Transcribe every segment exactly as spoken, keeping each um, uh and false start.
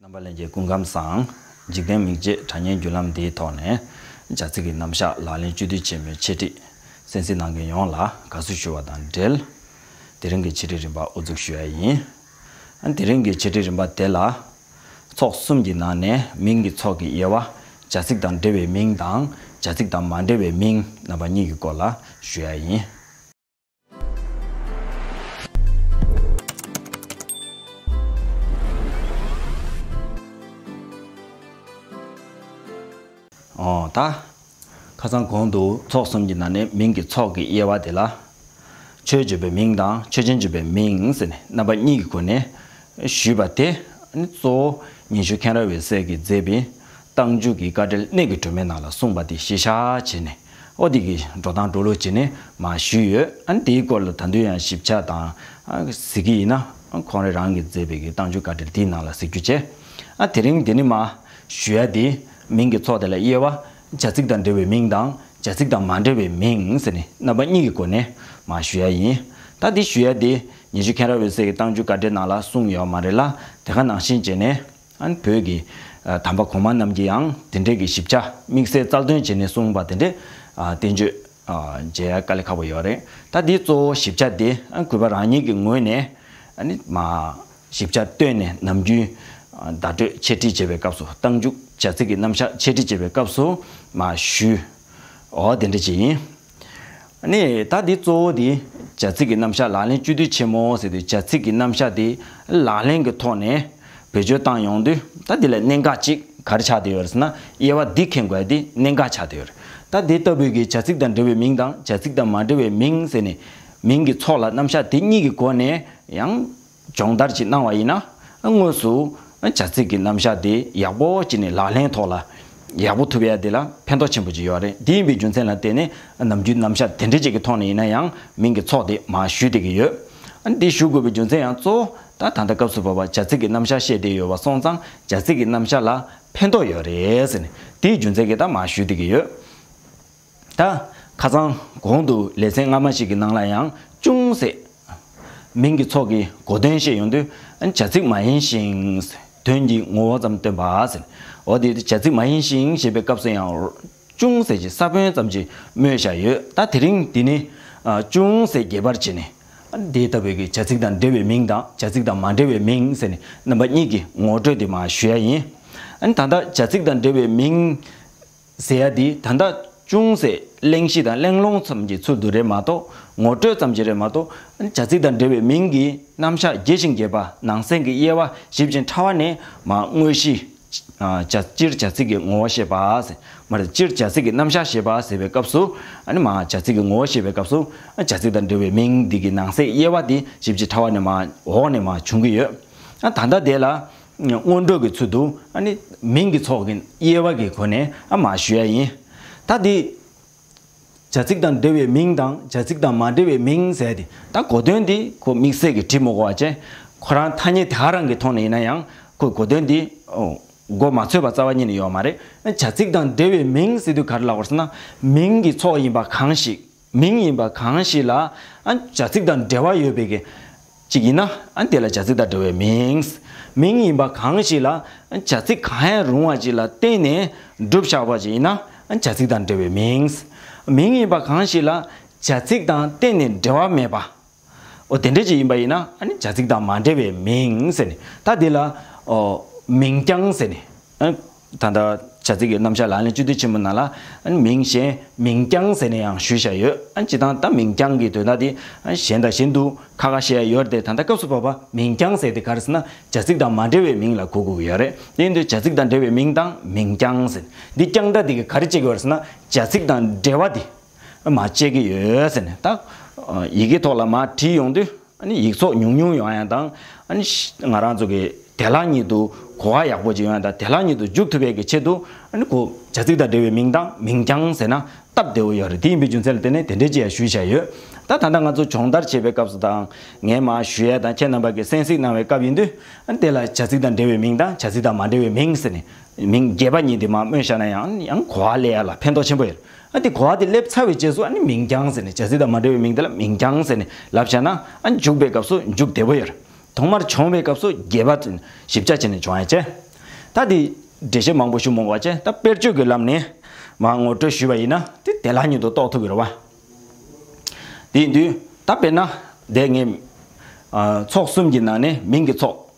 རྣམ་པ་ལྷན་རྒྱས་སྐུ་ཁམས་བཟང་། འཇིག་རྟེན་མིག་འབྱེད་དྲ་བརྙན་བརྒྱུད་ལམ་འདིའི་ཐོག་ནས་བྱ་ཚིག་གི་རྣམ་གཞག་ལག་ལེན་བཅུད་བསྡུས་ཆེན་མོའི་འཆད་ཁྲིད་གསན་གཟིགས་གནང་མཁན་ཡོངས་ལ་དགའ་བསུ་ཞུ་བ་དང་འབྲེལ། དེ་རིང་གི་འཆད་ཁྲིད་རིམ་པ་དབུ་འཛུགས་ཞུ་ཡ་ཡིན། དེ་རིང་གི་འཆད་ཁྲིད་རིམ་པ་དེ་ལ། ཚོགས་གསུམ་གྱི་ནང་ནས་མིང་གི་ཚོགས་ཀྱི་དབྱེ་བ། བྱ་ཚིག་དང་འབྲེལ་བའི་མིང་དང་། བྱ་ཚིག་དང་མ་འབྲེལ་བའི་མིང་རྣམ་པ་གཉིས་ཀྱི་སྐོར་ལ་ཞུ་ཡ་ཡིན། འོ་ད། ཁ་སང་གོང་དུ་ཚོགས་གསུམ་གྱི་ནང་ནས་མིང་གི་ཚོགས་ཀྱི་དབྱེ་བ་དེ་ལ། ཆོས་བརྗོད་པའི་མིང་དང་ཆོས་ཅན་བརྗོད་པའི་མིང་ཟེར་ནས་རྣམ་པ་གཉིས་ཀྱི་སྒོ་ནས་ཞུས་པ་དེ། གཙོ་བོ་ཉི་ཤུ་མཁན་རབ་འོད་གསལ་གྱིས་མཛད་པའི་རྟགས་འཇུག་གི་དཀའ་འགྲེལ་གནད་ཀྱི་སྒྲོན་མེའི་ནང་ལ་གསུངས་པ་དེ་གཞི་བཞག་བྱས་ནས། ཨོ་དེ་གི་འགྲོ་སྟངས་འགྲོ་ལུགས་བྱས་ནས་མར་ཞུས་ཡོད། ཨ་ནི་དེའི་སྐོར་ལ་ད་དུང་ཡང་ཞིབ་ཆ་དང་། ཨ་གཟིགས་ཀྱི་ཡིན་ན། ཨ་ཁོང་རང་རང་གིས་མཛད་པའི་གི་རྟགས་འཇུག་དཀའ་འགྲེལ་དེའི་ནང་ལ་གཟིགས་རྒྱུ་བྱས། ཨ་དེ་རིང་འདི་ནི་མར་ཞུ་ཡ་དེ། མིང་གི་ཚོགས་དེ་ལ་དབྱེ་བ། བྱ་ཚིག་དང་འབྲེལ་བའི་མིང་དང་། བྱ་ཚིག་དང་མ་འབྲེལ་བའི་མིང་ཟེར་ནས་རྣམ་པ་གཉིས་ཀྱི་སྒོ་ནས་མར་ཞུ་ཡ་ཡིན། ད་འདི་ཞུ་ཡ་དེ། ཉི་ཤུ་མཁན་རབ་འོད་གསལ་གྱི་རྟགས་འཇུག་དཀའ་འགྲེལ་ནང་ལ་གསུངས་ཡོད་མ་རེད་ལ། དེ་ག་ནང་བཞིན་བྱས་ནས། ཨ་ནི་བོད་ཀྱི་ཨ་དམ་པ་གོང་མ་རྣམས་ཀྱིས་ཡང་དེ་འབྲེལ་གྱི་ཞིབ་ཆ་དམིགས་བསལ་རྩལ་འདོན་བྱས་ནས་གསུངས་པ་དེ་འདྲའི་ཨ་བསྟན་བཅོས་ཨ་མཇལ་ཡ་དཀའ་ལས་ཁག་པོ་ཡོད་རེད། ད་འདིའི་གཙོ་བོ་ཞིབ་ཆ་དེ་ཨ་གུས་པ་རང་ཉིད་ཀྱི་ངོས་ནས་ཨ་ནི་མར་ཞིབ་ཆ་བཏོན་ནས་ནམ་རྒྱུན་ཨ་བརྡ་སྤྲོད་འཆད་ཁྲིད་བྱེད་པའི་སྐབས་སུ། རྟགས་འཇུག་བྱ་ཚིག་གི་རྣམ་གཞག་འཆད་ཁྲིད་བྱེད་པའི་སྐབས་སུ་མར་ཞུས། འོ་དེ་འདྲ་ཅིག་ཡིན། ནི་ད་འདི་གཙོ་བོ་འདི་བྱ་ཚིག་གི་རྣམ་གཞག་ལག་ལེན་བཅུད་བསྡུས་ཆེན་མོ་ཟེར་དུས། བྱ་ཚིག་གི་རྣམ་གཞག་འདི་ལག་ལེན་གྱི་ཐོག་ནས་བེད་སྤྱོད་བཏང་ཡོང་དུས། ད་འདི་ལ་གནད་འགག་ཅིག་ག་རེ་ཆགས་བསྡད་ཡོད་རེད་ཟེར་ན། དབྱེ་བ་འདི་མཁྱེན་དགོས་ཡ་འདི་གནད་འགག་ཆགས་བསྡད་ཡོད་རེད། ད་འདི་ལྟ་བུའི་གི་བྱ་ཚིག་དང་འབྲེལ་བའི་མིང་དང་། བྱ་ཚིག་དང་མ་འབྲེལ་བའི་མིང་ཟེར་ནས། མིང་གི་ཚོགས་ལ་རྣམ་གཞག་འདི་གཉིས་ཀྱི་སྒོ་ནས་ཡང་སྦྱོང་བརྡར་ཅིག་གནང་བ་ཡིན་ན། དངོས་སུ་བྱ་ཚིག་གི་རྣམ་གཞག་དེ་ཡག་པོ་བྱས་ནས་ལག་ལེན་ཐོག་ལ་ཡག་པོ་ཐུབ་ཡ་དེ་ལ་ཕན་ཐོགས་ཆེན་པོ་ཅིག་ཡོད་རེད། དེ་ཡིན་པའི་རྒྱུ་མཚན་ལ་བརྟེན་ནས། ནམ་རྒྱུན་རྣམ་གཞག་དེ་འདྲ་ཅིག་གི་ཐོག་ནས་ཡིན་ན་ཡང་མིང་གི་ཚོགས་དེ་མར་ཞུས་བསྡད་ཀྱི་ཡོད། ཨ་ནི་འདི་ཞུ་དགོས་པའི་རྒྱུ་མཚན་ཡང་གཙོ་བོ་ད་ད་ལྟ་སྐབས་སུ་བབ་པ་བྱ་ཚིག་གི་རྣམ་གཞག་བཤད་བསྡད་ཡོད་པ་སོང་ཙང་། བྱ་ཚིག་གི་རྣམ་གཞག་ལ་ཕན་ཐོགས་ཡོད་རེད་ཟེར་ནས། དེའི་རྒྱུ་མཚན་གྱིས་ད་མར་ཞུས་བསྡད་ཀྱི་ཡོད། ད་ཁ་སང་གོང་དུ་ལེ་ཚན་སྔ་མ་ཞིག་གི་ནང་ལ་ཡང་ཅུང་ཟད་མིང་གི་ཚོགས་ཀྱི་གོ་དོན་བཤད་ཡོང་དུས། བྱ་ཚིག་མ་ཡིན་ཞིང་། དོན་གྱི་ངོ་བོ་ཙམ་སྟོན་པ་ཟེར། འོ་དེ་བྱ་ཚིག་མ་ཡིན་ཞིང་ཞེས་པའི་སྐབས་སུ་ཡང་ཅུང་ཟད་ཅིག་ས་བོན་ཙམ་ཅིག་སྨོས་བཞག་ཡོད། ད་དེ་རིང་འདི་ནི་ཨ་ཅུང་ཟད་རྒྱས་པར་བྱས་ནས། འདི་ལྟ་བུའི་གི་བྱ་ཚིག་དང་འབྲེལ་བའི་མིང་དང་། བྱ་ཚིག་དང་མ་འབྲེལ་བའི་མིང་ཟེར་ནས་རྣམ་པ་གཉིས་ཀྱི་ངོ་སྤྲོད་དེ་མར་ཞུ་ཡ་ཡིན། ཨ་ནི་ད་ལྟ་བྱ་ཚིག་དང་འབྲེལ་བའི་མིང་ཟེར་ཡ་འདི་ད་ལྟ་ཅུང་ཟད་གླེང་གཞི་དང་གླེང་སློང་ཙམ་གྱི་ཚུལ་དུ་རེད་མ་གཏོགས། ངོ་སྤྲོད་ཙམ་ཅིག་རེད་མ་གཏོགས། བྱ་ཚིག་དང་འབྲེལ་བའི་མིང་གི་རྣམ་གཞག་རྒྱས་ཤིང་རྒྱས་པ། ནང་གསེས་ཀྱི་དབྱེ་བ་ཞིབ་ཅིང་ཕྲ་བ་ནས་མར་དངོས་གཞི། ཨ་བྱ། སྤྱིར་བྱ་ཚིག་གི་ངོ་བོ་བཤད་པ་ཟེར། མ་རེད། སྤྱིར་བྱ་ཚིག་གི་རྣམ་གཞག་བཤད་པ་ཟེར་བའི་སྐབས་སུ། ཨ་ནི་མར་བྱ་ཚིག་གི་ངོ་བོ་བཤད་པའི་སྐབས་སུ། བྱ་ཚིག་དང་འབྲེལ་བའི་མིང་འདི་གི་ནང་གསེས་དབྱེ་བ་འདི་ཞིབ་ཅིང་ཕྲ་བ་ནས་མར་འོག་ནས་མར་བྱུང་གི་ཡོད། ཨ་ད་ལྟ་དེ་ལ། སྔོན་འགྲོ་གི་ཚུལ་དུ་ཨ་ནི་མིང་གི་ཚོགས་ཀྱི་དབྱེ་བ་གི་སྒོ་ནས་ཨ་མར་ཞུ་ཡ་ཡིན། ད་འདི་བྱ་ཚིག་དང་འབྲེལ་བའི་མིང་དང་། བྱ་ཚིག་དང་མ་འབྲེལ་བའི་མིང་ཟེར་ཏེ། ད་གོ་དོན་འདི་ཁོ་དམིགས་བསལ་གྱི་བྲིས་མི་དགོས་པ་བྱས། ཁོ་རང་ཐ་སྙད་དེ་ག་རང་གི་ཐོག་ནས་ཡིན་ན་ཡང་ཁོ་གོ་དོན་འདི་ཨོ་མགོ་མ་ཚོས་པ་རྩ་བ་ཉིད་ནས་ཡོད་མ་རེད། བྱ་ཚིག་དང་འབྲེལ་བའི་མིང་ཟེར་དུས་ག་རེ་ལབ་དགོས་ཟེར་ན། མིང་གི་ཚོགས་ཡིན་པ་གང་ཞིག་མིང་ཡིན་པ་གང་ཞིག་ལ་ཨ་བྱ་ཚིག་དང་འབྲེལ་བ་ཡོད་པའི་གི་ཅིག་ཡིན་ན། ཨ་དེ་ལ་བྱ་ཚིག་དང་འབྲེལ་བའི་མིང་། མིང་ཡིན་པ་གང་ཞིག་ལ་བྱ་ཚིག་གང་ཡང་རུང་བ་ཅིག་ལ་བརྟེན་ནས་གྲུབ་བཞག་པ་ཅིག་ཡིན་ན། ཨ་བྱ་ཚིག་དང་འབྲེལ་བའི་མིང་། མིང་ཡིན་པ་གང་ཞིག་ལ་བྱ་ཚིག་དང་གཏན་ནས་འབྲེལ་བ་མེད་པ། འོ་དེ་འདྲ་ཅིག་ཡིན་པ་ཡིན་ན། ཨ་ནི་བྱ་ཚིག་དང་མ་འབྲེལ་བའི་མིང་ཟེར་ནས། ད་དེ་ལ་ཨོ་མིང་རྐྱང་ཟེར་ནས། ཨ་ད་ལྟ་བྱ་ཚིག་གི་རྣམ་གཞག་ལག་ལེན་བཅུད་བསྡུས་ཆེན་མོ་ནང་ལ། ཨ་ནི་མིང་གཞན་མིང་རྐྱང་ཟེར་ནས་ཡང་ཞུས་བཞག་ཡོད། ཨ་སྤྱིར་བཏང་ད་མིང་རྐྱང་གི་དོན་དག་དེ་ཨ་གཞན་དང་གཞན་དུ་ཁ་ཁ་བཤད་ཡ་ཡོད་རེད་དེ། ད་ལྟ་སྐབས་སུ་བབ་པ་མིང་རྐྱང་ཟེར་དེ་ག་རེ་ཟེར་ན། བྱ་ཚིག་དང་མ་འབྲེལ་བའི་མིང་ལ་གོ་དགོས་ཀྱི་ཡོད་རེད། དེ་ཡིན་དུས་བྱ་ཚིག་དང་འབྲེལ་བའི་མིང་དང་མིང་རྐྱང་ཟེར། འདི་རྐྱང་སྒྲ་དེ་གིས་ག་རེ་བྱེད་ཀྱི་ཡོད་རེད་ཟེར་ན། བྱ་ཚིག་དང་འབྲེལ་བ་དེ་མར་བཅད་ཀྱི་ཡོད་ཟེར་ནས། ད་ཡི་གེ་ཐོག་ལ་མར་བྲིས་ཡོང་དུས། ཨ་ནི་ཡིག་ཚོགས་ཉུང་ཉུང་ཡོང་ཡ་དང་། ཨ་ནི་ང་རང་ཚོ་གི་དལ་ལྷག་ཉིད་དུ་གོ་བ་ཡག་པོ་ཅིག་ཡོང་ཡ་དང་། དལ་ལྷག་ཉིད་དུ་འཇུག་ཐུབ་པའི་གི་ཆེད་དུ། ཨ་ནི་ཁོ་བྱ་ཚིག་དང་འབྲེལ་བའི་མིང་དང་མིང་རྐྱང་ཟེར་ན་སྟབས་བདེ་བོ་ཡོད་རེད། དེ་ཡིན་པའི་རྒྱུ་མཚན་ལ་བརྟེན་ནས་དེ་འདྲའི་ཅིག་ཡང་ཞུས་བཞག་ཡོད། ད་ད་ལྟ་ང་ཚོ་སྦྱོང་བརྡར་བྱེད་པའི་སྐབས་སུ་དང་། ངས་མར་ཞུ་ཡ་དང་ཁྱེད་རྣམ་པ་གིས་གསན་གཟིགས་གནང་བའི་སྐབས་ཡིན་དུས། ཨ་ནི་དེ་ལ་བྱ་ཚིག་དང་འབྲེལ་བའི་མིང་དང་བྱ་ཚིག་དང་མ་འབྲེལ་བའི་མིང་ཟེར་ནས་མིང་རྒྱས་པ་གཉིས་དེ་མར་སྨོས་བཞག་ན་ཡང་ཡང་གོ་བ་སླེབས་ཡ་ལ་ཕན་ཐོགས་ཆེན་པོ་ཡོད། ཨ་དེ་གོ་བ་དེ་སླེབས་ཚར་བའི་རྗེས་སུ། ཨ་ནི་མིང་རྐྱང་ཟེར་ནས། བྱ་ཚིག་དང་མ་འབྲེལ་བའི་མིང་དེ་ལ་མིང་རྐྱང་ཟེར་ནས་ལབ་བཞག་ན། ཨ་འཇུག་པའི་སྐབས་སུ་འཇུག་བདེ་པོ་ཡོད། ཐོག་མར་སྦྱོང་བའི་སྐབས་སུ་རྒྱས་པ་ཞིབ་ཆ་བྱས་ནས་སྦྱོང་ཡ་བྱས། ད་དེ་འགྲེལ་བཤད་མང་པོ་ཞུ་མི་དགོས་པ་བྱས། ད་དཔེར་བརྗོད་ཀྱི་ལམ་ནས་མར་ངོ་སྤྲོད་ཞུས་པ་ཡིན་ན་དེ་དེ་ལྷག་ཉིད་དུ་རྟོགས་ཐུབ་ཀྱི་རེད་བ། དེ་ཡིན་དུས་ད་དཔེར་ན་དེ་ངས་ཨ་ཚོགས་གསུམ་གྱི་ནང་ནས་མིང་གི་ཚོགས་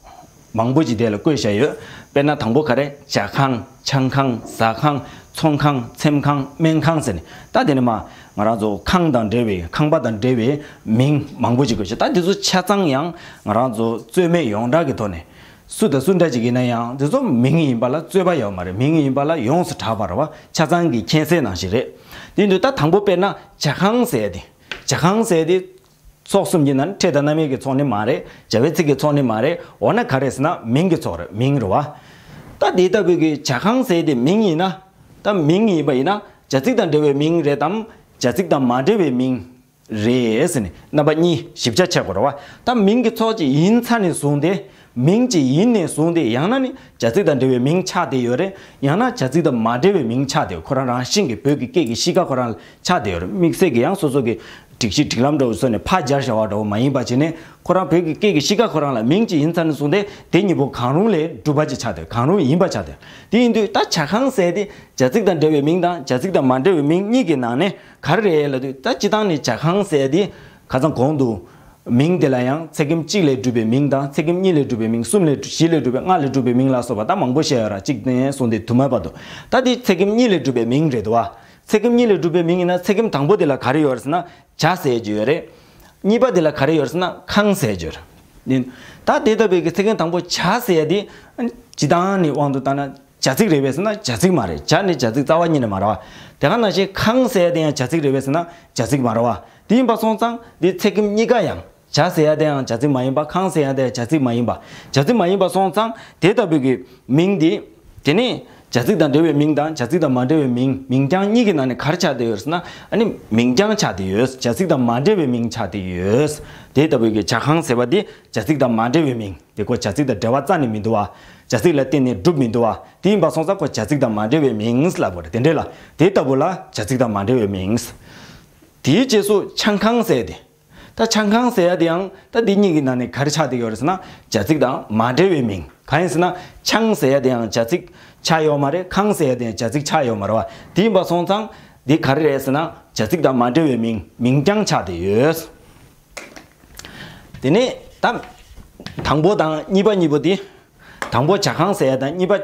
མང་པོ་ཅིག་དེ་ལ་བཀོད་བཞག་ཡོད། དཔེར་ན་དང་པོ་ག་རེ། ཇ་ཁང་། ཆང་ཁང་། ཟ་ཁང་། ཚོང་ཁང་། ཚེམ་ཁང་། སྨན་ཁང་ཟེར་ནས། ད་དེ་ནས་མར་ང་རང་ཚོ་ཁང་དང་འབྲེལ་བའི། ཁང་པ་དང་འབྲེལ་བའི་མིང་མང་པོ་ཅིག་བཀོད་བཞག། ད་དེ་ཚོ་ཆ་ཚང་ཡང་ང་རང་ཚོ་རྩོད་མེད་ཡོངས་གྲགས་ཀྱི་ཐོག་ནས་སུ་དང་སུ་འདྲ་ཅིག་ཡིན་ན་ཡང་དེ་ཚོ་མིང་ཡིན་པ་ལ་རྩོད་པ་ཡོད་མ་རེད། མིང་ཡིན་པ་ལ་ཡོངས་སུ་གྲགས་པ་རེད་བ། ཆ་ཚང་གི་མཁྱེན་གསལ་ནང་བཞིན་རེད། དེ་ཡིན་དུས་ད་དང་པོ་དཔེར་ན་ཇ་ཁང་ཟེར་དེ། ཇ་ཁང་ཟེར་དེ་ཚོགས་གསུམ་གྱི་ནང་ནས་ཕྲད་དང་རྣམ་དབྱེ་གི་ཚོགས་ནི་མ་རེད། བྱ་བའི་ཚིག་གི་ཚོགས་ནི་མ་རེད། འོ་ན་ག་རེ་ཟེར་ན་མིང་གི་ཚོགས་རེད། མིང་རེད་བ། ད་དེ་ལྟ་བུའི་གི་ཇ་ཁང་ཟེར་དེ་མིང་ཡིན་ན། ད་མིང་ཡིན་པ་ཡིན་ན་བྱ་ཚིག་དང་འབྲེལ་བའི་མིང་རེད་དམ། བྱ་ཚིག་དང་མ་འབྲེལ་བའི་མིང་རེད་ཟེར་ནས་རྣམ་པ་གཉིས་ཞིབ་ཆ་ཆགས་དགོས་རེད་བ། ད་མིང་གི་ཚོགས་ཅིག་ཡིན་ཚར་ནས་བཟུང་སྟེ། མིང་ཅིག་ཡིན་ནས་བཟུང་སྟེ། ཡང་ན་ནི་བྱ་ཚིག་དང་འབྲེལ་བའི་མིང་ཆགས་བསྡད་ཡོད་རེད། ཡང་ན་བྱ་ཚིག་དང་མ་འབྲེལ་བའི་མིང་ཆགས་བསྡད་ཡོད། ཁོ་རང་རང་བཞིན་གྱི་བོད་ཀྱི་སྐད་ཀྱི་གཤིས་ཀ་ཁོ་རང་ལ་ཆགས་བསྡད་ཡོད་རེད། དམིགས་བསལ་གྱི་ཡང་སོ་སོ་གི་སྒྲིག་གཞི་སྒྲིག་ལམ་འདྲ་བོ་བཟོས་ནས་ཕར་སྦྱར་བཞག་པ་འདྲ་བོ་མ་ཡིན་པ་བྱས་ནས། ཁོ་རང་བོད་ཀྱི་སྐད་ཀྱི་གཤིས་ཀ་ཁོ་རང་ལ་མིང་ཅིག་ཡིན་ཚར་ནས་བཟུང་སྟེ་དེ་གཉིས་པོ་གང་རུང་ལས་གྲུབ་པ་ཅིག་ཆགས་བསྡད་ཡོད། གང་རུང་ཡིན་པ་ཆགས་བསྡད་ཡོད། དེ་ཡིན་དུས་ད་ཇ་ཁང་ཟེར་དེ་བྱ་ཚིག་དང་འབྲེལ་བའི་མིང་དང་བྱ་ཚིག་དང་མ་འབྲེལ་བའི་མིང་གཉིས་ཀྱི་ནང་ནས་ག་རེ་རེད་ལབ་དུས། ད་སྤྱིར་བཏང་ནས་ཇ་ཁང་ཟེར་དེ་ཁ་སང་གོང་དུ་མིང་དེ་ལ་ཡང་ཚེག་ཁེམ་གཅིག་ལས་གྲུབ་པའི་མིང་དང་། ཚེག་ཁེམ་གཉིས་ལས་གྲུབ་པའི་མིང་། གསུམ་ལས་བཞི་ལས་གྲུབ་པའི། ལྔ་ལས་གྲུབ་པའི་མིང་ལ་སོགས་པ་ད་མང་པོ་བཤད་ཡོད་ར། གཅིག་ནས་བཟུང་སྟེ་དུ་མ་བར་དུ། ད་དེ་ཚེག་ཁེམ་གཉིས་ལས་གྲུབ་པའི་མིང་རེད་འདུག་བ། ཚེག་ཁེམ་གཉིས་ལས་གྲུབ་པའི་མིང་ཡིན་ན་ཚེག་ཁེམ་དང་པོ་དེ་ལ་ག་རེ་ཡོད་རེད་ཟེར་ན་ཇ་ཟེར་གྱི་ཡོད་རེད། གཉིས་པ་དེ་ལ་ག་རེ་ཡོད་རེད་ཟེར་ན་ཁང་ཟེར་གྱི་ཡོད་རེད། ད་དེ་ལྟ་བུའི་གི་ཚེག་ཁེམ་དང་པོ་ཇ་ཟེར་ཡ་དེ་སྤྱིར་བཏང་ནས་དབང་དུ་བཏང་ན་བྱ་ཚིག་རེད་པས་ཟེར་ན་བྱ་ཚིག་མ་རེད། ཇ་ནི་བྱ་ཚིག་རྩ་བ་ཉིད་ནས་མ་རེད་བ། དེ་ག་ནང་བཞིན་ཁང་ཟེར་ཡ་དེ་ཡང་བྱ་ཚིག་རེད་པས་ཟེར་ན་བྱ་ཚིག་མ་རེད་བ། དེ་ཡིན་པ་སོང་ཙང་དེ་ཚེག་ཁེམ་གཉིས་ཀ་ཡང་། ཇ་ཟེར་ཡ་དེ་ཡང་བྱ་ཚིག་མ་ཡིན་པ། ཁང་ཟེར་ཡ་དེ་ཡང་བྱ་ཚིག་མ་ཡིན་པ། བྱ་ཚིག་མ་ཡིན་པ་སོང་ཙང་དེ་ལྟ་བུའི་གི་མིང་འདི། དེ་ནི་བྱ་ཚིག་དང་འབྲེལ་བའི་མིང་དང་བྱ་ཚིག་དང་མ་འབྲེལ་བའི་མིང་། མིང་རྐྱང་གཉིས་ཀྱི་ནང་ནས་ག་རེ་ཆགས་བསྡད་ཡོད་ཟེར་ན། ཨ་ནི་མིང་རྐྱང་ཆགས་བསྡད་ཡོད། བྱ་ཚིག་དང་མ་འབྲེལ་བའི་མིང་ཆགས་བསྡད་ཡོད། དེ་ལྟ་བུའི་གི་ཇ་ཁང་ཟེར་བ་འདི་བྱ་ཚིག་དང་མ་འབྲེལ་བའི་མིང་། དེ་ཁོ་བྱ་ཚིག་དང་འབྲེལ་བ་རྩ་ནས་མི་འདུག་བ། བྱ་ཚིག་ལ་བརྟེན་ནས་གྲུབ་མི་འདུག་བ། དེ་ཡིན་པ་སོང་ཙང་ཁོ་བྱ་ཚིག་དང་མ་འབྲེལ་བའི་མིང་ལབ་དགོས་རེད། དེ་འདྲ་ལ་དེ་ལྟ་བུ་ལ་བྱ་ཚིག་དང་མ་འབྲེལ་བའི་མིང་། དེའི་རྗེས་སུ་ཆང་ཁང་ཟེར་ཏེ། ད་ཆང་ཁང་ཟེར་ཡ་དེ་ཡང་ད་འདི་གཉིས་ཀྱི་ནང་ནས་ག་རེ་ཆགས་བསྡད་ཡོད་རེད་ཟེར་ན། བྱ་ཚིག་དང་མ་འབྲེལ་བའི་མིང་། གང་ཡིན་ཟེར་ན་ཆང་ཟེར་ཡ་དེ་ཡང་བྱ་ཚིག་ཆགས་ཡོད་མ་རེད། ཁང་ཟེར་ཡ་དེ་ཡང་བྱ་ཚིག་ཆགས་ཡོད་མ་རེད་བ། དེ་ཡིན་པ་སོང་ཙང་འདི་ག་རེ་རེད་ཟེར་ན་བྱ་ཚིག་དང་མ་འབྲེལ་བའི་མིང་། མིང་རྐྱང་ཆགས་བསྡད་ཡོད། དེ་ནས་ད་དང་པོ་དང་གཉིས་པ་གཉིས་པོ་དེ། དང་པོ་ཇ་ཁང་ཟེར་ཡ་དང་གཉིས་པ་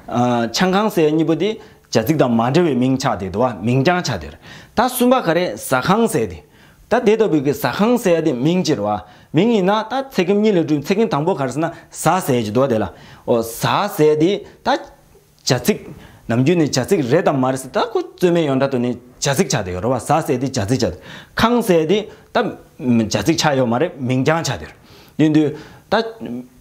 ཨ་ཆང་ཁང་ཟེར་ཡ་གཉིས་པོ་དེ་བྱ་ཚིག་དང་མ་འབྲེལ་བའི་མིང་ཆགས་བསྡད་འདུག་བ། མིང་རྐྱང་ཆགས་བསྡད་རེད། ད་གསུམ་པ་ག་རེ། ཟ་ཁང་ཟེར་དེ། ད་དེ་ལྟ་བུའི་གི་ཟ་ཁང་ཟེར་ཡ་དེ་མིང་ཅིག་རེད་བ། མིང་ཡིན་ན་ད་ཚེག་ཁེམ་གཉིས་ལས་གྲུབ། ཚེག་ཁེམ་དང་པོ་ག་རེ་ཟེར་ན་ཟ་ཟེར་གྱི་འདུག་བ། དེ་ལ་འོ་ཟ་ཟེར་དེ་ད་བྱ་ཚིག་ནམ་རྒྱུན་ནས་བྱ་ཚིག་རེད་དམ་མ་རེད་ཟེར། ད་ཁོ་རྩོད་མེད་ཡོངས་གྲགས་ཐོག་ནས་བྱ་ཚིག་ཆགས་བསྡད་ཡོད་རེད་བ། ཟ་ཟེར་དེ་བྱ་ཚིག་ཆགས། ཁང་ཟེར་དེ་ད་བྱ་ཚིག་ཆགས་ཡོད་མ་རེད། མིང་རྐྱང་ཆགས་བསྡད་ཡོད་རེད། དེ་དུས་ད་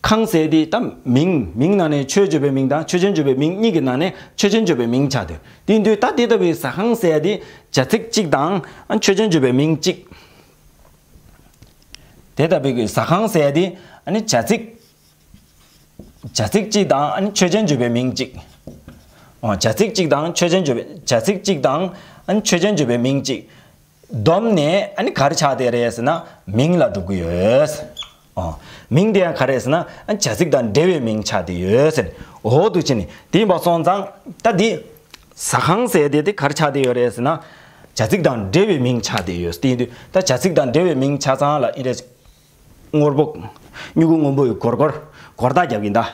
ཁང་ཟེར་དེ་ད་མིང་། མིང་ནང་ནས་ཆོས་བརྗོད་པའི་མིང་དང་ཆོས་ཅན་བརྗོད་པའི་མིང་གཉིས་ཀྱི་ནང་ནས་ཆོས་ཅན་བརྗོད་པའི་མིང་ཆགས་བསྡད་ཡོད་རེད། དེ་དུས་ད་དེ་ལྟ་བུའི་ཟ་ཁང་ཟེར་དེ་བྱ་ཚིག་གཅིག་དང་ཆོས་ཅན་བརྗོད་པའི་མིང་གཅིག། དེ་ལྟ་བུའི་གི་ཟ་ཁང་ཟེར་དེ་ཨ་ནི་བྱ་ཚིག་བྱ་ཚིག་གཅིག་དང་ཨ་ནི་ཆོས་ཅན་བརྗོད་པའི་མིང་གཅིག། འོ་བྱ་ཚིག་གཅིག་དང་ཆོས་ཅན་བརྗོད་པའི། བྱ་ཚིག་གཅིག་དང་ཨ་ནི་ཆོས་ཅན་བརྗོད་པའི་མིང་གཅིག། བསྡོམས་ནས་ཨ་ནི་ག་རེ་ཆགས་བསྡད་རེད་ཟེར་ན་མིང་ལ་གྲུབ་ཀྱི་ཡོད། འོ་མིང་དེ་ཡང་ག་རེ་ཟེར་ན་ཨ་ནི་བྱ་ཚིག་དང་འབྲེལ་བའི་མིང་ཆགས་བསྡད་ཡོད་ཟེར། འོ་འདུག་བྱས་ནས་དེ་ཡིན་པ་སོང་ཙང་ད་འདི་ཟ་ཁང་ཟེར་དེ་དེ་ག་རེ་ཆགས་བསྡད་ཡོད་རེད་ཟེར་ན་བྱ་ཚིག་དང་འབྲེལ་བའི་མིང་ཆགས་བསྡད་ཡོད། དེ་ཡིན་དུས་ད་བྱ་ཚིག་དང་འབྲེལ་བའི་མིང་ཆ་ཚང་ལ་ཨིན་རེ། སྔོན་པོ། སྨྱུ་གུ་སྔོན་པོ་ཡི་སྒོར་སྒོར། སྒོར་རྟགས་རྒྱབ་ཀྱིན་གདའ།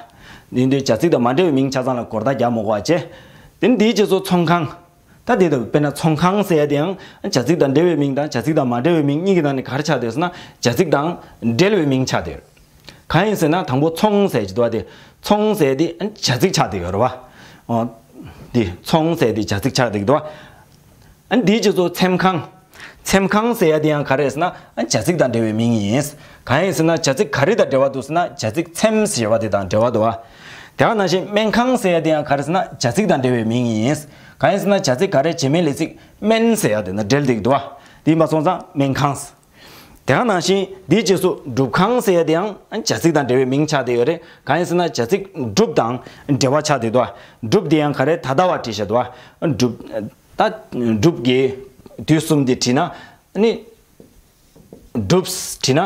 འདི་འདི་བྱ་ཚིག་དང་མ་འབྲེལ་བའི་མིང་ཆ་ཚང་ལ་སྒོར་རྟགས་རྒྱབ་མི་དགོས་པ་བྱས། དེ་ནི་འདིའི་རྗེས་སུ་ཚོང་ཁང་། ད་དེ་ལྟ་བུ་དཔེར་ན་ཚོང་ཁང་ཟེར་ཡ་དེའང་བྱ་ཚིག་དང་འབྲེལ་བའི་མིང་དང་བྱ་ཚིག་དང་མ་འབྲེལ་བའི་མིང་གཉིས་ཀྱི་ནང་ནས་ག་རེ་ཆགས་བསྡད་ཟེར་ན་བྱ་ཚིག་དང་འབྲེལ་བའི་མིང་ཆགས་བསྡད་ཡོད། གང་ཡིན་ཟེར་ན་དང་པོ་ཚོང་ཟེར་གྱི་འདུག་བ། དེ་ཚོང་ཟེར་དེ་བྱ་ཚིག་ཆགས་བསྡད་ཡོད་རེད་བ། འོ། དེ་ཚོང་ཟེར་དེ་བྱ་ཚིག་ཆགས་བསྡད་ཀྱི་འདུག་བ། ཨ་འདིའི་རྗེས་སུ་ཚེམ་ཁང་། ཚེམ་ཁང་ཟེར་ཡ་དེ་ཡང་ག་རེ་ཟེར་ན་ཨ་བྱ་ཚིག་དང་འབྲེལ་བའི་མིང་ཡིན། གང་ཡིན་ཟེར་ན་བྱ་ཚིག་ག་རེ་དང་འབྲེལ་བ་འདུག་ཟེར་ན་བྱ་ཚིག་ཚེམ་ཟེར་བ་དེ་དང་འབྲེལ་བ་འདུག་བ། དེ་ག་ནང་བཞིན་སྨན་ཁང་ཟེར་ཡ་དེ་ཡང་ག་རེ་ཟེར་ན་བྱ་ཚིག་དང་འབྲེལ་བའི་མིང་ཡིན། གང་ཡིན་ཟེར་ན་བྱ་ཚིག་ག་རེ་བྱེད་མེད་ལས་ཚིག་སྨན་ཟེར་ཡ་དེ་དང་འབྲེལ་བསྡད་ཀྱི་འདུག་བ། དེ་ཡིན་པ་སོང་ཙང་སྨན་ཁང་། དེ་ག་ནང་བཞིན་འདིའི་རྗེས་སུ་སྒྲུབ་ཁང་ཟེར་ཡ་དེ་ཡང་བྱ་ཚིག་དང་འབྲེལ་བའི་མིང་ཆགས་བསྡད་ཡོད་རེད། གང་ཡིན་ཟེར་ན་བྱ་ཚིག་སྒྲུབ་དང་འབྲེལ་བ་ཆགས་བསྡད་འདུག་བ། སྒྲུབ་དེ་ཡང་ག་རེ་ད་ལྟ་བ་བྲིས་བཞག་འདུག་བ། སྒྲུབ། ད་སྒྲུབ་ཀྱི་དུས་གསུམ་དེ་བྲིས་ན་ནི། སྒྲུབ་བྲིས་ན་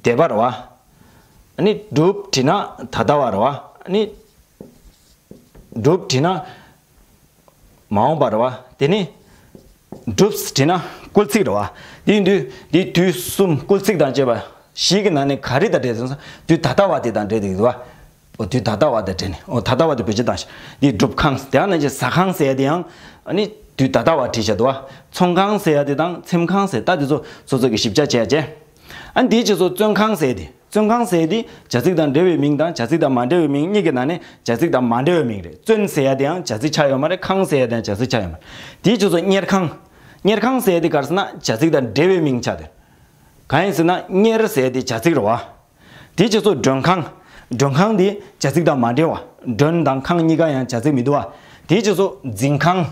འདས་པ་རེད་བ། ནི་སྒྲུབ་བྲིས་ན་ད་ལྟ་བ་རེད་བ། ནི་ འགྲུབ་བྲིས་ན་མ་འོངས་པ་རེད་བ། དེ་ནི་འགྲུབ་བྲིས་ན་སྐུལ་ཚིག་རེད་བ། དེ་ཡིན་དུས་འདི་དུས་གསུམ་སྐུལ་ཚིག་དང་བཅས་པ་བཞི་གི་ནང་ནས་ག་རེ་དང་འབྲེལ་ཟེར་ན་དུས་ད་ལྟ་བ་དེ་དང་འབྲེལ་འདུག་བ། འོ་དུས་ད་ལྟ་བ་དང་འབྲེལ་ནས་འོ་ད་ལྟ་བ་དེ་བེད་སྤྱོད་བཏང་ཤག་འདི་སྒྲུབ་ཁང་དེ་ཡང་ནང་བཞིན་ཟ་ཁང་ཟེར་ཡ་དེ་ཡང་ཨ་ནི་དུས་ད་ལྟ་བ་བྲིས་བཞག་འདུག་བ། ཚོང་ཁང་ཟེར་ཡ་དེ་དང་འཚེམ་ཁང་ཟེར་ད་དེ་ཚོ་སོ་སོ་གི་ཞིབ་ཆ་བྱས་བྱས། ཨ་ནི་དེའི་རྗེས་སུ་བཙོན་ཁང་ཟེར་ཡ་དེ། བཙོན་ཁང་ཟེར་ཡ་དེ་བྱ་ཚིག་དང་འབྲེལ་བའི་མིང་དང་བྱ་ཚིག་དང་མ་འབྲེལ་བའི་མིང་གཉིས་ཀྱི་ནང་ནས་བྱ་ཚིག་དང་མ་འབྲེལ་བའི་མིང་རེད། བཙོན་ཟེར་ཡ་དེ་ཡང་བྱ་ཚིག་ཆགས་ཡོད་མ་རེད། ཁང་ཟེར་ཡ་དེ་ཡང་བྱ་ཚིག་ཆགས་ཡོད་མ་རེད། དེའི་རྗེས་སུ་གཉེར་ཁང་། གཉེར་ཁང་ཟེར་ཡ་དེ་ག་རེ་ཟེར་ན་བྱ་ཚིག་དང་འབྲེལ་བའི་མིང་ཆགས་ཏེ། གང་ཡིན་ཟེར་ན་གཉེར་ཟེར་ཡ་དེ་བྱ་ཚིག་རེད་བ། དེའི་རྗེས་སུ་མགྲོན་ཁང་། མགྲོན་ཁང་དེ་བྱ་ཚིག་དང་མ་འབྲེལ་བ། མགྲོན་དང་ཁང་གཉིས་ཀ་ཡང་བྱ་ཚིག་མི་འདུག་བ། དེའི་རྗེས་སུ་འཛིན་ཁང་།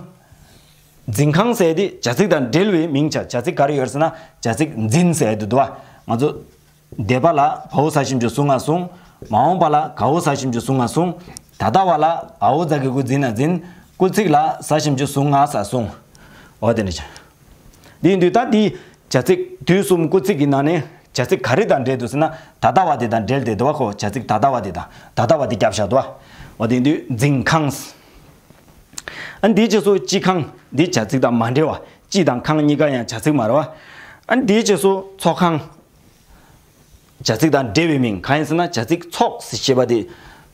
འཛིན་ཁང་ཟེར་ཡ་དེ་བྱ་ཚིག་དང་འབྲེལ་བའི་མིང་ཆགས། བྱ་ཚིག་ག་རེ་ཡོད་ཟེར་ན་བྱ་ཚིག་འཛིན་ཟེར་ཡ་དེ་འདུག་བ། ང་ཚོ་འདས་པ་ལ་བའོ་ཟ་ཞིམ་ཅུ་བཟུང་ང་བཟུང་། མ་འོངས་པ་ལ་གའོ་ཟ་ཞིམ་ཅུ་བཟུང་ང་བཟུང་། ད་ལྟ་བ་ལ་འའོ་ཛ་གི་གུ་འཛིན་ན་འཛིན། སྐུལ་ཚིག་ལ་ཟ་ཞིམ་ཅུ་བཟུང་ང་ཟ་བཟུང་། འོ་དེ་འདྲ་བྱས། འདི་ཡིན་དུས་ད་འདི་བྱ་ཚིག་དུས་གསུམ་སྐུལ་ཚིག་གི་ནང་ནས་བྱ་ཚིག་ག་རེ་དང་འབྲེལ་འདུག་ཟེར་ན་ད་ལྟ་བ་དེ་དང་འབྲེལ་ཏེ་འདུག་བ། ཁོ་བྱ་ཚིག་ད་ལྟ་བ་དེ་དང་ད་ལྟ་བ་དེ་རྒྱབ་བཞག་འདུག་བ། འོ་དེ་ཡིན་དུས་འཛིན་ཁང་། ཨ་འདིའི་རྗེས་སུ་སྤྱི་ཁང་། འདི་བྱ་ཚིག་དང་མ་འབྲེལ་བ། སྤྱི་དང་ཁང་གཉིས་ཀ་ཡང་བྱ་ཚིག་མ་རེད་བ། ཨ་འདིའི་རྗེས་སུ་ཚོགས་ཁང་། བྱ་ཚིག་དང་འབྲེལ་བའི་མིང་གང་ཡིན་ཟེར་ན་བྱ་ཚིག་ཚོགས་ཞེས་པ་དེ།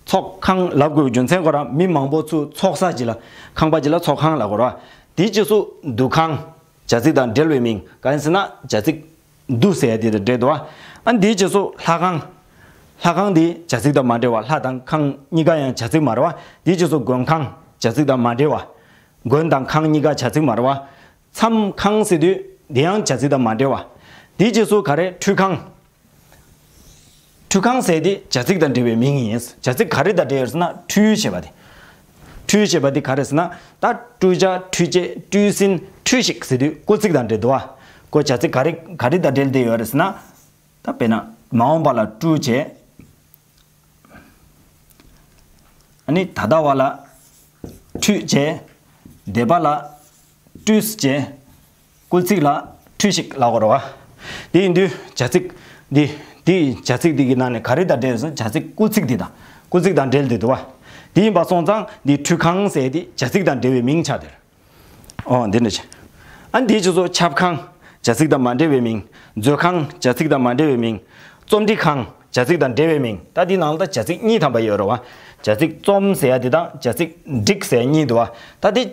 ཚོགས་ཁང་ལབ་དགོས་པའི་རྒྱུ་མཚན་ཁོ་རང་མི་མང་པོ་ཚུར་ཚོགས་ས་ཅིག་ལ་ཁང་པ་ཅིག་ལ་ཚོགས་ཁང་ལབ་དགོས་རེད་བ། དེའི་རྗེས་སུ་འདུ་ཁང་། བྱ་ཚིག་དང་འབྲེལ་བའི་མིང་གང་ཡིན་ཟེར་ན་བྱ་ཚིག་འདུ་ཟེར་ཡ་དེ་དང་འབྲེལ་འདུག་བ། ཨ་འདིའི་རྗེས་སུ་ལྷ་ཁང་། ལྷ་ཁང་དེ་བྱ་ཚིག་དང་མ་འབྲེལ་བ། ལྷ་དང་ཁང་གཉིས་ཀ་ཡང་བྱ་ཚིག་མ་རེད་བ། དེའི་རྗེས་སུ་མགོན་ཁང་། བྱ་ཚིག་དང་མ་འབྲེལ་བ། མགོན་དང་ཁང་གཉིས་ཀ་བྱ་ཚིག་མ་རེད་བ། མཚམས་ཁང་ཟེར་དུས་དེ་ཡང་བྱ་ཚིག་དང་མ་འབྲེལ་བ། དེའི་རྗེས་སུ་ག་རེ་ཁྲུས་ཁང་། ཁྲུས་ཁང་ཟེར་དེ་བྱ་ཚིག་དང་འབྲེལ་བའི་མིང་ཡིན། བྱ་ཚིག་ག་རེ་དང་འབྲེལ་ཡོད་ཟེར་ན་ཁྲུས་ཞེས་པ་དེ། ཁྲུས་ཞེས་པ་དེ་ག་རེ་ཟེར་ན་ད་ཁྲུས་བྱ་ཁྲུས་བྱེད་ཁྲུས་ཟིན་ཁྲུས་ཤིག་ཟེར་དུས་སྐུལ་ཚིག་དང་འབྲེལ་འདུག་བ། ཁོ་བྱ་ཚིག་ག་རེ་ག་རེ་དང་འབྲེལ་བསྡད་ཡོད་རེད་ཟེར་ན། ད་དཔེར་ན་མ་འོངས་པ་ལ་ཁྲུས་བྱེད། ཨ་ནི་ད་ལྟ་བ་ལ་ཁྲུས་བྱས། འདས་པ་ལ་ཁྲུས་བྱས། སྐུལ་ཚིག་ལ་ཁྲུས་ཤིག་ལབ་དགོས་རེད་བ། དེ་ཡིན་དུས་བྱ་ཚིག་འདི་འདི་བྱ་ཚིག་འདི་གི་ནང་ནས་ག་རེ་དང་འབྲེལ་ཡོད་ཟེར་ན་བྱ་ཚིག་སྐུལ་ཚིག་འདི་དང་སྐུལ་ཚིག་དང་འབྲེལ་འདི་འདུག་བ། དེ་ཡིན་པ་སོང་ཙང་འདི་ཁྲུས་ཁང་ཟེར་དེ་བྱ་ཚིག་དང་འབྲེལ་བའི་མིང་ཆགས་དེར། ཨོ་འདི་འདྲ་བྱས། ཨ་འདིའི་རྗེས་སུ་ཆབ་ཁང་། བྱ་ཚིག་དང་མ་འབྲེལ་བའི་མིང་། མཛོད་ཁང་། བྱ་ཚིག་དང་མ་འབྲེལ་བའི་མིང་། རྩོམ་སྒྲིག་ཁང་། བྱ་ཚིག་དང་འབྲེལ་བའི་མིང་། ད་འདི་ནང་ལ་ད་བྱ་ཚིག་གཉིས་ཐམ་པ་ཡོད་རེད་བ། བྱ་ཚིག་རྩོམ་ཟེར་ཡ་འདི་དང་བྱ་ཚིག་སྒྲིག་ཟེར་ཡ་གཉིས་འདུག་བ། ད་འདི་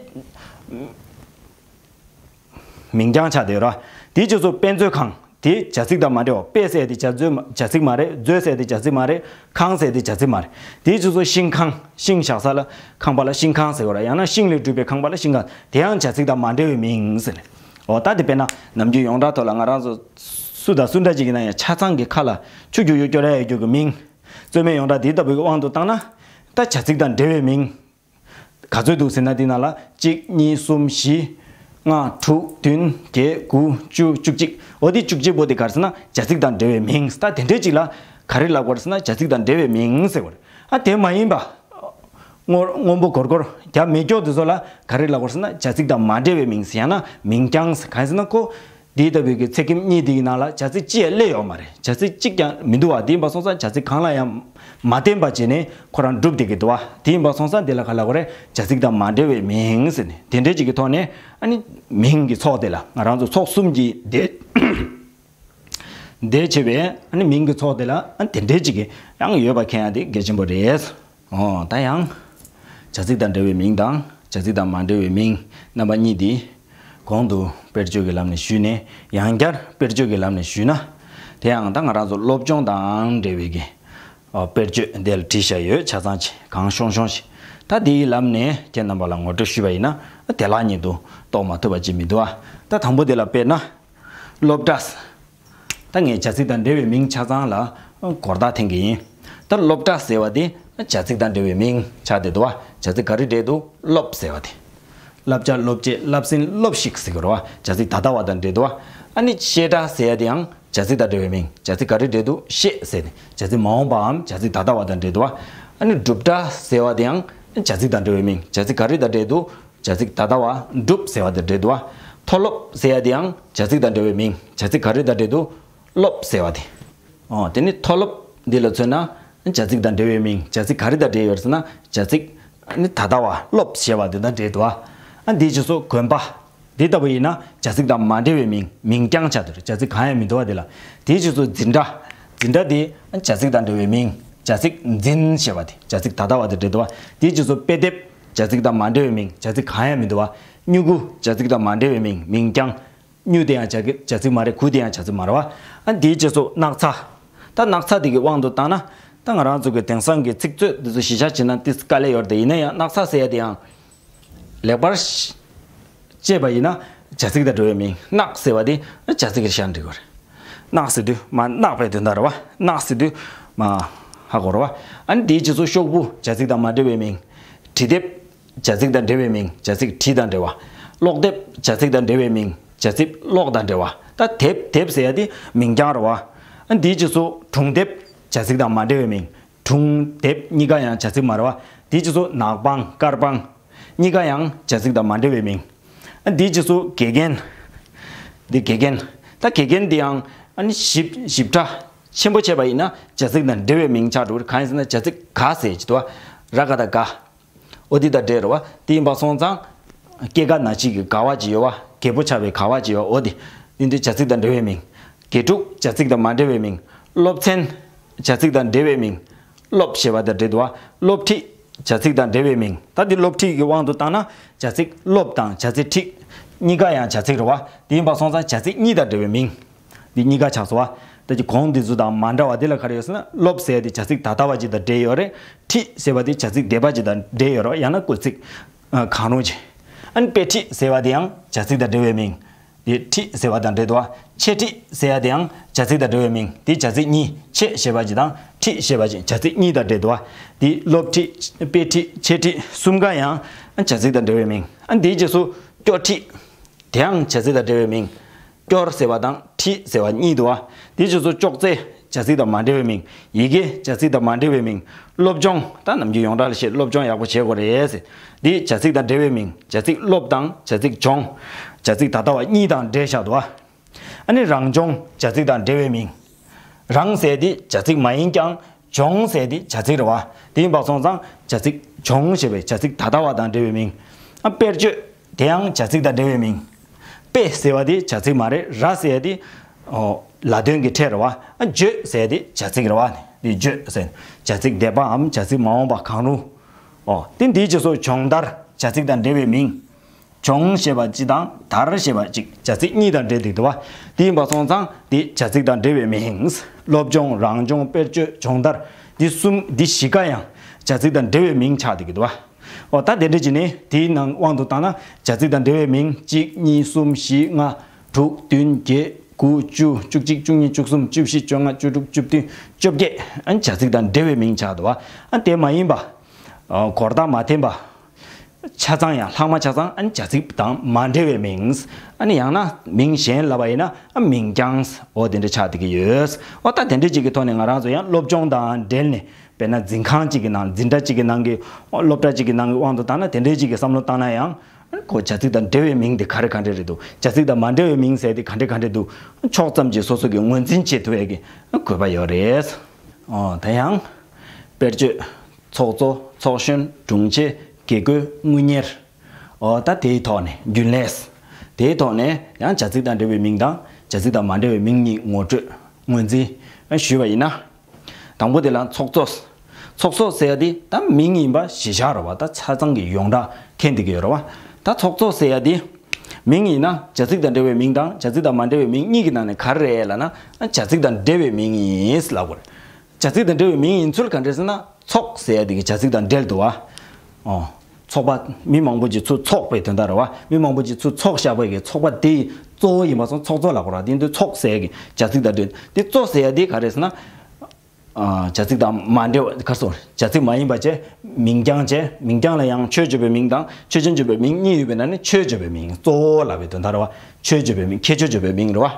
མིང་རྐྱང་ཆགས་བསྡད་ཡོད་རེད་བ། དེའི་རྗེས་སུ་དཔེ་མཛོད་ཁང་། དེ་བྱ་ཚིག་དང་མ་འབྲེལ་བ། དཔེ་ཟེར་ཡ་དེ་བྱ་མཛོད་མ་བྱ་ཚིག་མ་རེད། མཛོད་ཟེར་ཡ་དེ་བྱ་ཚིག་མ་རེད། ཁང་ཟེར་ཡ་དེ་བྱ་ཚིག་མ་རེད། དེའི་རྗེས་སུ་ཤིང་ཁང་། ཤིང་བཞག་ས་ལ་ཁང་པ་ལ་ཤིང་ཁང་ཟེར་བ་ར། ཡང་ན་ཤིང་ལས་གྲུབ་པའི་ཁང་པ་ལ་ཤིང་ཁང་། དེ་ཡང་བྱ་ཚིག་དང་མ་འབྲེལ་བའི་མིང་ཟེར། འོ་ད་དེ་དཔེར་ན་ནམ་རྒྱུན་ཡོངས་གྲགས་ཐོག་ལ་ང་རང་ཚོ་སུ་དང་སུ་འདྲ་ཅིག་ཡིན་ན་ཡང་ཆ་ཚང་གི་ཁ་ལ་ཆུ་རྒྱུག་ཡོད་སྐྱོར་ཡ་ཡོད་རྒྱུ་གི་མིང་། རྩོད་མེད་ཡོངས་གྲགས་དེ་ལྟ་བུའི་དབང་དུ་བཏང་ན། ད་བྱ་ཚིག་དང་འབྲེལ་བའི་མིང་། ག་ཚོད་འདུག་ཟེར་ན་འདི་ནང་ལ་གཅིག་གཉིས་གསུམ་བཞི། ལྔ་དྲུག་བདུན་བརྒྱད་དགུ་བཅུ་བཅུ་གཅིག་འོ་དེ་བཅུ་གཅིག་པོ་དེ་ག་རེ་ཟེར་ན་བྱ་ཚིག་དང་འབྲེལ་བའི་མིང་། ད་དེ་འདྲའི་གཅིག་ལ་ག་རེ་ལབ་དགོས་རེད་ཟེར་ན་བྱ་ཚིག་དང་འབྲེལ་བའི་མིང་ཟེར་དགོས་རེད། ཨ་དེ་མ་ཡིན་པ། སྔོན་སྔོན་པོ་སྒོར་སྒོར་རྒྱབ་མེད་སྐྱོ་དེ་ཚོ་ལ་ག་རེ་ལབ་དགོས་རེད་ཟེར་ན་བྱ་ཚིག་དང་མ་འབྲེལ་བའི་མིང་ཟེར། ཡང་ན་མིང་རྐྱང་ཟེར། གང་ཡིན་ཟེར་ན་ཁོ། འདི་ལྟ་བུའི་གི་ཚེག་ཁེམ་གཉིས་འདི་ཡི་ནང་ལ་བྱ་ཚིག་གཅིག་ཡང་སླེབས་ཡོད་མ་རེད། བྱ་ཚིག་གཅིག་ཀྱང་མི་འདུག་བ། དེ་ཡིན་པ་སོང་ཙང་བྱ་ཚིག་གང་ལ་ཡང་མ་བརྟེན་པ་བྱས་ནས་ཁོ་རང་འགྲུབ་བསྡད་ཀྱི་འདུག་བ། དེ་ཡིན་པ་སོང་ཙང་འདི་ལ་ག་ལབ་དགོས་རེད། བྱ་ཚིག་དང་མ་འབྲེལ་བའི་མིང་ཟེར་ནས་དེ་འདྲའི་ཅིག་གི་ཐོག་ནས་ཨ་ནི་མིང་གི་ཚོགས་དེ་ལ་ང་རང་ཚོ་ཚོགས་གསུམ་གྱི་དེ་དེ་བྱས་པའི་ཨ་ནི་མིང་གི་ཚོགས་དེ་ལ་ཨ་ནི་དེ་འདྲའི་ཅིག་གི་ཡང་ཡོད་པ་མཁྱེན་ཡ་དེ་གལ་ཆེན་པོ་རེད། ཨོ་ད་ཡང་བྱ་ཚིག་དང་འབྲེལ་བའི་མིང་དང་བྱ་ཚིག་དང་མ་འབྲེལ་བའི་མིང་རྣམ་པ་གཉིས་འདི་གོང་དུ་དཔེར་བརྗོད་ཀྱི་ལམ་ནས་ཞུས་ནས་ཡང་བསྐྱར་དཔེར་བརྗོད་ཀྱི་ལམ་ནས་ཞུས་ན། དེ་ཡང་ད་ང་རང་ཚོ་སློབ་སྦྱོང་དང་འབྲེལ་བའི་གི་ཨོ་དཔེར་བརྗོད་འདི་ལ་བྲིས་བཞག་ཡོད། ཆ་ཚང་ཅིག་གང་ཤོང་ཤོང་ཞིག་ད་འདིའི་ལམ་ནས་ཁྱེད་རྣམ་པ་ལ་ངོ་སྤྲོད་ཞུས་པ་ཡིན་ན་བདེ་བླག་ཉིད་དུ་རྟོགས་མ་ཐུབ་པ་ཅིག་མི་འདུག་ཨ། ད་དང་པོ་དེ་ལ་དཔེར་ན། སློབ་གྲྭ། ད་ངས་བྱ་ཚིག་དང་འབྲེལ་བའི་མིང་ཆ་ཚང་ལ་སྒོར་རྟགས་འཐེན་གྱི་ཡིན། ད་སློབ་གྲྭ་ཟེར་བ་དེ་བྱ་ཚིག་དང་འབྲེལ་བའི་མིང་ཆགས་བསྡད་འདུག་བ། བྱ་ཚིག་ག་རེ་འབྲེལ་འདུག་སློབ་ཟེར་བ་དེ། བསླབ་བྱ་སློབ་བྱེད་བསླབ་ཟིན་སློབ་ཞིག་ཟེར་གྱི་རེད་བ། བྱ་ཚིག་ད་ལྟ་བ་དང་འབྲེལ་འདུག་བ། ཨ་ནི་བཤད་གྲྭ་ཟེར་ཡ་དེ་ཡང་བྱ་ཚིག་དང་འབྲེལ་བའི་མིང་། བྱ་ཚིག་ག་རེ་འབྲེལ་འདུག་བཤད་ཟེར་ནས་བྱ་ཚིག་མ་འོངས་པའམ་བྱ་ཚིག་ད་ལྟ་བ་དང་འབྲེལ་འདུག་བ། ཨ་ནི་སྒྲུབ་གྲྭ་ཟེར་བ་དེ་ཡང་བྱ་ཚིག་དང་འབྲེལ་བའི་མིང་། བྱ་ཚིག་ག་རེ་དང་འབྲེལ་འདུག་བྱ་ཚིག་ད་ལྟ་བ་སྒྲུབ་ཟེར་བ་དེ་འབྲེལ་འདུག་བ། མཐོ་སློབ་ཟེར་ཡ་དེ་ཡང་བྱ་ཚིག་དང་འབྲེལ་བའི་མིང་། བྱ་ཚིག་ག་རེ་དང་འབྲེལ་འདུག་སློབ་ཟེར་བ་དེ། ཨོ་དེ་ནི་མཐོ་སློབ་འདི་ལ་མཚོན་ན་བྱ་ཚིག་དང་འབྲེལ་བའི་མིང་། བྱ་ཚིག་ག་རེ་དང་འབྲེལ་ཡོད་ཟེར་ན་བྱ་ཚིག་ ནི་ད་ལྟ་བ་སློབ་ཞེས་པ་དེ་དང་འབྲེལ་འདུག་བ། ཨ་འདིའི་རྗེས་སུ་གོན་པ། འདི་ལྟ་བུ་ཡིན་ན་བྱ་ཚིག་དང་མ་འབྲེལ་བའི་མིང་མིང་རྐྱང་ཆགས་འདུག་བྱ་ཚིག་གང་ཡང་མི་འདུག་བ་དེ་ལ། དེའི་རྗེས་སུ་འཛིན་གྲྭ། འཛིན་གྲྭ་དེ་བྱ་ཚིག་དང་འབྲེལ་བའི་མིང་། བྱ་ཚིག་འཛིན་ཞེས་པ་དེ་བྱ་ཚིག་ད་ལྟ་བ་དང་འབྲེལ་འདུག་བ། དེའི་རྗེས་སུ་དཔེ་དེབ། བྱ་ཚིག་དང་མ་འབྲེལ་བའི་མིང་། བྱ་ཚིག་གང་ཡང་མི་འདུག་བ། སྨྱུ་གུ། བྱ་ཚིག་དང་མ་འབྲེལ་བའི་མིང་མིང་རྐྱང་། སྨྱུ་དེ་ཡང་བྱ་བྱ་ཚིག་མ་རེད། གུ་དེ་ཡང་བྱ་ཚིག་མ་རེད་བ། ཨ་འདིའི་རྗེས་སུ་སྣག་ཚ། ད་སྣག་ཚ་དེ་གི་དབང་དུ་བཏང་ན། ད་ང་རང་ཚོ་གི་དེང་སང་གི་ཚིག་མཛོད་འདི་ཚོ་གཞི་བཞག་བྱས་ན་ཏིས་དཀའ་ལས་ཡོད་རེད། དེ་ཡིན་ན་ཡང་སྣག་ཚ་ཟེར་ཡ་དེ་ཡང་། ལེགས་པར་ཤ་བྱས་པ་ཡིན་ན་བྱ་ཚིག་དང་འབྲེལ་བའི་མིང་། སྣག་ཟེར་བ་དེ་བྱ་ཚིག་གི་ཤ་འགྲིག་གི་རེད། སྣག་ཟེར་དུས་མ་སྣག་པའི་དོན་དག་རེད་བ། སྣག་ཟེར་དུས་མ་ཧ་གོ་རེད་བ། ཨ་ནི་དེའི་རྗེས་སུ་ཤོག་བུ། བྱ་ཚིག་དང་མ་འབྲེལ་བའི་མིང་། བྲིས་དེབ། བྱ་ཚིག་དང་འབྲེལ་བའི་མིང་། བྱ་ཚིག་བྲིས་དང་འབྲེལ་བ། ཀློག་དེབ། བྱ་ཚིག་དང་འབྲེལ་བའི་མིང་། བྱ་ཚིག་ཀློག་དང་འབྲེལ་བ། ད་དེབ། དེབ་ཟེར་ཡ་དེ་མིང་རྐྱང་རེད་བ། ཨ་འདིའི་རྗེས་སུ་སྒྲུང་དེབ། བྱ་ཚིག་དང་མ་འབྲེལ་བའི་མིང་། སྒྲུང་དེབ་གཉིས་ཀ་ཡང་བྱ་ཚིག་མ་རེད་བ། དེའི་རྗེས་སུ་ནག་པང་། དཀར་པང་། གཉིས་ཀ་ཡང་བྱ་ཚིག་དང་མ་འབྲེལ་བའི་མིང་། ཨ་འདིའི་རྗེས་སུ་དགེ་རྒན། འདི་དགེ་རྒན། ད་དགེ་རྒན་འདི་ཡང་ཨ་ནི་ཞིབ་ཞིབ་ཕྲ་ཆེན་པོ་བྱས་པ་ཡིན་ན་བྱ་ཚིག་དང་འབྲེལ་བའི་མིང་ཆགས་འགྲོ་གི་རེད། གང་ཡིན་ཟེར་ན་བྱ་ཚིག་ག་ཟེར་གྱི་འདུག་བ། ར་ག་བཏགས་ག། འོ་འདི་དང་འབྲེལ་རེད་བ། དེ་ཡིན་པ་སོང་ཙང་། སྐྱེ་རྒ་ན་འཆི་གི་རྒ་བ་ཅིག་ཡོད་བ། རྒད་པོ་ཆགས་པའི་རྒ་བ་ཅིག་ཡོད། འོ་དེ། འདི་འདི་བྱ་ཚིག་དང་འབྲེལ་བའི་མིང་། དགེ་ཕྲུག་བྱ་ཚིག་དང་མ་འབྲེལ་བའི་མིང་། སློབ་ཚན། བྱ་ཚིག་དང་འབྲེལ་བའི་མིང་། སློབ་ཞེས་པ་དང་འབྲེལ་འདུག་བ། སློབ་ཁྲིད། བྱ་ཚིག་དང་འབྲེལ་བའི་མིང་། ད་འདི་སློབ་ཁྲིད་ཀྱི་དབང་དུ་བཏང་ན་བྱ་ཚིག་སློབ་དང་བྱ་ཚིག་ཁྲིད། གཉིས་ཀ་ཡང་བྱ་ཚིག་རེད་བ། དེ་ཡིན་པ་སོང་ཙང་བྱ་ཚིག་གཉིས་དང་འབྲེལ་བའི་མིང་། འདི་གཉིས་ཀ་ཆགས་སོང་བ། ད་ཀྱི་གོང་འདི་ཚོ་དང་མ་འདྲ་བ་འདི་ལ་ག་རེ་ཡོད་ཟེར་ན། སློབ་ཟེར་ཡ་དེ་བྱ་ཚིག་ད་ལྟ་བ་ཅིག་དང་འབྲེལ་ཡོད་རེད། ཁྲིད་ཟེར་བ་དེ་བྱ་ཚིག་འདས་པ་ཅིག་དང་འབྲེལ་ཡོད་རེད། ཡང་ན་སྐུལ་ཚིག་ཨ། གང་རུང་ཅིག་ཨ་ནི་དཔེ་ཁྲིད་ཟེར་བ་དེ་ཡང་བྱ་ཚིག་དང་འབྲེལ་བའི་མིང་། དེ་ཁྲིད་ཟེར་བ་དང་འབྲེལ་འདུག་བ། འཆད་ཁྲིད་ཟེར་ཡ་དེ་ཡང་བྱ་ཚིག་དང་འབྲེལ་བའི་མིང་། དེ་བྱ་ཚིག་གཉིས། འཆད་ཞེས་པ་ཅིག་དང་ཁྲིད་ཞེས་པ་ཅིག་བྱ་ཚིག་གཉིས་དང་འབྲེལ་འདུག་བ། དེ་སློབ་ཁྲིད། དཔེ་ཁྲིད། འཆད་ཁྲིད་གསུམ་ཀ་ཡང་བྱ་ཚིག་དང་འབྲེལ་བའི་མིང་། ཨ་ནི་དེའི་རྗེས་སུ་སྐྱོར་ཁྲིད། དེའང་བྱ་ཚིག་དང་འབྲེལ་བའི་མིང་། སྐྱོར་ཟེར་བ་དང་ཁྲིད་ཟེར་བ་གཉིས་འདུག་བ། དེའི་རྗེས་སུ་ཅོག་ཙེ། བྱ་ཚིག་དང་མ་འབྲེལ་བའི་མིང་། ཡི་གེ། བྱ་ཚིག་དང་མ་འབྲེལ་བའི་མིང་། སློབ་སྦྱོང་། ད་ནམ་རྒྱུན་ཡོངས་གྲགས་ལ་བཤད། སློབ་སྦྱོང་ཡག་པོ་བྱེད་དགོས་རེད་ཟེར། འདི་བྱ་ཚིག་དང་འབྲེལ་བའི་མིང་། བྱ་ཚིག་སློབ་དང་བྱ་ཚིག་སྦྱོང་། བྱ་ཚིག་ད་ལྟ་བ་གཉིས་དང་འབྲེལ་བཞག་འདུག་བ། ཨ་ནི་རང་སྦྱོང་། བྱ་ཚིག་དང་འབྲེལ་བའི་མིང་། རང་ཟེར་འདི་བྱ་ཚིག་མ་ཡིན་ཀྱང་། སྦྱོང་ཟེར་འདི་བྱ་ཚིག་རེད་བ། དེ་ཡིན་པ་སོང་ཙང་བྱ་ཚིག་སྦྱོང་ཞེས་པའི་བྱ་ཚིག་ད་ལྟ་བ་དང་འབྲེལ་བའི་མིང་། ཨ་དཔེར་བརྗོད། དེ་ཡང་བྱ་ཚིག་དང་འབྲེལ་བའི་མིང་། དཔེ་ཟེར་བ་དེ་བྱ་ཚིག་མ་རེད། ར་ཟེར་ཡ་དེ། ཨོ། ལ་དོན་གྱི་ཕྲད་རེད་བ། ཨ་བརྗོད་ཟེར་ཡ་དེ་བྱ་ཚིག་རེད་བ། དེ་བརྗོད་ཟེར། བྱ་ཚིག་འདས་པའམ་བྱ་ཚིག་མ་འོངས་པ་གང་རུང་། ཨོ། དེ་འདིའི་རྗེས་སུ་སྦྱོང་བརྡར། བྱ་ཚིག་དང་འབྲེལ་བའི་མིང་། སྦྱོང་ཞེས་པ་གཅིག་དང་བརྡར་ཞེས་པ་གཅིག་བྱ་ཚིག་གཉིས་དང་འབྲེལ་འདུག་བ། དེ་ཡིན་པ་སོང་ཙང་དེ་བྱ་ཚིག་དང་འབྲེལ་བའི་མིང་། སློབ་སྦྱོང་། རང་སྦྱོང་། དཔེར་བརྗོད། སྦྱོང་བརྡར། འདི་གསུམ་འདི་བཞི་ཀ་ཡང་བྱ་ཚིག་དང་འབྲེལ་བའི་མིང་ཆགས་འདུག་གི་འདུག་བ། འོ་ད་དེ་འདྲ་བྱས་ནས་དེའི་ནང་དབང་དུ་བཏང་ན་བྱ་ཚིག་དང་འབྲེལ་བའི་མིང་གཅིག་གཉིས་གསུམ་བཞི་ལྔ་དྲུག་བདུན་བརྒྱད་དགུ་བཅུ་བཅུ་གཅིག་བཅུ་གཉིས་བཅུ་གསུམ་བཅུ་བཞི་བཅོ་ལྔ་བཅུ་དྲུག་བཅུ་བདུན་བཅོ་བརྒྱད། ཨ་ནི་བྱ་ཚིག་དང་འབྲེལ་བའི་མིང་ཆགས་འདུག་བ། ཨ་དེ་མ་ཡིན་པ། ཨ་གོ་བརྡ་མ་འཐེན་པ། ཆ་ཚང་ཡང་ལྷག་མ་ཆ་ཚང་ཨ་ནི་བྱ་ཚིག་དང་མ་འབྲེལ་བའི་མིང་། ཨ་ནི་ཡང་ན་མིང་གཞན་ལབ་པ་ཡིན་ན་ཨ་མིང་རྐྱང་། འོ་དེ་འདྲ་ཆགས་བསྡད་ཀྱི་ཡོད། འོ་ད་དེ་འདྲ་ཅིག་གི་ཐོག་ནས་ང་རང་ཚོ་ཡང་སློབ་སྦྱོང་དང་འབྲེལ་ནས། དཔེར་ན་འཛིན་ཁང་གཅིག་གི་ནང་། འཛིན་གྲྭ་གཅིག་གི་ནང་གི། སློབ་གྲྭ་གཅིག་གི་ནང་གི་དབང་དུ་བཏང་ན་དེ་འདྲའི་ཅིག་གི་བསམ་བློ་བཏང་ན་ཡང་། ཁོ་བྱ་ཚིག་དང་འབྲེལ་བའི་མིང་དེ་ག་རེ་ག་འདྲ་རེད་འདུག་བྱ་ཚིག་དང་མ་འབྲེལ་བའི་མིང་ཟེར་དེ་ག་འདྲ་ག་འདྲ་འདུག་ཕྱོགས་ཙམ་གྱིས་སོ་སོ་གི་ངོས་འཛིན་བྱེད་ཐུབ་ཡས་ཀྱི་དགོས་པ་ཡོད་རེད། ཨོ་ད་ཡང་། དཔེར་བརྗོད། ཚོགས་གཙོ། ཚོགས་གཞོན། དྲུང་ཆེ། དགེ་བསྐོས། དངུལ་གཉེར། ཨོ་ད་དེའི་ཐོག་ནས་རྒྱུན་ལས། དེའི་ཐོག་ནས་ཡང་བྱ་ཚིག་དང་འབྲེལ་བའི་མིང་དང་བྱ་ཚིག་དང་མ་འབྲེལ་བའི་མིང་གཉིས་ངོ་སྤྲོད་ངོས་འཛིན་ཞུས་པ་ཡིན་ན། དང་པོ་དེ་ལ་ཚོགས་གཙོ། ཚོགས་གཙོ་ཟེར་ཡ་དེ་ད་མིང་ཡིན་པ་གཞི་བཞག་རེད་བ། ད་ཆ་ཚང་གི་ཡོངས་གྲགས་འཐེན་བསྡད་ཀྱི་ཡོད་རེད་བ། ད་ཚོགས་གཙོ་ཟེར་ཡ་དེ་མིང་ཡིན་ན་བྱ་ཚིག་དང་འབྲེལ་བའི་མིང་དང་བྱ་ཚིག་དང་མ་འབྲེལ་བའི་མིང་གཉིས་ཀྱི་ནང་ནས་ག་རེ་རེད་ལབ་ན། བྱ་ཚིག་དང་འབྲེལ་བའི་མིང་ཡིན་ལབ་དགོས་རེད། བྱ་ཚིག་དང་འབྲེལ་བའི་མིང་ཡིན་ཚུལ་ག་འདྲ་ཟེར་ན། ཚོགས་ཟེར་ཡ་དེ་གི་བྱ་ཚིག་དང་འབྲེལ་འདུག་བ། ཨོ། ཚོགས་པ། མི་མང་པོ་ཅིག་ཚུར་ཚོགས་པའི་དོན་དག་རེད་བ། མི་མང་པོ་ཅིག་ཚུར་ཚོགས་བཞག་པའི་གི་ཚོགས་པ་དེ་ཡི་གཙོ་བོ་ཡིན་པ་སོང་ཚོགས་གཙོ་ལབ་དགོས་རེད་བ། དེ་འདི་ཚོགས་ཟེར་ཡ་གི་བྱ་ཚིག་དང་འབྲེལ། དེ་གཙོ་ཟེར་ཡ་དེ་ག་རེ་ཟེར་ན། ཨ། བྱ་ཚིག་དང་མ་འབྲེལ་བ། ག་རེ་ཟེར། བྱ་ཚིག་མ་ཡིན་པ་བྱས། མིང་རྐྱང་བྱས། མིང་རྐྱང་ལ་ཡང་ཆོས་བརྗོད་པའི་མིང་དང་ཆོས་ཅན་བརྗོད་པའི་མིང་གཉིས་ཡོད་པའི་ནང་ནས་ཆོས་བརྗོད་པའི་མིང་གཙོ་བོ་ལབ་པའི་དོན་དག་རེད་བ། ཆོས་བརྗོད་པའི་མིང་། ཁྱད་ཆོས་བརྗོད་པའི་མིང་རེད་བ།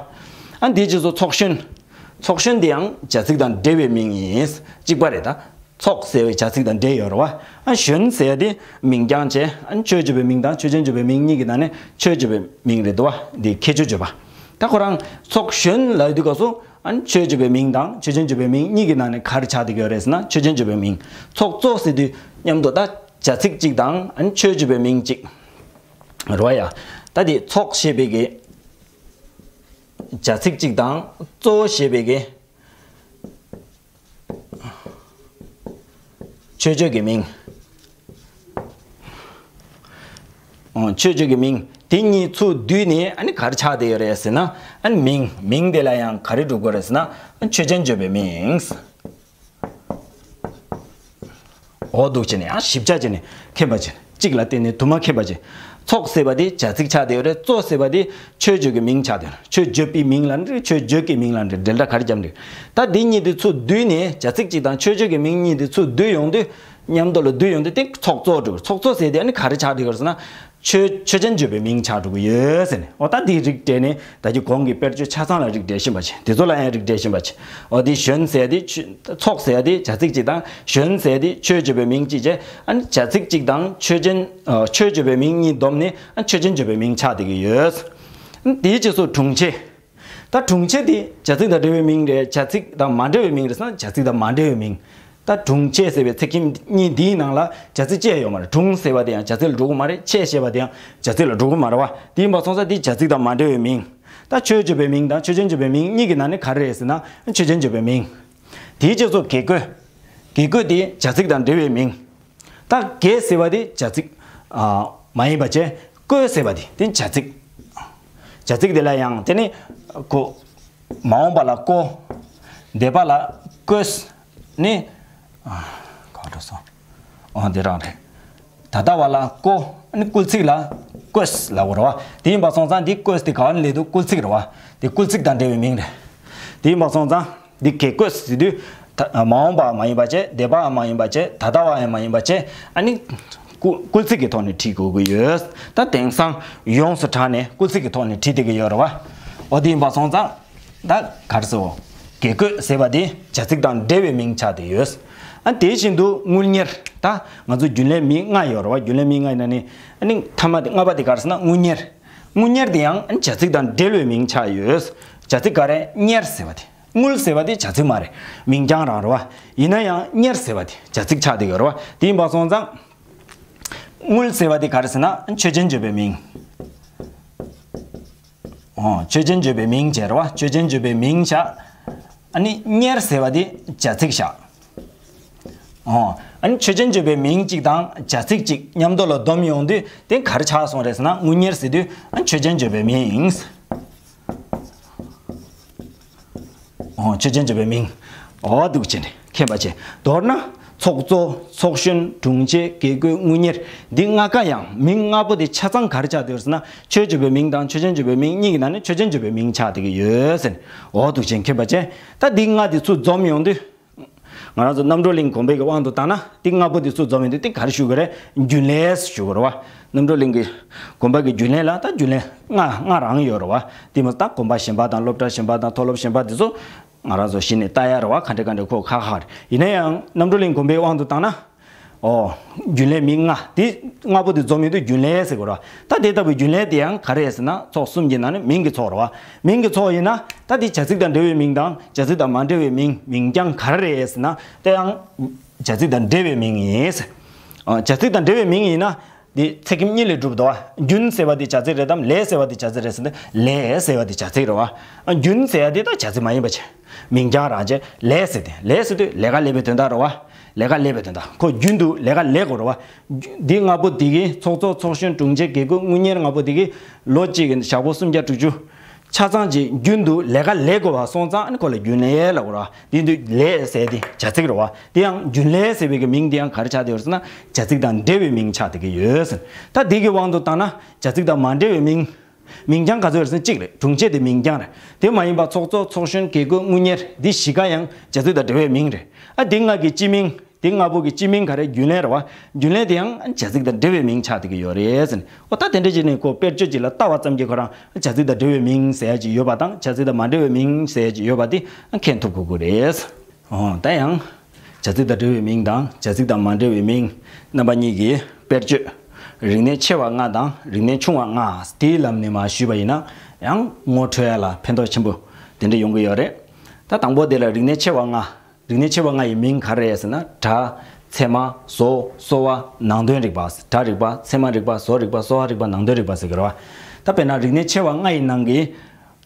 ཨ་འདིའི་རྗེས་སུ་ཚོགས་གཞོན། ཚོགས་གཞོན་འདི་ཡང་བྱ་ཚིག་དང་འབྲེལ་བའི་མིང་ཡིན། གཅིག་པ་རེད་ད། ཚོགས་ཟེར་བའི་བྱ་ཚིག་དང་འབྲེལ་ཡོད་རེད་བ། ཨ་གཞོན་ཟེར་ཡ་དེ་མིང་རྐྱང་བྱས། ཨ་ཆོས་བརྗོད་པའི་མིང་དང་ཆོས་ཅན་བརྗོད་པའི་མིང་གཉིས་ཀྱི་ནང་ནས་ཆོས་བརྗོད་པའི་མིང་རེད་འདུག་བ། འདི་ཁྱད་ཆོས་བརྗོད་པ། ད་ཁོ་རང་ཚོགས་གཞོན་ལབ་དུས་སྐབས་སུ། ཨ་ནི་ཆོས་བརྗོད་པའི་མིང་དང་ཆོས་ཅན་བརྗོད་པའི་མིང་གཉིས་ཀྱི་ནང་ནས་ག་རེ་ཆགས་བསྡད་ཀྱི་ཡོད་རེད་ཟེར་ན། ཆོས་ཅན་བརྗོད་པའི་མིང་། ཚོགས་གཙོ་ཟེར་དུས་མཉམ་དུ་ད་ བྱ་ཚིག་གཅིག་དང་ཨ་ནི་ཆོས་བརྗོད་པའི་མིང་གཅིག་རེད་བ་ཡ། ད་དེ་ཚོགས་ཞེས་པའི་གི་བྱ་ཚིག་གཅིག་དང་གཙོ་བོ་ཞེས་པའི་གི་ཆོས་བརྗོད་ཀྱི་མིང་། ཨོ། ཆོས་བརྗོད་ཀྱི་མིང་དེ་གཉིས་ཚུར་བསྡུས་ནས་ཨ་ནི་ག་རེ་ཆགས་བསྡད་ཡོད་རེད་ཟེར་ན། ཨ་ནི་མིང་། མིང་དེ་ལ་ཡང་ག་རེ་འགྲོ་དགོས་རེད་ཟེར་ན། ཨ་ནི་ཆོས་ཅན་བརྗོད་པའི་མིང་། འོ་འདུག་བྱས་ནས་ཡང་ཞིབ་ཆ་བྱས་ནས་མཁྱེན་པ་བྱས། གཅིག་ལ་བརྟེན་ནས་དུ་མ་མཁྱེན་པ་བྱས། ཚོགས་ཟེར་བ་དེ་བྱ་ཚིག་ཆགས་བསྡད་ཡོད་རེད། གཙོ་ཟེར་བ་དེ་ཆོས་བརྗོད་ཀྱི་མིང་ཆགས་བསྡད་ཡོད་རེད། ཆོས་བརྗོད་པའི་མིང་ལ་འགྲིག་ཆོས་བརྗོད་ཀྱི་མིང་ལ་འགྲིག་འབྲེལ་སྒྲ་ག་རེ་བརྒྱབ་འགྲིག་ད་འདི་གཉིས་དེ་ཚུར་བསྡུས་ནས། བྱ་ཚིག་གཅིག་དང་ཆོས་བརྗོད་ཀྱི་མིང་གཉིས་དེ་ཚུར་བསྡུས་ཡོང་དུས། མཉམ་དུ་ལ་བསྡུས་ཡོང་དུས་དེ་ཚོགས་གཙོ་འགྲོ། ཚོགས་གཙོ་ཟེར་དེ་ཨ་ནི་ག་རེ་ཆགས་འགྲིག་ཡོད་རེད་ཟེར་ན། ཆོས་ཆོས་ཅན་བརྗོད་པའི་མིང་ཆགས་འགྲོ་གི་ཡོད་ཟེར་ནས། འོ་ད་དེའི་རིགས་སྤྲད་ནས་ད་ཀྱི་གོང་གི་དཔེར་བརྗོད་ཆ་ཚང་ལ་རིགས་སྤྲད་བཞིན་པ་བྱས། དེ་ཚོ་ལ་ཡང་རིགས་སྤྲད་བཞིན་པ་བྱས། འོ་དེ་གཞོན་ཟེར་དེ་ཆོས་ཚོགས་ཟེར་དེ་བྱ་ཚིག་གཅིག་དང་། གཞོན་ཟེར་དེ་ཆོས་བརྗོད་པའི་མིང་གཅིག་བྱས། ཨ་ནི་བྱ་ཚིག་གཅིག་དང་ཆོས་ཅན། ཨ། ཆོས་བརྗོད་པའི་མིང་གཉིས་བསྡོམས་ནས། ཨ། ཆོས་ཅན་བརྗོད་པའི་མིང་ཆགས་བསྡད་ཀྱི་ཡོད། དེའི་རྗེས་སུ་སྒྲུང་བྱེད། ད་སྒྲུང་བྱེད་དེ་བྱ་ཚིག་དང་འབྲེལ་བའི་མིང་རེད། བྱ་ཚིག་དང་མ་འབྲེལ་བའི་མིང་རེད་ཟེར་ན། བྱ་ཚིག་དང་མ་འབྲེལ་བའི་མིང་། ད་སྒྲུང་བྱེད་ཟེར་བའི་ཚིག་ཁྱིམ་གཉིས་འདིའི་ནང་ལ་བྱ་ཚིག་བཅས་ཡོད་མ་རེད། སྒྲུང་ཟེར་བ་དེ་ཡང་བྱ་ཚིག་ལ་འགྲོ་གི་མ་རེད། བྱེད་ཞེས་པ་དེ་ཡང་བྱ་ཚིག་ལ་འགྲོ་གི་མ་རེད་བ། དེ་ཡིན་པ་སོང་ཙང་དེ་བྱ་ཚིག་དང་མ་འབྲེལ་བའི་མིང་། ད་ཆོས་བརྗོད་པའི་མིང་དང་ཆོས་ཅན་བརྗོད་པའི་མིང་གཉིས་ཀྱི་ནང་ནས་ག་རེ་རེད་ཟེར་ན། ཆོས་ཅན་བརྗོད་པའི་མིང་། དེའི་རྗེས་སུ་དགེ་བསྐོས། དགེ་བསྐོས་དེ་བྱ་ཚིག་དང་འབྲེལ་བའི་མིང་། ད་དགེ་ཟེར་བ་དེ་བྱ་ཚིག་ཨ། མ་ཡིན་པ་བྱས། བསྐོས་ཟེར་བ་དེ་དེ་བྱ་ཚིག་བྱ་ཚིག་དེ་ལ་ཡང་དེ་ནི་བསྐོ། མ་འོངས་པ་ལ་བསྐོ། འདས་པ་ལ་བསྐོས། ནི། ཨ། གང་འགྲོ་སོང་། འོ་འདི་རང་རེད། ད་ལྟ་བ་ལ་བསྐོ། ནི་སྐུལ་ཚིག་ལ་བསྐོས་ལབ་དགོས་རེད་བ། དེ་ཡིན་པ་སོང་ཙང་འདི་བསྐོས་དེ་ག་བ་ནས་སླེབས་འདུག་སྐུལ་ཚིག་རེད་བ། དེ་སྐུལ་ཚིག་དང་འབྲེལ་བའི་མིང་རེད། དེ་ཡིན་པ་སོང་ཙང་འདི་དགེ་བསྐོས་ཟེར་དུས། ད་མ་འོངས་པ་མ་ཡིན་པ་བྱས། འདས་པ་མ་ཡིན་པ་བྱས། ད་ལྟ་བ་ཡང་མ་ཡིན་པ་བྱས། ཨ་ནི་སྐུ་སྐུལ་ཚིག་གི་ཐོག་ནས་བྲིས་དགོས་ཀྱི་ཡོད། ད་དེང་སང་ཡོངས་སུ་གྲགས་ནས་སྐུལ་ཚིག་གི་ཐོག་ནས་བྲིས་བསྡད་ཀྱི་ཡོད་རེད་བ། འོ་དེ་ཡིན་པ་སོང་ཙང་། ད་ག་རེ་ཟེར། དགེ་བསྐོས་ཟེར་བ་དེ་བྱ་ཚིག་དང་འབྲེལ་བའི་མིང་ཆགས་བསྡད་ཡོད། ཨ། དེ་བཞིན་དུ་དངུལ་གཉེར། ད་ང་ཚོ་རྒྱུན་ལས་མི་ལྔ་ཡོད་རེད་བ། རྒྱུན་ལས་མི་ལྔ་ཡིན་ན་ནི། ཨ་ནི་མཐའ་མ་དེ་ལྔ་པ་དེ་ག་རེ་ཟེར་ན་དངུལ་གཉེར། དངུལ་གཉེར་དེ་ཡང་བྱ་ཚིག་དང་འབྲེལ་བའི་མིང་ཆགས་ཡོད། བྱ་ཚིག་ག་རེ། གཉེར་ཟེར་བ་དེ། དངུལ་ཟེར་བ་དེ་བྱ་ཚིག་མ་རེད། མིང་རྐྱང་རང་རེད་བ། ཡིན་ན་ཡང་གཉེར་ཟེར་བ་དེ་བྱ་ཚིག་ཆགས་བསྡད་ཡོད་རེད་བ། དེ་ཡིན་པ་སོང་ཙང་། དངུལ་ཟེར་བ་དེ་ག་རེ་ཟེར་ན་ཆོས་ཅན་བརྗོད་པའི་མིང་། འོ། ཆོས་ཅན་བརྗོད་པའི་མིང་བྱས་རེད་བ། ཆོས་ཅན་བརྗོད་པའི་མིང་བྱས། ཨ་ནི་གཉེར་ཟེར་བ་དེ་བྱ་ཚིག་བྱས། འོ། ཨ་ནི་ཆོས་ཅན་བརྗོད་པའི་མིང་གཅིག་དང་བྱ་ཚིག་གཅིག་མཉམ་དུ་ལ་བསྡོམས་ཡོང་དུས་དེ་ག་རེ་ཆགས་སོང་རེད་ཟེར་ན། དངུལ་གཉེར་ཟེར་དུས་ཨ་ནི་ཆོས་ཅན་བརྗོད་པའི་མིང་། འོ། ཆོས་ཅན་བརྗོད་པའི་མིང་། འོ་འདུག་བྱས་ནས་མཁྱེན་པ་བྱས། མདོར་ན། ཚོགས་གཙོ། ཚོགས་གཞོན། སྒྲུང་བྱེད། དགེ་བསྐོས། དངུལ་གཉེར། འདི་ལྔ་ཀ་ཡང་མིང་ལྔ་པོ་དེ་ཆ་ཚང་ག་རེ་ཆགས་བསྡད་ཡོད་ཟེར་ན། ཆོས་བརྗོད་པའི་མིང་དང་ཆོས་ཅན་བརྗོད་པའི་མིང་གཉིས་ཀྱི་ནང་ནས་ཆོས་ཅན་བརྗོད་པའི་མིང་ཆགས་བསྡད་ཀྱི་ཡོད་ཟེར། འོ་འདུག་བྱས་མཁྱེན་པ་བྱས། ད་འདི་ལྔ་དེ་ཚུར་འཛོམས་ཡོང་དུས། ང་རང་ཚོ་རྣམ་གྲོལ་གླིང་དགོན་པའི་གི་དབང་དུ་བཏང་ན་འདི་ལྔ་པོ་འདི་ཚུར་འཛོམས་ཡོང་དུས་འདི་ག་རེ་ཞུ་གི་རེད། རྒྱུན་ལས་ཞུ་གི་རེད་བ། རྣམ་གྲོལ་གླིང་གི་དགོན་པ་གི་རྒྱུན་ལས་ལ་ད་རྒྱུན་ལས་ལྔ་ལྔ་རང་ཡོད་རེད་བ། འདི་མ་ད་དགོན་པ་གཞན་པ་དང་སློབ་གྲྭ་གཞན་པ་དང་མཐོ་སློབ་གཞན་པ་འདི་ཚོ་ང་རང་ཚོ་གཞི་ནས་ལྟ་ཡ་རེད་བ། ག་འདྲ་ག་འདྲ་ཁོ་ཁག་ཁག་རེད། ཡིན་ན་ཡང་རྣམ་གྲོལ་གླིང་དགོན་པའི་དབང་དུ་བཏང་ན། ཨོ། རྒྱུན་ལས་མི་ལྔ། དེ་ལྔ་པོ་དེ་འཛོམས་ཡོང་དུས་རྒྱུན་ལས་ཟེར་དགོས་རེད་བ། ད་དེ་ལྟ་བུའི་རྒྱུན་ལས་དེ་ཡང་ག་རེ་རེད་ཟེར་ན་ཚོགས་གསུམ་གྱི་ནང་ནས་མིང་གི་ཚོགས་རེད་བ། མིང་གི་ཚོགས་ཡིན་ན་ད་དེ་བྱ་ཚིག་དང་འབྲེལ་བའི་མིང་དང་བྱ་ཚིག་དང་མ་འབྲེལ་བའི་མིང་། མིང་རྐྱང་ག་རེ་རེད་ཟེར་ན་དེ་ཡང་བྱ་ཚིག་དང་འབྲེལ་བའི་མིང་ཡིན། ཨ། བྱ་ཚིག་དང་འབྲེལ་བའི་མིང་ཡིན་ན་དེ་ཚེག་ཁྱིམ་གཉིས་ལས་གྲུབ་འདུག་བ། རྒྱུན་ཟེར་བ་དེ་བྱ་ཚིག་རེད་དམ། ལས་ཟེར་བ་དེ་བྱ་ཚིག་རེད་ཟེར་ན་ལས་ཟེར་བ་དེ་བྱ་ཚིག་རེད་བ། ཨ། རྒྱུན་ཟེར་བ་དེ་ད་བྱ་ཚིག་མ་ཡིན་པ་བྱས། མིང་རྐྱང་རང་བྱས། ལས་ཟེར་དེ། ལས་ཟེར་དུས་ལས་ཀ་ལས་པའི་དོན་དག་རེད་བ། ལས་ཀ་ལས་པའི་དོན་དག་ཁོ་རྒྱུན་དུ་ལས་ཀ་ལས་དགོས་རེད་བ། འདི་ལྔ་པོ་འདི་གི་ཚོགས་གཙོ། ཚོགས་གཞོན། སྒྲུང་བྱེད། དགེ་བསྐོས། དངུལ་གཉེར་ལྔ་པོ་འདི་གི་ལོ་གཅིག་གི་ཞག་པོ་སུམ་བརྒྱ་དྲུག་ཅུ་ཆ་ཚང་གཅིག་རྒྱུན་དུ་ལས་ཀ་ལས་དགོས་པ་སོང་ཙང་ཨ་ནི་ཁོ་ལ་རྒྱུན་ལས་ལབ་དགོས་རེད་བ། འདི་འདུས་ལས་ཟེར་དེ་བྱ་ཚིག་རེད་བ། དེ་ཡང་རྒྱུན་ལས་ཟེར་བའི་གི་མིང་དེ་ཡང་ག་རེ་ཆགས་བསྡད་ཡོད་ཟེར་ན་བྱ་ཚིག་དང་འབྲེལ་བའི་མིང་ཆགས་བསྡད་ཀྱི་ཡོད་ཟེར། ད་འདི་གི་དབང་དུ་བཏང་ན་བྱ་ཚིག་དང་མ་འབྲེལ་བའི་མིང་། མིང་རྐྱང་ག་ཚོད་རེད་ཟེར་ན་གཅིག་རེད། སྒྲུང་བྱེད་དེ་མིང་རྐྱང་རེད། དེ་མ་ཡིན་པ་ཚོགས་གཙོ། ཚོགས་གཞོན། དགེ་བསྐོས། དངུལ་གཉེར། འདི་བཞི་ཀ་ཡང་བྱ་ཚིག་དང་འབྲེལ་བའི་མིང་རེད། ཨ། འདི་ལྔ་གི་སྤྱི་མིང་། འདི་ལྔ་པོ་གི་སྤྱི་མིང་ག་རེ། རྒྱུན་ལས་རེད་བ། རྒྱུན་ལས་དེ་ཡང་བྱ་ཚིག་དང་འབྲེལ་བའི་མིང་ཆགས་བསྡད་ཀྱི་ཡོད་རེད་ཟེར་ནས། འོ་ད་དེ་འདྲ་བྱས་ནས་ཁོ་དཔེར་བརྗོད་ཅིག་ལ་ལྟ་བ་ཙམ་གྱིས་ཁོ་རང་བྱ་ཚིག་དང་འབྲེལ་བའི་མིང་ཟེར་ཡ་ཅིག་ཡོད་པ་དང་བྱ་ཚིག་དང་མ་འབྲེལ་བའི་མིང་ཟེར་ཡ་ཅིག་ཡོད་པ་དེ་མཁྱེན་ཐུབ་དགོས་ཀྱི་རེད། འོ་ད་ཡང་། བྱ་ཚིག་དང་འབྲེལ་བའི་མིང་དང་བྱ་ཚིག་དང་མ་འབྲེལ་བའི་མིང་རྣམ་པ་གཉིས་ཀྱི་དཔེར་བརྗོད། རིག་གནས་ཆེ་བ་ལྔ་དང་རིག་གནས་ཆུང་བ་ལྔ། དེའི་ལམ་ནས་མར་ཞུས་པ་ཡིན་ན་ཡང་ངོ་འཕྲོད་ཡ་ལ་ཕན་ཐོགས་ཆེན་པོ་དེ་འདྲ་ཡོང་གི་ཡོད་རེད། ད་དང་པོ་དེ་ལ་རིག་གནས་ཆེ་བ་ལྔ། རིག་གནས་ཆེ་བ་ལྔ་ཡི་མིང་ག་རེ་རེད་ཟེར་ན་སྒྲ། ཚད་མ། བཟོ། གསོ་བ། ནང་དོན་རིག་པ། སྒྲ་རིག་པ། ཚད་མ་རིག་པ། བཟོ་རིག་པ། གསོ་བ་རིག་པ། ནང་དོན་རིག་པ་ཟེར་གྱི་རེད་བ། ད་དཔེར་ན་རིག་གནས་ཆེ་བ་ལྔ་ཡི་ནང་གི་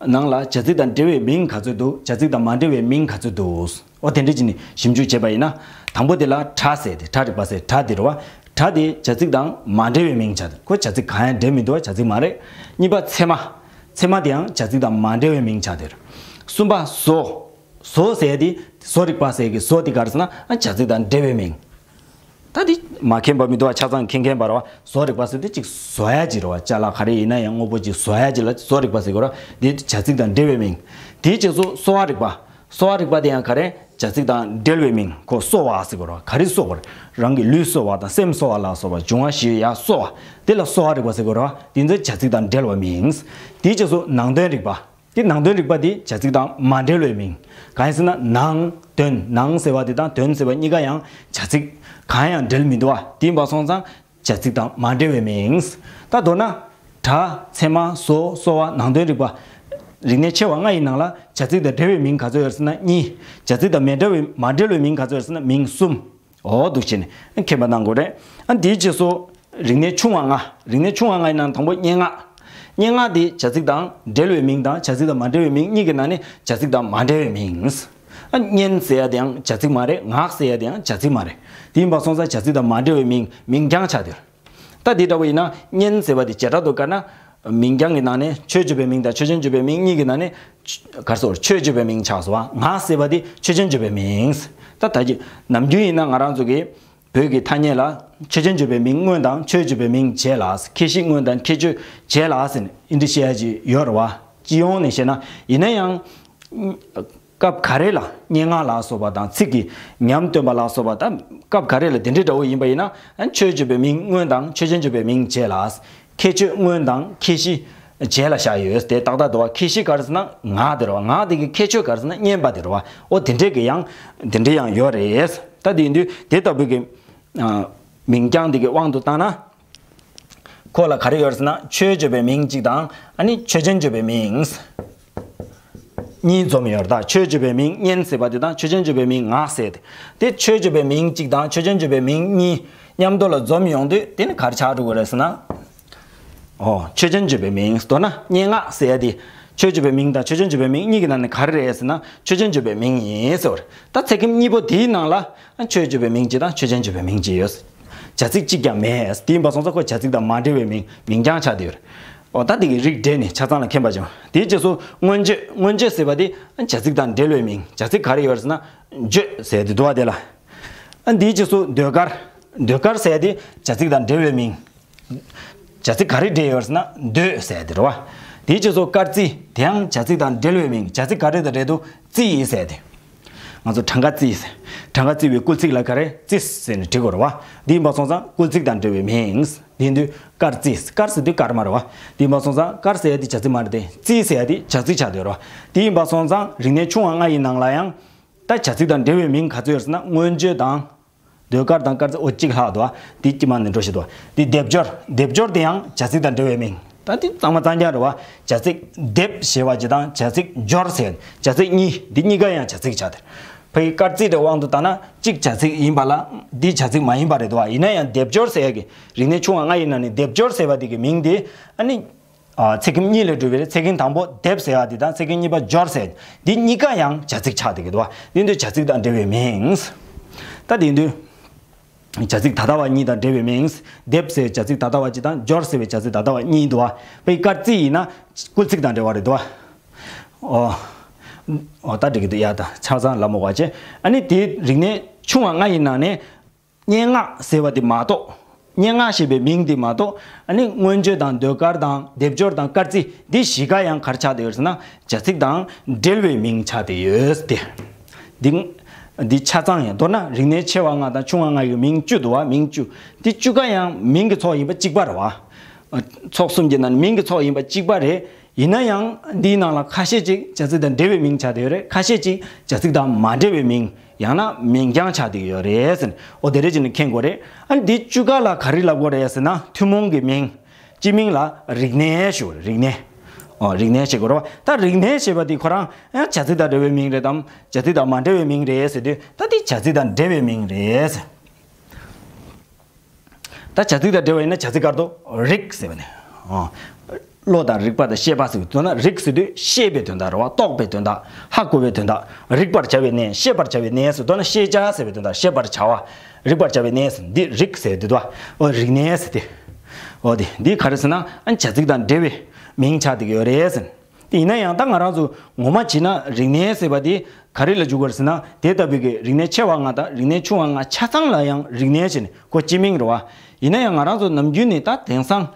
ནང་ལ་བྱ་ཚིག་དང་འབྲེལ་བའི་མིང་ག་ཚོད་འདུག་བྱ་ཚིག་དང་མ་འབྲེལ་བའི་མིང་ག་ཚོད་འདུག་འོ་དེ་འདྲ་བྱས་ནས་ཞིབ་འཇུག་བྱས་པ་ཡིན་ན། དང་པོ་དེ་ལ་སྒྲ་ཟེར་ཏེ། སྒྲ་རིག་པ་ཟེར། སྒྲ་དེ་རེད་བ། སྒྲ་དེ་བྱ་ཚིག་དང་མ་འབྲེལ་བའི་མིང་ཆགས་ཏེ། ཁོ་བྱ་ཚིག་གང་ཡང་འབྲེལ་མི་འདུག་བ། བྱ་ཚིག་མ་རེད། གཉིས་པ་ཚད་མ། ཚད་མ་དེ་ཡང་བྱ་ཚིག་དང་མ་འབྲེལ་བའི་མིང་ཆགས་ཏེ། གསུམ་པ་བཟོ། བཟོ་ཟེར་ཡ་དེ། བཟོ་རིག་པ་ཟེར་གྱི་བཟོ་དེ་ག་རེ་ཟེར་ན། ཨ། བྱ་ཚིག་དང་འབྲེལ་བའི་མིང་། ད་དེ་མ་མཁྱེན་པ་མི་འདུག་བ། ཆ་ཚང་མཁྱེན་མཁན་པ་རེད་བ། བཟོ་རིག་པ་ཟེར་དེ་གཅིག་བཟོ་ཡ་ཅིག་རེད་བ། ཅ་ལག་ག་རེ་ཡིན་ན་ཡང་དངོས་པོ་ཅིག་བཟོ་ཡ་ཅིག་ལ་བཟོ་རིག་པ་ཟེར་གྱི་རེད་བ། དེ་བྱ་ཚིག་དང་འབྲེལ་བའི་མིང་། དེའི་རྗེས་སུ་གསོ་བ་རིག་པ། གསོ་བ་རིག་པ་དེ་ཡང་ག་རེ། བྱ་ཚིག་དང་འབྲེལ་བའི་མིང་། ཁོ་གསོ་བ་ཟེར་གྱི་རེད་བ། ག་རེ་གསོ་བ་རེད། རང་གི་ལུས་གསོ་བ་དང་སེམས་གསོ་བ་ལ་སོགས་པ་འབྱུང་བ་བཞི་ཡ་གསོ་བ། དེ་ལ་གསོ་བ་རིག་པ་ཟེར་གྱི་རེད་བ། དེ་ཚོ་བྱ་ཚིག་དང་འབྲེལ་བའི་མིང་། དེའི་རྗེས་སུ་ནང་དོན་རིག་པ། དེ་ནང་དོན་རིག་པ་དེ་བྱ་ཚིག་དང་མ་འབྲེལ་བའི་མིང་། གང་ཡིན་ཟེར་ན། ནང་དོན། ནང་ཟེར་བ་དེ་དང་དོན་ཟེར་བ་གཉིས་ཀ་ཡང་བྱ་ཚིག་གང་ཡང་འབྲེལ་མི་འདུག་བ། དེ་ཡིན་པ་སོང་ཙང་བྱ་ཚིག་དང་མ་འབྲེལ་བའི་མིང་། ད་མདོར་ན། སྒྲ། ཚད་མ། བཟོ། གསོ་བ། ནང་དོན་རིག་པ། རིག་གནས་ཆེ་བ་ལྔ་ཡི་ནང་ལ་བྱ་ཚིག་དང་འབྲེལ་བའི་མིང་ག་ཚོད་ཡོད་ཟེར་ན་གཉིས། བྱ་ཚིག་དང་མི་འབྲེལ་བའི། མ་འབྲེལ་བའི་མིང་ག་ཚོད་ཡོད་ཟེར་ན་མིང་གསུམ། འོ་འདུག་བྱས་ནས་མཁྱེན་པ་གནང་དགོས་རེད། ཨ། འདིའི་རྗེས་སུ་རིག་གནས་ཆུང་བ་ལྔ། རིག་གནས་ཆུང་བ་ལྔ་ཡི་ནང་དང་པོ་སྙན་ངག། སྙན་ངག་དེ་བྱ་ཚིག་དང་འབྲེལ་བའི་མིང་དང་བྱ་ཚིག་དང་མ་འབྲེལ་བའི་མིང་གཉིས་ཀྱི་ནང་ནས་བྱ་ཚིག་དང་མ་འབྲེལ་བའི་མིང་། ཨ། སྙན་ཟེར་ཡ་དེའང་བྱ་ཚིག་མ་རེད། ངག་ཟེར་ཡ་དེའང་བྱ་ཚིག་མ་རེད། དེ་ཡིན་པ་སོང་ཙང་བྱ་ཚིག་དང་མ་འབྲེལ་བའི་མིང་། མིང་རྐྱང་ཆགས་དེ། ད་དེ་འདྲ་བོ་ཡིན་ན་སྙན་ཟེར་བ་དེ་བྱེ་བྲག་ཏུ་བཀར་ན། མིང་རྐྱང་གི་ནང་ནས་ཆོས་བརྗོད་པའི་མིང་དང་ཆོས་ཅན་བརྗོད་པའི་མིང་གཉིས་ཀྱི་ནང་ནས། ག་རེ་ཟེར། ཆོས་བརྗོད་པའི་མིང་ཆགས་སོང་བ། ངག་ཟེར་བ་དེ་ཆོས་ཅན་བརྗོད་པའི་མིང་། ད་ད་གི་ནམ་རྒྱུན་ཡིན་ན་ང་རང་ཚོ་གི་བོད་ཀྱི་ཐ་སྙད་ལ་ཆོས་ཅན་བརྗོད་པའི་མིང་སྔོན་དང་ཆོས་བརྗོད་པའི་མིང་རྗེས་ལ། ཁྱད་གཞི་སྔོན་དང་ཁྱད་ཆོས་རྗེས་ལ་ཟེར་ནས་འདི་འདྲ་བཤད་ཡ་ཅིག་ཡོད་རེད་བ། སྤྱི་ཡོངས་ནས་བཤད་ན། ཡིན་ན་ཡང་། སྐབས་ག་རེ་ལ་སྙན་ངག་ལ་སོགས་པ་དང་ཚིག་གི་ཉམས་སྟོན་པ་ལ་སོགས་པ་དང་། སྐབས་ག་རེ་ལ་དེ་འདྲའི་འདྲ་བོ་ཡིན་པ་ཡིན་ན། ཆོས་བརྗོད་པའི་མིང་སྔོན་དང་ཆོས་ཅན་བརྗོད་པའི་མིང་རྗེས་ལ། ཁྱད་ཆོས་སྔོན་དང་ཁྱད་གཞི་རྗེས་ལ་བཞག་ཡོད། དེ་ཏག་ཏག་འདུག་བ། ཁྱད་གཞི་ག་རེ་ཟེར་ན་ངག་དེ་རེད་བ། ངག་དེ་གི་ཁྱད་ཆོས་ག་རེ་ཟེར་ན་སྙན་པ་དེ་རེད་བ། ཨོ་དེ་འདྲས་ཀྱི་ཡང་དེ་འདྲས་ཡང་ཡོད་རེད། ད་དེ་ཡིན་དུས་དེ་ལྟ་བུའི་གི་མིང་རྐྱང་དེ་གི་དབང་དུ་བཏང་ན། ཁོ་ལ་ག་རེ་ཡོད་ཟེར་ན། ཆོས་བརྗོད་པའི་མིང་གཅིག་དང་། ཨ་ནི་ཆོས་ཅན་བརྗོད་པའི་མིང་གཉིས་འཛོམས་ཡོད་རེད། ད་ཆོས་བརྗོད་པའི་མིང་སྙན་ཟེར་བ་དེ་དང་ཆོས་ཅན་བརྗོད་པའི་མིང་ངག་ཟེར་ཏེ། དེ་ཆོས་བརྗོད་པའི་མིང་གཅིག་དང་ཆོས་ཅན་བརྗོད་པའི་མིང་གཉིས་མཉམ་དུ་ལ་འཛོམས་ཡོང་དུས་དེ་ནི་ག་རེ་ཆགས་འགྲོ་གི་རེད་ཟེར་ན། ཨོ། ཆོས་ཅན་བརྗོད་པའི་མིང་། མདོར་ན་སྙན་ངག་ཟེར་ཡ་དེ་ཆོས་བརྗོད་པའི་མིང་དང་ཆོས་ཅན་བརྗོད་པའི་མིང་གཉིས་ཀྱི་ནང་ནས་ག་རེ་རེད་ཟེར་ན་ཆོས་ཅན་བརྗོད་པའི་མིང་ཡིན་ཟེར་བ་རེད། ད་ཚིག་རྒྱན་གཉིས་པོ་དེའི་ནང་ལ་ཆོས་བརྗོད་པའི་མིང་གཅིག་དང་ཆོས་ཅན་བརྗོད་པའི་མིང་གཅིག་ཡོད། བྱ་ཚིག་གཅིག་ཀྱང་མེད། དེ་ཡིན་པ་སོང་ཙང་ཁོ་བྱ་ཚིག་དང་མ་འབྲེལ་བའི་མིང་། མིང་རྐྱང་ཆགས་བསྡད་ཡོད་རེད། འོ། ད་དེ་གི་རིགས་འགྲེ་ནས་ཆ་ཚང་ལ་མཁྱེན་པ་བྱུང་། དེའི་རྗེས་སུ་མངོན་བརྗོད། མངོན་བརྗོད་ཟེར་བ་དེ་བྱ་ཚིག་དང་འབྲེལ་བའི་མིང་། བྱ་ཚིག་ག་རེ་ཡོད་ཟེར་ན་བརྗོད་ཟེར་དེ་འདུག་བ། དེ་ལ། དེའི་རྗེས་སུ་ཟློས་གར། ཟློས་གར་ཟེར་དེ་བྱ་ཚིག་དང་འབྲེལ་བའི་མིང་། བྱ་ཚིག་ག་རེ་འབྲེལ་ཡོད་ཟེར་ན་འདོད་ཟེར་དེ་རེད་བ། དེའི་རྗེས་སུ་སྐར་རྩིས། དེའང་བྱ་ཚིག་དང་འབྲེལ་བའི་མིང་། བྱ་ཚིག་ག་རེ་དང་འབྲེལ་འདུག་རྩིས་ཟེར་དེ། ང་ཚོ་གྲངས་ཀ་རྩིས། གྲངས་ཀ་རྩིས་པའི་སྐུལ་ཚིག་ལ་ག་རེ། རྩིས་ཟེར་ནས་འབྲི་དགོས་རེད་བ། འདི་ཡིན་པ་སོང་ཙང་སྐུལ་ཚིག་དང་འབྲེལ་བའི་མིང་། འདི་ཡིན་དུས་སྐར་རྩིས། སྐར་ཟེར་དུས་སྐར་མ་རེད་བ། འདི་ཡིན་པ་སོང་ཙང་སྐར་ཟེར་ཡ་དེ་བྱ་ཚིག་མ་རེད་དེ། རྩིས་ཟེར་ཡ་དེ་བྱ་ཚིག་ཆགས་བསྡད་ཡོད་རེད་བ། འདི་ཡིན་པ་སོང་ཙང་རིག་གནས་ཆུང་བ་ལྔ་ཡི་ནང་ལ་ཡང་། ད་བྱ་ཚིག་དང་འབྲེལ་བའི་མིང་ག་ཚོད་ཡོད་ཟེར་ན། མངོན་བརྗོད་དང་། ཟློས་གར་དང་སྐར་རྩིས། འོ། གཅིག་ལྷག་འདུག་བ། འདི་དཀྱིལ་མ་ནས་འགྲོ་བཞིན་འདུག་བ། འདི་སྡེབ་སྦྱོར། སྡེབ་སྦྱོར་དེ་ཡང་བྱ་ཚིག་དང་འབྲེལ་བའི་མིང་། ད་འདི་གཙང་མ་གཙང་རྐྱང་རེད་བ། བྱ་ཚིག་སྡེབ་ཞེས་པ་གཅིག་དང་བྱ་ཚིག་སྦྱོར་ཟེར་བྱ་ཚིག་གཉིས། འདི་གཉིས་ཀ་ཡང་བྱ་ཚིག་ཆགས་དེ། ཕ་གི་སྐར་རྩིས་དེ་དབང་དུ་བཏང་ན་གཅིག་བྱ་ཚིག་ཡིན་པ་ལ་འདི་བྱ་ཚིག་མ་ཡིན་པ་རེད་འདུག་བ། ཡིན་ན་ཡང་སྡེབ་སྦྱོར་ཟེར་ཡ་གི་རིག་གནས་ཆུང་བ་ལྔ་ཡི་ནང་ནས་སྡེབ་སྦྱོར་ཟེར་བ་དེ་གི་མིང་དེ། ཨ་ནི། ཨ། ཚིག་རྒྱན་གཉིས་ལས་གྲུབ་པའི་ཚིག་རྒྱན་དང་པོ་སྡེབ་ཟེར་བ་འདི་དང་ཚིག་རྒྱན་གཉིས་པ་སྦྱོར་ཟེར། འདི་གཉིས་ཀ་ཡང་བྱ་ཚིག་ཆགས་བསྡད་ཀྱི་འདུག་བ། འདི་འདུག་བྱ་ཚིག་དང་འབྲེལ་བའི་མིང་། ད་འདི་འདུག་བྱ་ཚིག་ད་ལྟ་བ་གཉིས་དང་འབྲེལ་བའི་མིང་། སྡེབ་ཟེར་བྱ་ཚིག་ད་ལྟ་བ་གཅིག་དང་སྦྱོར་ཟེར་བའི་བྱ་ཚིག་ད་ལྟ་བ་གཉིས་འདུག་བ། དཔེ་སྐར་རྩིས་ཡིན་ན་སྐུལ་ཚིག་དང་འབྲེལ་བ་རེད་འདུག་བ། ཨོ། ཨོ། ད་འགྲིག་གི་འདུག་ཡ། ད་ཆ་ཚང་ལ་མོ་བ་བྱས། ཨ་ནི་དེའི་རིག་གནས་ཆུང་བ་ལྔ་ཡི་ནང་ནས། སྙན་ངག་ཟེར་བ་དེ་མ་གཏོགས། སྙན་ངག་ཞེས་པའི་མིང་དེ་མ་གཏོགས། ཨ་ནི་མངོན་བརྗོད་དང་ཟློས་གར་དང་སྡེབ་སྦྱོར་དང་སྐར་རྩིས་འདི་བཞི་ཀ་ཡང་ག་རེ་ཆགས་བསྡད་ཡོད་ཟེར་ན། བྱ་ཚིག་དང་འབྲེལ་བའི་མིང་ཆགས་བསྡད་ཡོད་དེ། འདི། འདི་ཆ་ཚང་ཡང་མདོར་ན་རིག་གནས་ཆེ་བ་ལྔ་དང་ཆུང་བ་ལྔ་ཡི་མིང་བཅུ་འདུག་བ། མིང་བཅུ། འདི་བཅུ་ཀ་ཡང་མིང་གི་ཚོགས་ཡིན་པ་གཅིག་པ་རེད་བ། ཚོགས་གསུམ་གྱི་ནང་ནས་མིང་གི་ཚོགས་ཡིན་པ་གཅིག་པ་རེད། ཡིན་ན་ཡང་འདིའི་ནང་ལ་ཁ་ཤས་ཅིག་བྱ་ཚིག་དང་འབྲེལ་བའི་མིང་ཆགས་བསྡད་ཡོད་རེད། ཁ་ཤས་ཅིག་བྱ་ཚིག་དང་མ་འབྲེལ་བའི་མིང་། ཡང་ན་མིང་རྐྱང་ཆགས་བསྡད་ཡོད་རེད་ཟེར་ནས། འོ་དེ་རེད་ཅེས་ནས་མཁྱེན་དགོས་རེད། ཨ་ནི་འདི་བཅུ་ཀ་ལ་ག་རེ་ལབ་དགོས་རེད་ཟེར་ན། ཐུན་མོང་གི་མིང་། སྤྱི་མིང་ལ་རིག་གནས་ཞུ་དགོས་རེད། རིག་གནས། ཨོ། རིག་གནས་ཞེས་དགོས་རེད་བ། ད་རིག་གནས་ཞེས་པ་འདི་ཁོ་རང་ཡང་བྱ་ཚིག་དང་འབྲེལ་བའི་མིང་རེད་དམ། བྱ་ཚིག་དང་མ་འབྲེལ་བའི་མིང་རེད་ཟེར་དུས། ད་འདི་བྱ་ཚིག་དང་འབྲེལ་བའི་མིང་རེད་ཟེར། ད་བྱ་ཚིག་དང་འབྲེལ་བ་ཡིན་ན་བྱ་ཚིག་སྐར་དོ་རིག་ཟེར་བ་ནི། ཨོ། བློ་དང་རིག་པ་དང་ཤེས་པ་ཟེར་བའི་དོན་ན་རིག་ཟེར་དུས་ཤེས་པའི་དོན་དག་རེད་བ། རྟོགས་པའི་དོན་དག་ཧ་གོ་བའི་དོན་དག་རིག་པར་བྱ་བའི་གནས། ཤེས་པར་བྱ་བའི་གནས་ཟེར་དོན་ན་ཤེས་བྱ་ཟེར་བའི་དོན་དག་ཤེས་པར་བྱ་བ། རིག་པར་བྱ་བའི་གནས་ཟེར་འདི་རིག་ཟེར་དུས་དོ། ཨོ་རིག་གནས་ཟེར་ཏེ། ཨོ་དེ་འདི་ག་རེ་ཟེར་ན་ཨ་བྱ་ཚིག་དང་འབྲེལ་བའི་མིང་ཆགས་བསྡད་ཀྱི་ཡོད་རེད་ཟེར། དེ་ཡིན་ན་ཡང་ད་ང་རང་ཚོ་ངོ་མ་བྱས་ན་རིག་གནས་ཟེར་བ་དེ་ག་རེ་ལ་འཇུག་དགོས་རེད་ཟེར་ན། དེ་ལྟ་བུའི་གི་རིག་གནས་ཆེ་བ་ལྔ་དང་རིག་གནས་ཆུང་བ་ལྔ་ཆ་ཚང་ལ་ཡང་རིག་གནས་ཟེར་ནས་ཁོ་སྤྱི་མིང་རེད་བ། ཡིན་ན་ཡང་ང་རང་ཚོ་ནམ་རྒྱུན་ནས་ད་དེང་སང་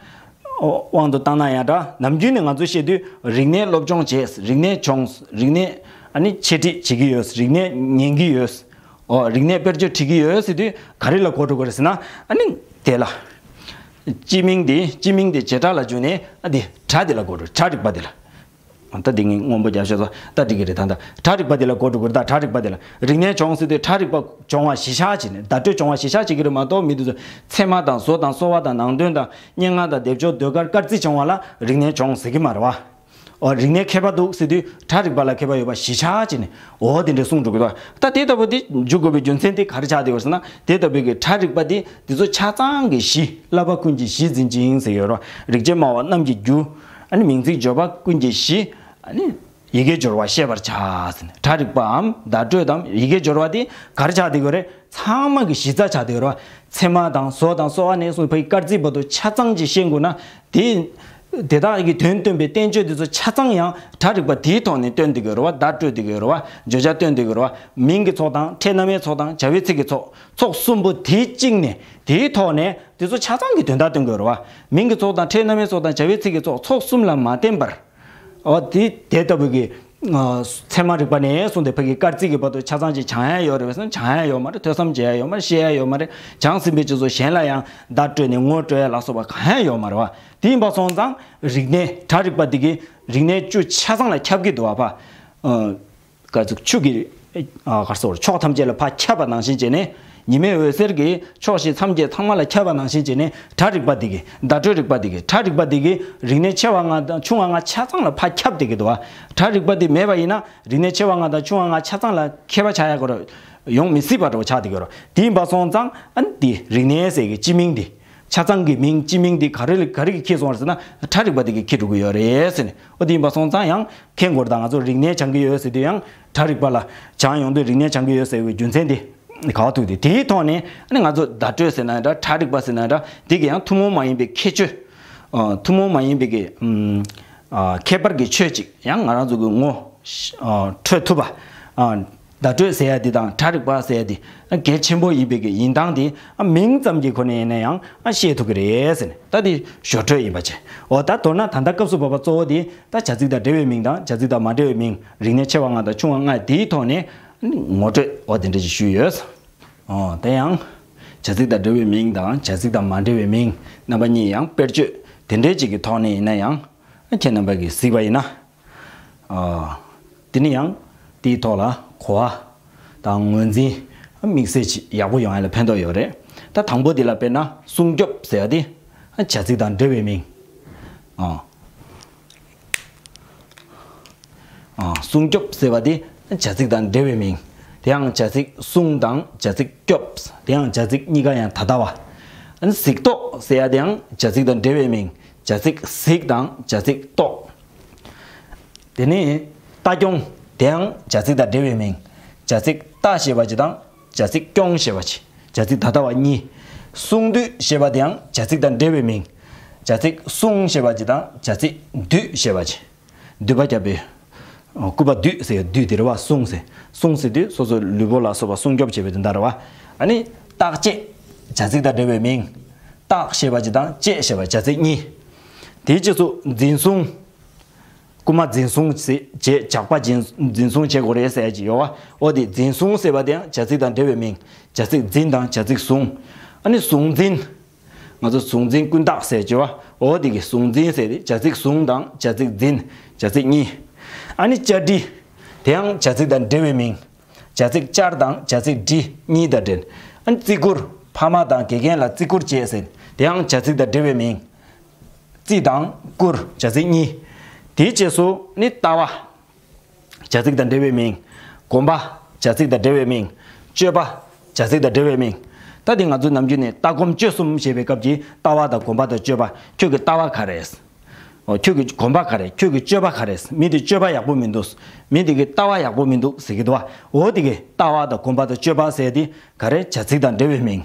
དབང་དུ་བཏང་ན་ཡང་འདྲ། ནམ་རྒྱུན་ནས་ང་ཚོ་བཤད་དུས་རིག་གནས་སློབ་སྦྱོང་བྱས། རིག་གནས་སྦྱོང་། རིག་གནས་ཨ་ནི་འཆད་ཁྲིད་བྱེད་ཀྱི་ཡོད། རིག་གནས་ཉན་གྱི་ཡོད། ཨོ་རིག་གནས་དཔེར་བརྗོད་བྲིས་ཀྱི་ཡོད་ཟེར་དུས་ག་རེ་ལ་གོ་འགྲོ་གི་རེད་ཟེར་ན། ཨ་ནི་དེ་ལ། སྤྱི་མིང་དེ་སྤྱི་མིང་དེ་བྱེད་སྒྲ་ལ་འཇུག་ནས་ཨ་དེ་སྒྲ་དེ་ལ་གོ་འགྲོ། སྒྲ་རིག་པ་དེ་ལ། ད་འདི་ངས་སྔོན་པོ་རྒྱབ་ཤོག་ཟེར་ད་འགྲིག་གི་རེད། ད་ད་སྒྲ་རིག་པ་དེ་ལ་གོ་འགྲོ་གི་རེད། ད་སྒྲ་རིག་པ་དེ་ལ་རིག་གནས་སྦྱོང་ཟེར་དུས་སྒྲ་རིག་པ་སྦྱོང་བ་གཞི་བཞག་བྱས་ནས་བརྡ་སྤྲོད་སྦྱོང་བ་གཞི་བཞག་བྱེད་ཀྱི་རེད་མ་གཏོགས་མི་དེ་ཚོ་ཚད་མ་དང་བཟོ་དང་གསོ་བ་དང་ནང་དོན་དང་སྙན་ངག་དང་སྡེབ་སྦྱོར་ཟློས་གར་སྐར་རྩིས་སྦྱོང་བ་ལ་རིག་གནས་སྦྱོང་ཟེར་གྱི་མ་རེད་བ། ཨོ་རིག་གནས་མཁས་པ་འདུག་ཟེར་དུས་སྒྲ་རིག་པ་ལ་མཁས་པ་ཡོད་པ་གཞི་བཞག་བྱས་ནས་ཨོ་དེ་འདྲ་གསུངས་འགྲོ་གི་འདུག་ད་དེ་ལྟ་བུ་དེ་འཇུག་དགོས་པའི་རྒྱུ་མཚན་དེ་ག་རེ་ཆགས་བསྡད་ཡོད་ཟེར་ན། དེ་ལྟ་བུའི་གི་སྒྲ་རིག་པ་དེ་འདི་ཚོ་ཆ་ཚང་གི་གཞི། བསླབ་པ་ཀུན་གྱི་གཞི་འཛིན་ཅིང་ཟེར་ཡོད་རེད། རིག་བྱེད་སྨྲ་བ་རྣམས་ཀྱི་རྒྱུ། ཨ་ནི་མིང་ཚིག་བརྗོད་པ་ཀུན་གྱི་གཞི། ཨ་ནི་ཡི་གེ་སྦྱོར་བ་ཤེས་པར་བྱ་ཟེར་ནས། སྒྲ་རིག་པའམ་བརྡ་སྤྲོད་དམ་ཡི་གེ་སྦྱོར་བ་དེ་ག་རེ་ཆགས་བསྡད་ཡོད་རེད། ཚང་མ་གི་གཞི་རྩ་ཆགས་བསྡད་ཡོད་རེད་བ། ཚད་མ་དང་བཟོ་དང་གསོ་བ་ནས་བཟུང་ཕ་གི་སྐར་རྩིས་བར་དུ་ཆ་ཚང་ཅིག་ཤེས་དགོས་ན། དེ་དེ་དག་གི་དོན་སྟོན་པའི་བསྟན་བཅོས་དེ་ཚོ་ཆ་ཚང་ཡང་སྒྲ་རིག་པ་དེའི་ཐོག་ནས་སྟོན་བསྡད་ཀྱི་ཡོད་རེད་བ། བརྡ་སྤྲོད་བསྡད་ཀྱི་ཡོད་རེད་བ། བརྗོད་བྱ་སྟོན་བསྡད་ཀྱི་ཡོད་རེད་བ། མིང་གི་ཚོགས་དང་ཕྲད་རྣམ་དབྱེའི་ཚོགས་དང་བྱ་བའི་ཚིག་གི་ཚོགས། ཚོགས་གསུམ་པོ་དེ་གཅིག་ནས་དེའི་ཐོག་ནས་དེ་ཚོ་ཆ་ཚང་གི་དོན་དག་སྟོན་གྱི་ཡོད་རེད་བ། མིང་གི་ཚོགས་དང་ཕྲད་རྣམ་དབྱེའི་ཚོགས་དང་བྱ་བའི་ཚིག་གི་ཚོགས། ཚོགས་གསུམ་ལ་མ་བརྟེན་པར། འོ་དེ་དེ་ལྟ་བུ་གི་ཨ་ཚད་མ་རིག་པ་ནས་བཟུང་སྟེ་ཕ་གི་སྐར་རྩིས་ཀྱི་བར་དུ་ཆ་ཚང་ཅིག་སྦྱང་ཡ་ཡོད་རེད་པས་ན་སྦྱང་ཡ་ཡོད་མ་རེད། ཐོས་བསམ་བྱེད་ཡ་ཡོད་མ་རེད། ཤེས་ཡ་ཡོད་མ་རེད། སྦྱངས་ཟིན་པའི་རྗེས་སུ་གཞན་ལ་ཡང་བརྡ་སྤྲོད་ནས་ངོ་སྤྲོད་ཡ་ལ་སོགས་པ་གང་ཡང་ཡོད་མ་རེད་བ། དེ་ཡིན་པ་སོང་ཙང་རིག་གནས་སྒྲ་རིག་པ་འདི་གི་རིག་གནས་བཅུ་ཆ་ཚང་ལ་ཁྱབ་ཀྱི་འདུག་བ་ཕ། ཨ་ག་ཚོད་ཆུ་གི་ཨ་ག་རེ་ཟེར་ཕྱོགས་ཐམས་ཅད་ལ་ཕར་ཁྱབ་པ་ནང་བཞིན་བྱས་ནས། ཉི་མའི་འོད་ཟེར་གྱིས་ཕྱོགས་བཞི་མཚམས་བརྒྱད་ཚང་མ་ལ་ཁྱབ་པ་ནང་བཞིན་བྱས་ནས་སྒྲ་རིག་པ་འདི་གི་བརྡ་སྤྲོད་རིག་པ་འདི་གི་སྒྲ་རིག་པ་འདི་གི་རིག་གནས་ཆེ་བ་ལྔ་དང་ཆུང་བ་ལྔ་ཆ་ཚང་ལ་ཕར་ཁྱབ་བསྡད་ཀྱི་འདུག་བ། སྒྲ་རིག་པ་འདི་མེད་པ་ཡིན་ན་རིག་གནས་ཆེ་བ་ལྔ་དང་ཆུང་བ་ལྔ་ཆ་ཚང་ལ་མཁས་པ་ཆགས་ཡ་གོ་ར་ཡོང་མི་སྲིད་པ་འདྲ་བོ་ཆགས་བསྡད་ཀྱི་ཡོད་རེད། དེ་ཡིན་པ་སོང་ཙང་ཨ་ནི་འདི་རིག་གནས་ཟེར་གི་སྤྱི་མིང་འདི། ཆ་ཚང་གི་མིང་སྤྱི་མིང་འདི་ག་རེ་ལ་ག་རེ་གིས་འཁྱེར་སོང་བ་རེད་ཟེར་ན་སྒྲ་རིག་པ་འདི་གིས་འཁྱེར་འགྲོ་གི་ཡོད་རེད་ཟེར་ནས། འོ་དེ་ཡིན་པ་སོང་ཙང་ཡང་མཁྱེན་དགོས་རེད། ད་ང་ཚོ་རིག་གནས་སྦྱང་གི་ཡོད་ཟེར་དུས་ཡང་སྒྲ་རིག་པ་ལ་སྦྱང་ཡོང་དུས་རིག་གནས་སྦྱང་གི་ཡོད་ཟེར་བའི་རྒྱུ་མཚན་དེ་ག་བ་ཐུག་དེ། དེའི་ཐོག་ནས་ཨ་ནི་ང་ཚོ་བརྡ་སྤྲོད་ཟེར་ན་འདྲ་སྒྲ་རིག་པ་ཟེར་ན་འདྲ་འདི་གི་ཡང་ཐུན་མོང་མ་ཡིན་པའི་ཁྱད་ཆོས། ཨ་ཐུན་མོང་མ་ཡིན་པའི་གི་ཨམ་ཨ་ཁྱད་པར་གྱི་ཆོས་ཅིག་ཡང་ང་རང་ཚོ་གི་ངོ་ཨ་འཕྲོད་ཐུབ་པ། ཨ་བརྡ་སྤྲོད་ཟེར་ཡ་འདི་དང་སྒྲ་རིག་པ་ཟེར་ཡ་འདི་གལ་ཆེན་པོ་ཡིན་པའི་གི་ཡིན་སྟངས་དེ་ཨ་མིང་ཙམ་གྱི་སྒོ་ནས་ཡིན་ན་ཡང་ཨ་ཤེས་ཐུབ་ཀྱི་རེད་ཟེར་ནས། ད་འདི་ཞོར་འཕྲོས་ཡིན་པ་བྱས། འོ་ད་མདོར་ན་ད་ལྟ་སྐབས་སུ་བབ་པ་གཙོ་བོ་དེ་ད་བྱ་ཚིག་དང་འབྲེལ་བའི་མིང་དང་བྱ་ཚིག་དང་མ་འབྲེལ་བའི་མིང་། རིག་གནས་ཆེ་བ་ལྔ་དང་ཆུང་བ་ལྔ་དེའི་ཐོག་ནས་ངོ་སྤྲོད་འོ་དེ་འདྲ་ཞིག་ཞུས་ཡོད། འོ་དེ་ཡང་བྱ་ཚིག་དང་འབྲེལ་བའི་མིང་དང་བྱ་ཚིག་དང་མ་འབྲེལ་བའི་མིང་རྣམ་པ་གཉིས་ཡང་དཔེར་བརྗོད་དེ་འདྲའི་ཅིག་གི་ཐོག་ནས་ཡིན་ན་ཡང་ཁྱེད་རྣམ་པ་གིས་གཟིགས་པ་ཡིན་ན། ཨ་དེ་ནི་ཡང་དེའི་ཐོག་ལ་གོ་བ་དང་ངོས་འཛིན་དམིགས་བསལ་ཅིག་ཡག་པོ་ཡོང་ཡ་ལ་ཕན་ཐོགས་ཡོད་རེད། ད་དང་པོ་དེ་ལ་དཔེར་ན་སྲུང་སྐྱོབ་ཟེར་བ་དེ་བྱ་ཚིག་དང་འབྲེལ་བའི་མིང་། ཨ་ཨ་སྲུང་སྐྱོབ་ཟེར་བ་དེ་བྱ་ཚིག་དང་འབྲེལ་བའི་མིང་། དེ་ཡང་བྱ་ཚིག་སྲུང་དང་བྱ་ཚིག་སྐྱོབ། དེ་ཡང་བྱ་ཚིག་གཉིས་ཀ་ཡང་ད་ལྟ་བ། གཟིགས་རྟོག་ཟེར་ཡ་དེ་ཡང་བྱ་ཚིག་དང་འབྲེལ་བའི་མིང་། བྱ་ཚིག་གཟིགས་དང་བྱ་ཚིག་རྟོག། དེ་ནས་ལྟ་སྐྱོང་། དེ་ཡང་བྱ་ཚིག་དང་འབྲེལ་བའི་མིང་། བྱ་ཚིག་ལྟ་ཞེས་པ་ཅིག་དང་བྱ་ཚིག་སྐྱོང་ཞེས་པ་ཅིག། བྱ་ཚིག་ད་ལྟ་བ་གཉིས། སྲུང་བསྡུ་ཞེས་པ་དེ་ཡང་བྱ་ཚིག་དང་འབྲེལ་བའི་མིང་། བྱ་ཚིག་སྲུང་ཞེས་པ་ཅིག་དང་བྱ་ཚིག་བསྡུ་ཞེས་པ་ཅིག། མདུད་པ་རྒྱབ་པའི་སྐུད་པ་མདུད་ཟེར་ཡ་མདུད་དེ་རེད་བ། སྲུང་ཟེར། སྲུང་ཟེར་དུས་སོ་སོའི་ལུས་པོ་ལ་སོགས་པ་སྲུང་སྐྱོབ་བྱེད་པའི་དོན་དག་རེད་བ། ཨ་ནི་བརྟག་དཔྱད། བྱ་ཚིག་དང་འབྲེལ་བའི་མིང་། བརྟག་ཞེས་པ་ཅིག་དང་དཔྱད་ཞེས་པ་བྱ་ཚིག་གཉིས། དེའི་རྗེས་སུ་འཛིན་བཟུང་། རྐུན་མ་འཛིན་བཟུང་བྱས་ཇག་པ་འཛིན་འཛིན་བཟུང་བྱེད་དགོས་རེད་ཟེར་ཡ་ཅིག་ཡོད་བ། འོ་དེ་འཛིན་བཟུང་ཟེར་བ་དེ་ཡང་བྱ་ཚིག་དང་འབྲེལ་བའི་མིང་། བྱ་ཚིག་འཛིན་དང་བྱ་ཚིག་བཟུང་། ཨ་ནི་བཟུང་འཛིན། ང་ཚོ་གཟུང་འཛིན་ཀུན་བརྟགས་ཟེར་གྱི་བ། འོ་དེ་གི་གཟུང་འཛིན་ཟེར་ཏེ་བྱ་ཚིག་བཟུང་དང་བྱ་ཚིག་འཛིན། བྱ་ཚིག་གཉིས། ཨ་ནི་བཅར་འདྲི། དེ་ཡང་བྱ་ཚིག་དང་འབྲེལ་བའི་མིང་། བྱ་ཚིག་བཅར་དང་བྱ་ཚིག་འདྲི་གཉིས་དང་འབྲེལ། ཨ་ནི་བརྩི་བཀུར། ཕ་མ་དང་དགེ་རྒན་ལ་བརྩི་བཀུར་བྱེད་ཟེར། དེ་ཡང་བྱ་ཚིག་དང་འབྲེལ་བའི་མིང་། བརྩི་དང་བཀུར་བྱ་ཚིག་གཉིས། དེའི་རྗེས་སུ་ནི་ལྟ་བ། བྱ་ཚིག་དང་འབྲེལ་བའི་མིང་། གོམས་པ། བྱ་ཚིག་དང་འབྲེལ་བའི་མིང་། སྤྱོད་པ། བྱ་ཚིག་དང་འབྲེལ་བའི་མིང་། ད་དེ་ང་ཚོ་ནམ་རྒྱུན་ནས་ལྟ་སྒོམ་སྤྱོད་གསུམ་ཞེས་པའི་སྐབས་ཀྱི་ལྟ་བ་དང་སྒོམ་པ་དང་སྤྱོད་པ། ཁྱོད་ཀྱི་ལྟ་བ་ག་རེ། ཨོ། ཁྱོད་ཀྱི་སྒོམ་པ་ག་རེ། ཁྱོད་ཀྱི་སྤྱོད་པ་ག་རེ། མི་དེ་སྤྱོད་པ་ཡག་པོ་མི་འདུག་མི་དེ་གི་ལྟ་བ་ཡག་པོ་མི་འདུག་ཟེར་གྱི་འདུག་བ། འོ་དེ་གི་ལྟ་བ་དང་སྒོམ་པ་དང་སྤྱོད་པ་ཟེར་དེ་ག་རེ། བྱ་ཚིག་དང་འབྲེལ་བའི་མིང་།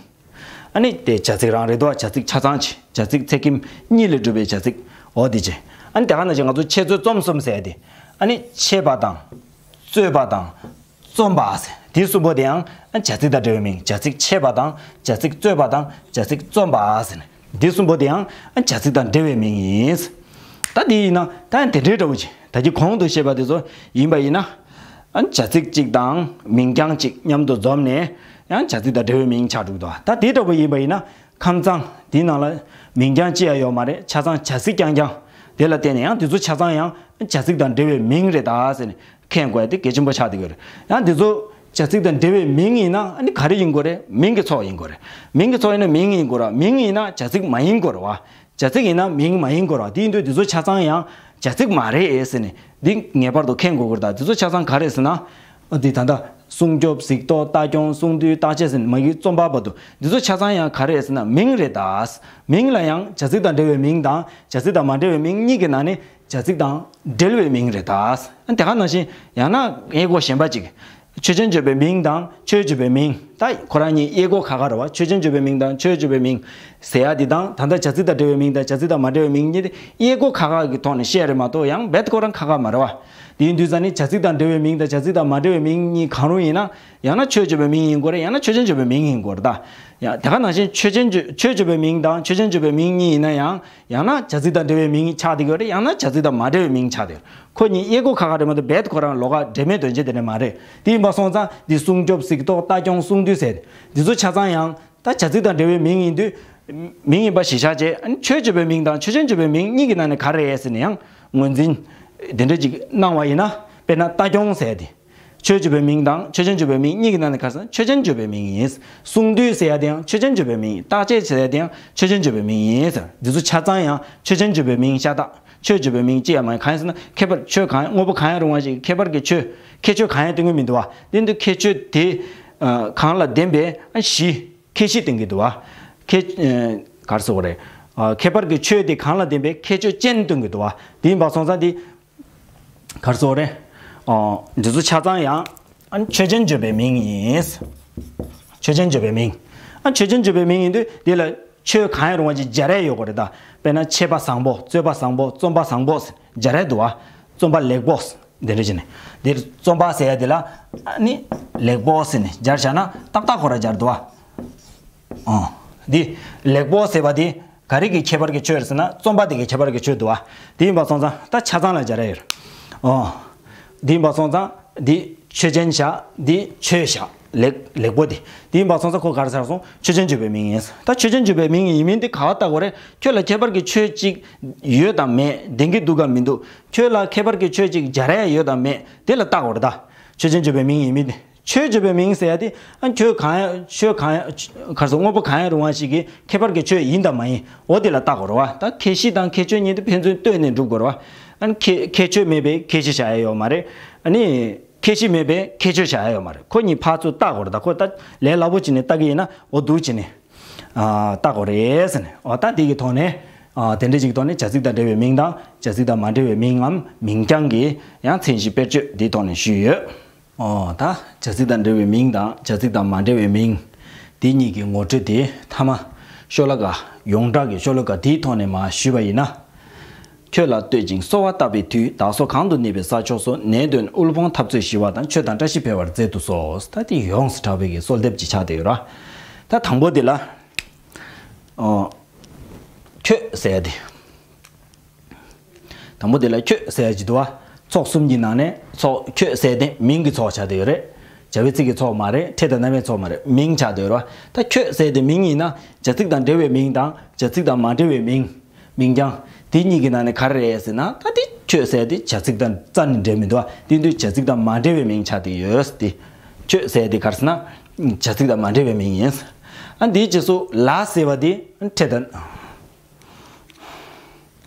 ཨ་ནི་དེ་བྱ་ཚིག་རང་རེད་འདུག་བ། བྱ་ཚིག་ཆ་ཚང་ཅིག་བྱ་ཚིག་ཚེག་ཁེམ་གཉིས་ལས་གྲུབ་པའི་བྱ་ཚིག་འོ་དེ་ཅིག་ཨ་ནི་དེ་ག་ནང་བཞིན་ང་ཚོ་འཆད་རྩོད་རྩོམ་གསུམ་ཟེར་དེ། ཨ་ནི་འཆད་པ་དང་། རྩོད་པ་དང་། རྩོམ་པ་ཟེར། དེ་གསུམ་པོ་དེ་ཡང་བྱ་ཚིག་དང་འབྲེལ་བའི་མིང་། བྱ་ཚིག་འཆད་པ་དང་། བྱ་ཚིག་རྩོད་པ་དང་། བྱ་ཚིག་རྩོམ་པ་ཟེར། དེ་གསུམ་པོ་དེ་ཡང་བྱ་ཚིག་དང་འབྲེལ་བའི་མིང་ཡིན། ད་དེ་ཡིན་ན་ད་ཡང་དེ་འདྲའི་འདྲ་བོ་ཅིག་ད་གི་གོང་དུ་བཤད་པ་དེ་ཚོ་ཡིན་པ་ཡིན་ན། བྱ་ཚིག་གཅིག་དང་མིང་རྐྱང་གཅིག་མཉམ་དུ་འཛོམས་ནས་ཡང་བྱ་ཚིག་དང་འབྲེལ་བའི་མིང་ཆགས་འགྲོ་གི་འདུག་ད་དེ་འདྲ་བོ་ཡིན་པ་ཡིན་ན། ཁམས་གཙང་དེའི་ནང་ལ་མིང་རྐྱང་ཅི་ཡང་ཡོད་མ་རེད། ཆ་ཚང་བྱ་ཚིག་རྐྱང་རྐྱང་། དེ་ལ་བརྟེན་ནས་ཡང་དེ་ཚོ་ཆ་ཚང་ཡང་བྱ་ཚིག་དང་འབྲེལ་བའི་མིང་རེད་ད་ཟེར་ནས་མཁྱེན་དགོས་ཡ་དེ་གལ་ཆེན་པོ་ཆགས་བསྡད་ཡོད་རེད། ཡང་དེ་ཚོ་བྱ་ཚིག་དང་འབྲེལ་བའི་མིང་ཡིན་ན་ཨ་ནི་ག་རེ་ཡིན་དགོས་རེད། མིང་གི་ཚོགས་ཡིན་དགོས་རེད། མིང་གི་ཚོགས་ཡིན་ན་མིང་ཡིན་དགོས་ར། མིང་ཡིན་ན་བྱ་ཚིག་མ་ཡིན་དགོས་ར་བ། བྱ་ཚིག་ཡིན་ན་མིང་མ་ཡིན་དགོས་ར། དེ་ཡིན་དུས་དེ་ཚོ་ཆ་ཚང་ཡང་བྱ་ཚིག་མ་རེད་ཟེར་ནས་འདི་ངེས་པར་དུ་མཁྱེན་དགོས་ཀྱི་རེད་ད། དེ་ཚོ་ཆ་ཚང་ག་རེད་ཟེར་ན། འདི་ད་ལྟ་སྲུང་སྐྱོབ། གཟིགས་རྟོག། ལྟ་སྐྱོང་། གསུང་འདུལ། བརྟག་དཔྱད་ཟེར་ནས་མ་གི་རྩོམ་པ་བར་དུ་འདི་ཚོ་ཆ་ཚང་ཡང་ག་རེ་རེད་ཟེར་ན་མིང་རེད་ད། མིང་ལ་ཡང་བྱ་ཚིག་དང་འབྲེལ་བའི་མིང་དང་བྱ་ཚིག་དང་མ་འབྲེལ་བའི་མིང་གཉིས་ཀྱི་ནང་ནས་བྱ་ཚིག་དང་འབྲེལ་བའི་མིང་རེད་ད། དེ་ག་ནང་བཞིན་ཡང་ན་དབྱེ་སྒོ་གཞན་པ་ཅིག་ཆོས་ཅན་བརྗོད་པའི་མིང་དང་ཆོས་བརྗོད་པའི་མིང་། ད་ཁོ་རང་གཉིས་དབྱེ་སྒོ་ཁ་ཁ་རེད་བ། ཆོས་ཅན་བརྗོད་པའི་མིང་དང་ཆོས་བརྗོད་པའི་མིང་ཟེར་ཡ་འདི་དང་ད་ལྟ་བྱ་ཚིག་དང་འབྲེལ་བའི་མིང་དང་བྱ་ཚིག་དང་མ་འབྲེལ་བའི་མིང་གཉིས་དེ་དབྱེ་སྒོ་ཁ་ཁ་གི་ཐོག་ནས་བཤད་རེད་མ་གཏོགས་ཡང་རྦད་ཁོ་རང་ཁ་ཁ་མ་རེད་བ། དེ་ཡིན་དུས་ཙང་ནི་བྱ་ཚིག་དང་འབྲེལ་བའི་མིང་དང་བྱ་ཚིག་དང་མ་འབྲེལ་བའི་མིང་གཉིས་གང་རུང་ཡིན་ན། ཡང་ན་ཆོས་བརྗོད་པའི་མིང་ཡིན་དགོས་རེད། ཡང་ན་ཆོས་ཅན་བརྗོད་པའི་མིང་ཡིན་དགོས་རེད་ད། ཡང་དེ་ག་ནང་བཞིན་ཆོས་ཅན་བརྗོད་ཆོས་བརྗོད་པའི་མིང་དང་ཆོས་ཅན་བརྗོད་པའི་མིང་གཉིས་ཡིན་ན་ཡང་། ཡང་ན་བྱ་ཚིག་དང་འབྲེལ་བའི་མིང་ཆགས་བསྡད་ཡོད་རེད། ཡང་ན་བྱ་ཚིག་དང་མ་འབྲེལ་བའི་མིང་ཆགས་བསྡད་ཡོད་རེད། ཁོ་གཉིས་དབྱེ་སྒོ་ཁ་ཁ་རེད་མ་གཏོགས་རྦད་ཁོ་རང་ལོགས་ཀ་འབྲེལ་མེད་དོན་བྱེད་དེ་འདྲ་མ་རེད། དེ་ཡིན་པ་སོང་ཙང་འདི་སྲུང་སྐྱོབ། གཟིགས་རྟོག། ལྟ་སྐྱོང་། གསུང་འདུལ་ཟེར། འདི་ཚོ་ཆ་ཚང་ཡང་ད་བྱ་ཚིག་དང་འབྲེལ་བའི་མིང་ཡིན་དུས། མིང་ཡིན་པ་གཞིར་བཞག་བྱས། ཨ་ནི་ཆོས་བརྗོད་པའི་མིང་དང་ཆོས་ཅན་བརྗོད་པའི་མིང་གཉིས་ཀྱི་ནང་ནས་ག་རེ་རེད་ཟེར་ནས་ཡང་ངོས་འཛིན་དེ་འདྲ་ཅིག་གནང་བ་ཡིན་ན། དཔེར་ན་ལྟ་སྐྱོང་ཟེར་དེ། ཆོས་བརྗོད་པའི་མིང་དང་ཆོས་ཅན་བརྗོད་པའི་མིང་གཉིས་ཀྱི་ནང་ནས་ག་རེ་ཟེར་ན་ཆོས་ཅན་བརྗོད་པའི་མིང་ཡིན། གསུང་འདུལ་ཟེར་ཡ་དེ་ཡང་ཆོས་ཅན་བརྗོད་པའི་མིང་ཡིན། བརྟག་དཔྱད་ཟེར་ཡ་དེ་ཡང་ཆོས་ཅན་བརྗོད་པའི་མིང་ཡིན་ཟེར། འདི་ཚོ་ཆ་ཚང་ཡང་ཆོས་ཅན་བརྗོད་པའི་མིང་ཤ་སྟག་ཆོས་བརྗོད་པའི་མིང་ཅི་ཡང་མ་ཡིན། གང་ཡིན་ཟེར་ན་ཁྱད་པར་ཆོས་གང་ཡིན། དངོས་པོ་གང་ཡང་རུང་བ་ཞིག་ཁྱད་པར་གྱི་ཆོས། ཁྱད་ཆོས་གང་ཡང་སྟོན་གྱི་མི་འདུག་བ། དེ་འདུག་ཁྱད་ཆོས་དེ་གང་ལ་ལྡན་པའི་གཞི། ཁྱད་གཞི་སྟོན་གྱི་འདུག་བ། ཁྱད། ག་རེ་ཟེར་དགོས་རེད། ཁྱད་པར་གྱི་ཆོས་དེ་གང་ལ་ལྡན་པའི་ཁྱད་ཆོས་ཅན་སྟོན་གྱི་འདུག་བ། དེ་ཡིན་པ་སོང་ཙང་དེ། ག་རེ་ཟེར་དགོས་རེད། འདི་ཚོ་ཆ་ཚང་ཡང་ཆོས་ཅན་བརྗོད་པའི་མིང་ཡིན། ཆོས་ཅན་བརྗོད་པའི་མིང་། ཆོས་ཅན་བརྗོད་པའི་མིང་ཡིན་དུས་དེ་ལ་ཆོས་གང་ཡང་རུང་བ་ཅིག་སྦྱར་ཡ་ཡོད་དགོས་རེད་ད། དཔེར་ན་འཆད་པ་བཟང་པོ། རྩོད་པ་བཟང་པོ། རྩོམ་པ་བཟང་པོ་སྦྱར་ཡ་འདུག་བ། རྩོམ་པ་ལེགས་པོ། འདི་འདྲ་བྱས་ནས། འདིར་རྩོམ་པ་ཟེར་ཡ་འདི་ལ་ནི་ལེགས་པོ་ཟེར་ནས་སྦྱར་བཞག་ན་ཏག་ཏག་ཁོ་ར་སྦྱར་འདུག་བ། ཨོ། འདི་ལེགས་པོ་ཟེར་བ་འདི་ག་རེ་གི་ཁྱད་པར་གྱི་ཆོས་རེད་ཟེར་ན་རྩོམ་པ་དེ་གི་ཁྱད་པར་གྱི་ཆོས་འདུག་བ། དེ་ཡིན་པ་སོང་ཙང་ད་ཆ་ཚང་ལ་སྦྱར་ཡ་ཡོད། ཨོ། དེ་ཡིན་པ་སོང་ཙང་འདི་ཆོས་ཅན་བཞག་འདི་ཆོས་བཞག་ལེགས་ལེགས་པོ་དེ། དེ་ཡིན་པ་སོང་ཙང་ཁོ་ག་རེ་ཟེར་སོང་། ཆོས་ཅན་བརྗོད་པའི་མིང་ཡིན། ད་ཆོས་ཅན་བརྗོད་པའི་མིང་ཡིན་མིན་དེ་ག་བ་བལྟ་དགོས་རེད། ཁྱོད་ལ་ཁྱད་པར་གྱི་ཆོས་གཅིག་ཡོད་དམ་མེད། ལྡན་གྱི་འདུག་གམ་མི་འདུག་ཁྱོད་ལ་ཁྱད་པར་གྱི་ཆོས་གཅིག་སྦྱར་ཡ་ཡོད་དམ་མེད་དེ་ལ་བལྟ་དགོས་རེད་ད། ཆོས་ཅན་བརྗོད་པའི་མིང་ཡིན་མིན་དེ། ཆོས་བརྗོད་པའི་མིང་ཟེར་ཡ་དེ་ཨ་ཁྱོད་གང་ཡང་ཆོས་གང་ཡང་ག་རེ་ཟེར་དངོས་པོ་གང་ཡང་རུང་བ་ཞིག་གི་ཁྱད་པར་གྱི་ཆོས་ཡིན་དམ་མ་ཡིན། འོ་དེ་ལ་བལྟ་དགོས་རེད་བ། ད་ཁྱད་གཞི་དང་ཁྱད་ཆོས་གཉིས་དེ་ཕན་ཚུན་ལྟོས་ནས་སྒྲུབ་དགོས་རེད་བ། ཨ་ནི་ཁྱད་ཁྱད་ཆོས་མེད་པའི་ཁྱད་གཞི་བཞག་ཡ་ཡོད་མ་རེད། ཨ་ནི། ཁྱད་གཞི་མེད་པའི་ཁྱད་ཆོས་བཞག་ཡ་ཡོད་མ་རེད། ཁོ་གཉིས་ཕར་ཚུར་བལྟ་དགོས་རེད། ད་ཁོ་ད་ལས་སླ་པོ་བྱས་ནས་བལྟ་གི་ཡིན་ན་འོ་འདུག་བྱས་ནས་ཨ་བལྟ་དགོས་རེད་ཟེར་ནས། འོ་ད་དེ་གི་ཐོག་ནས་ཨ་དེ་འདྲ་ཅིག་ཐོག་ནས་བྱ་ཚིག་དང་འབྲེལ་བའི་མིང་དང་བྱ་ཚིག་དང་མ་འབྲེལ་བའི་མིང་ངམ་མིང་རྐྱང་གི་ཡང་མཚན་གཞི་དཔེར་བརྗོད་འདིའི་ཐོག་ནས་ཞུས་ཡོད། འོ་ད་བྱ་ཚིག་དང་འབྲེལ་བའི་མིང་དང་བྱ་ཚིག་དང་མ་འབྲེལ་བའི་མིང་འདི་གཉིས་ཀྱི་ངོ་སྤྲོད་དེ་མཐའ་མ་ཤོ་ལོ་ཀ་ཡོངས་གྲགས་ཀྱི་ཤོ་ལོ་ཀ་འདིའི་ཐོག་ནས་མར་ཞུས་པ་ཡིན་ན། ཁྱོད་ལ་བསྟོད་ཅིང་གསོལ་བ་བཏབ་པའི་དུས། བདག་སོགས་གང་དུ་གནས་པའི་ས་ཕྱོགས་སུ། ནད་གདོན་དབུལ་ཕོངས་འཐབ་རྩོད་ཞི་བ་དང་། ཆོས་དང་བཀྲ་ཤིས་འཕེལ་བར་མཛད་དུ་གསོལ། ད་དེ་ཡོངས་སུ་གྲགས་པའི་གི་གསོལ་འདེབས་ཅིག་ཆགས་བསྡད་ཡོད་ར། ད་དང་པོ་དེ་ལ། ཨོ། ཁྱོད་ཟེར་ཡ་དེ། དང་པོ་དེ་ལ་ཁྱོད་ཟེར་ཡ་ཅིག་འདུག་བ། ཚོགས་གསུམ་གྱི་ནང་ནས་ཚོགས་ཁྱོད་ཟེར་དེ་མིང་གི་ཚོགས་ཆགས་བསྡད་ཡོད་རེད། བྱ་བའི་ཚིག་གི་ཚོགས་མ་རེད། ཕྲད་དང་རྣམ་དབྱེའི་ཚོགས་མ་རེད། མིང་ཆགས་བསྡད་ཡོད་ར། ད་ཁྱོད་ཟེར་དེ་མིང་ཡིན་ན་བྱ་ཚིག་དང་འབྲེལ་བའི་མིང་དང་བྱ་ཚིག་དང་མ་འབྲེལ་བའི་མིང་། མིང་རྐྱང་། དེ་གཉིས་ཀྱི་ནང་ནས་ག་རེ་རེད་ཟེར་ན། ད་དེ་ཁྱོད་ཟེར་དེ་བྱ་ཚིག་དང་རྩ་ནས་འབྲེལ་མི་འདུག་བ། དེ་དུས་བྱ་ཚིག་དང་མ་འབྲེལ་བའི་མིང་ཆགས་བསྡད་ཡོད་དེ། ཁྱོད་ཟེར་དེ་ག་རེ་ཟེར་ན། བྱ་ཚིག་དང་མ་འབྲེལ་བའི་མིང་ཡིན། ཨ་འདིའི་རྗེས་སུ་ལ་ཟེར་བ་དེ་ཕྲད་དང་།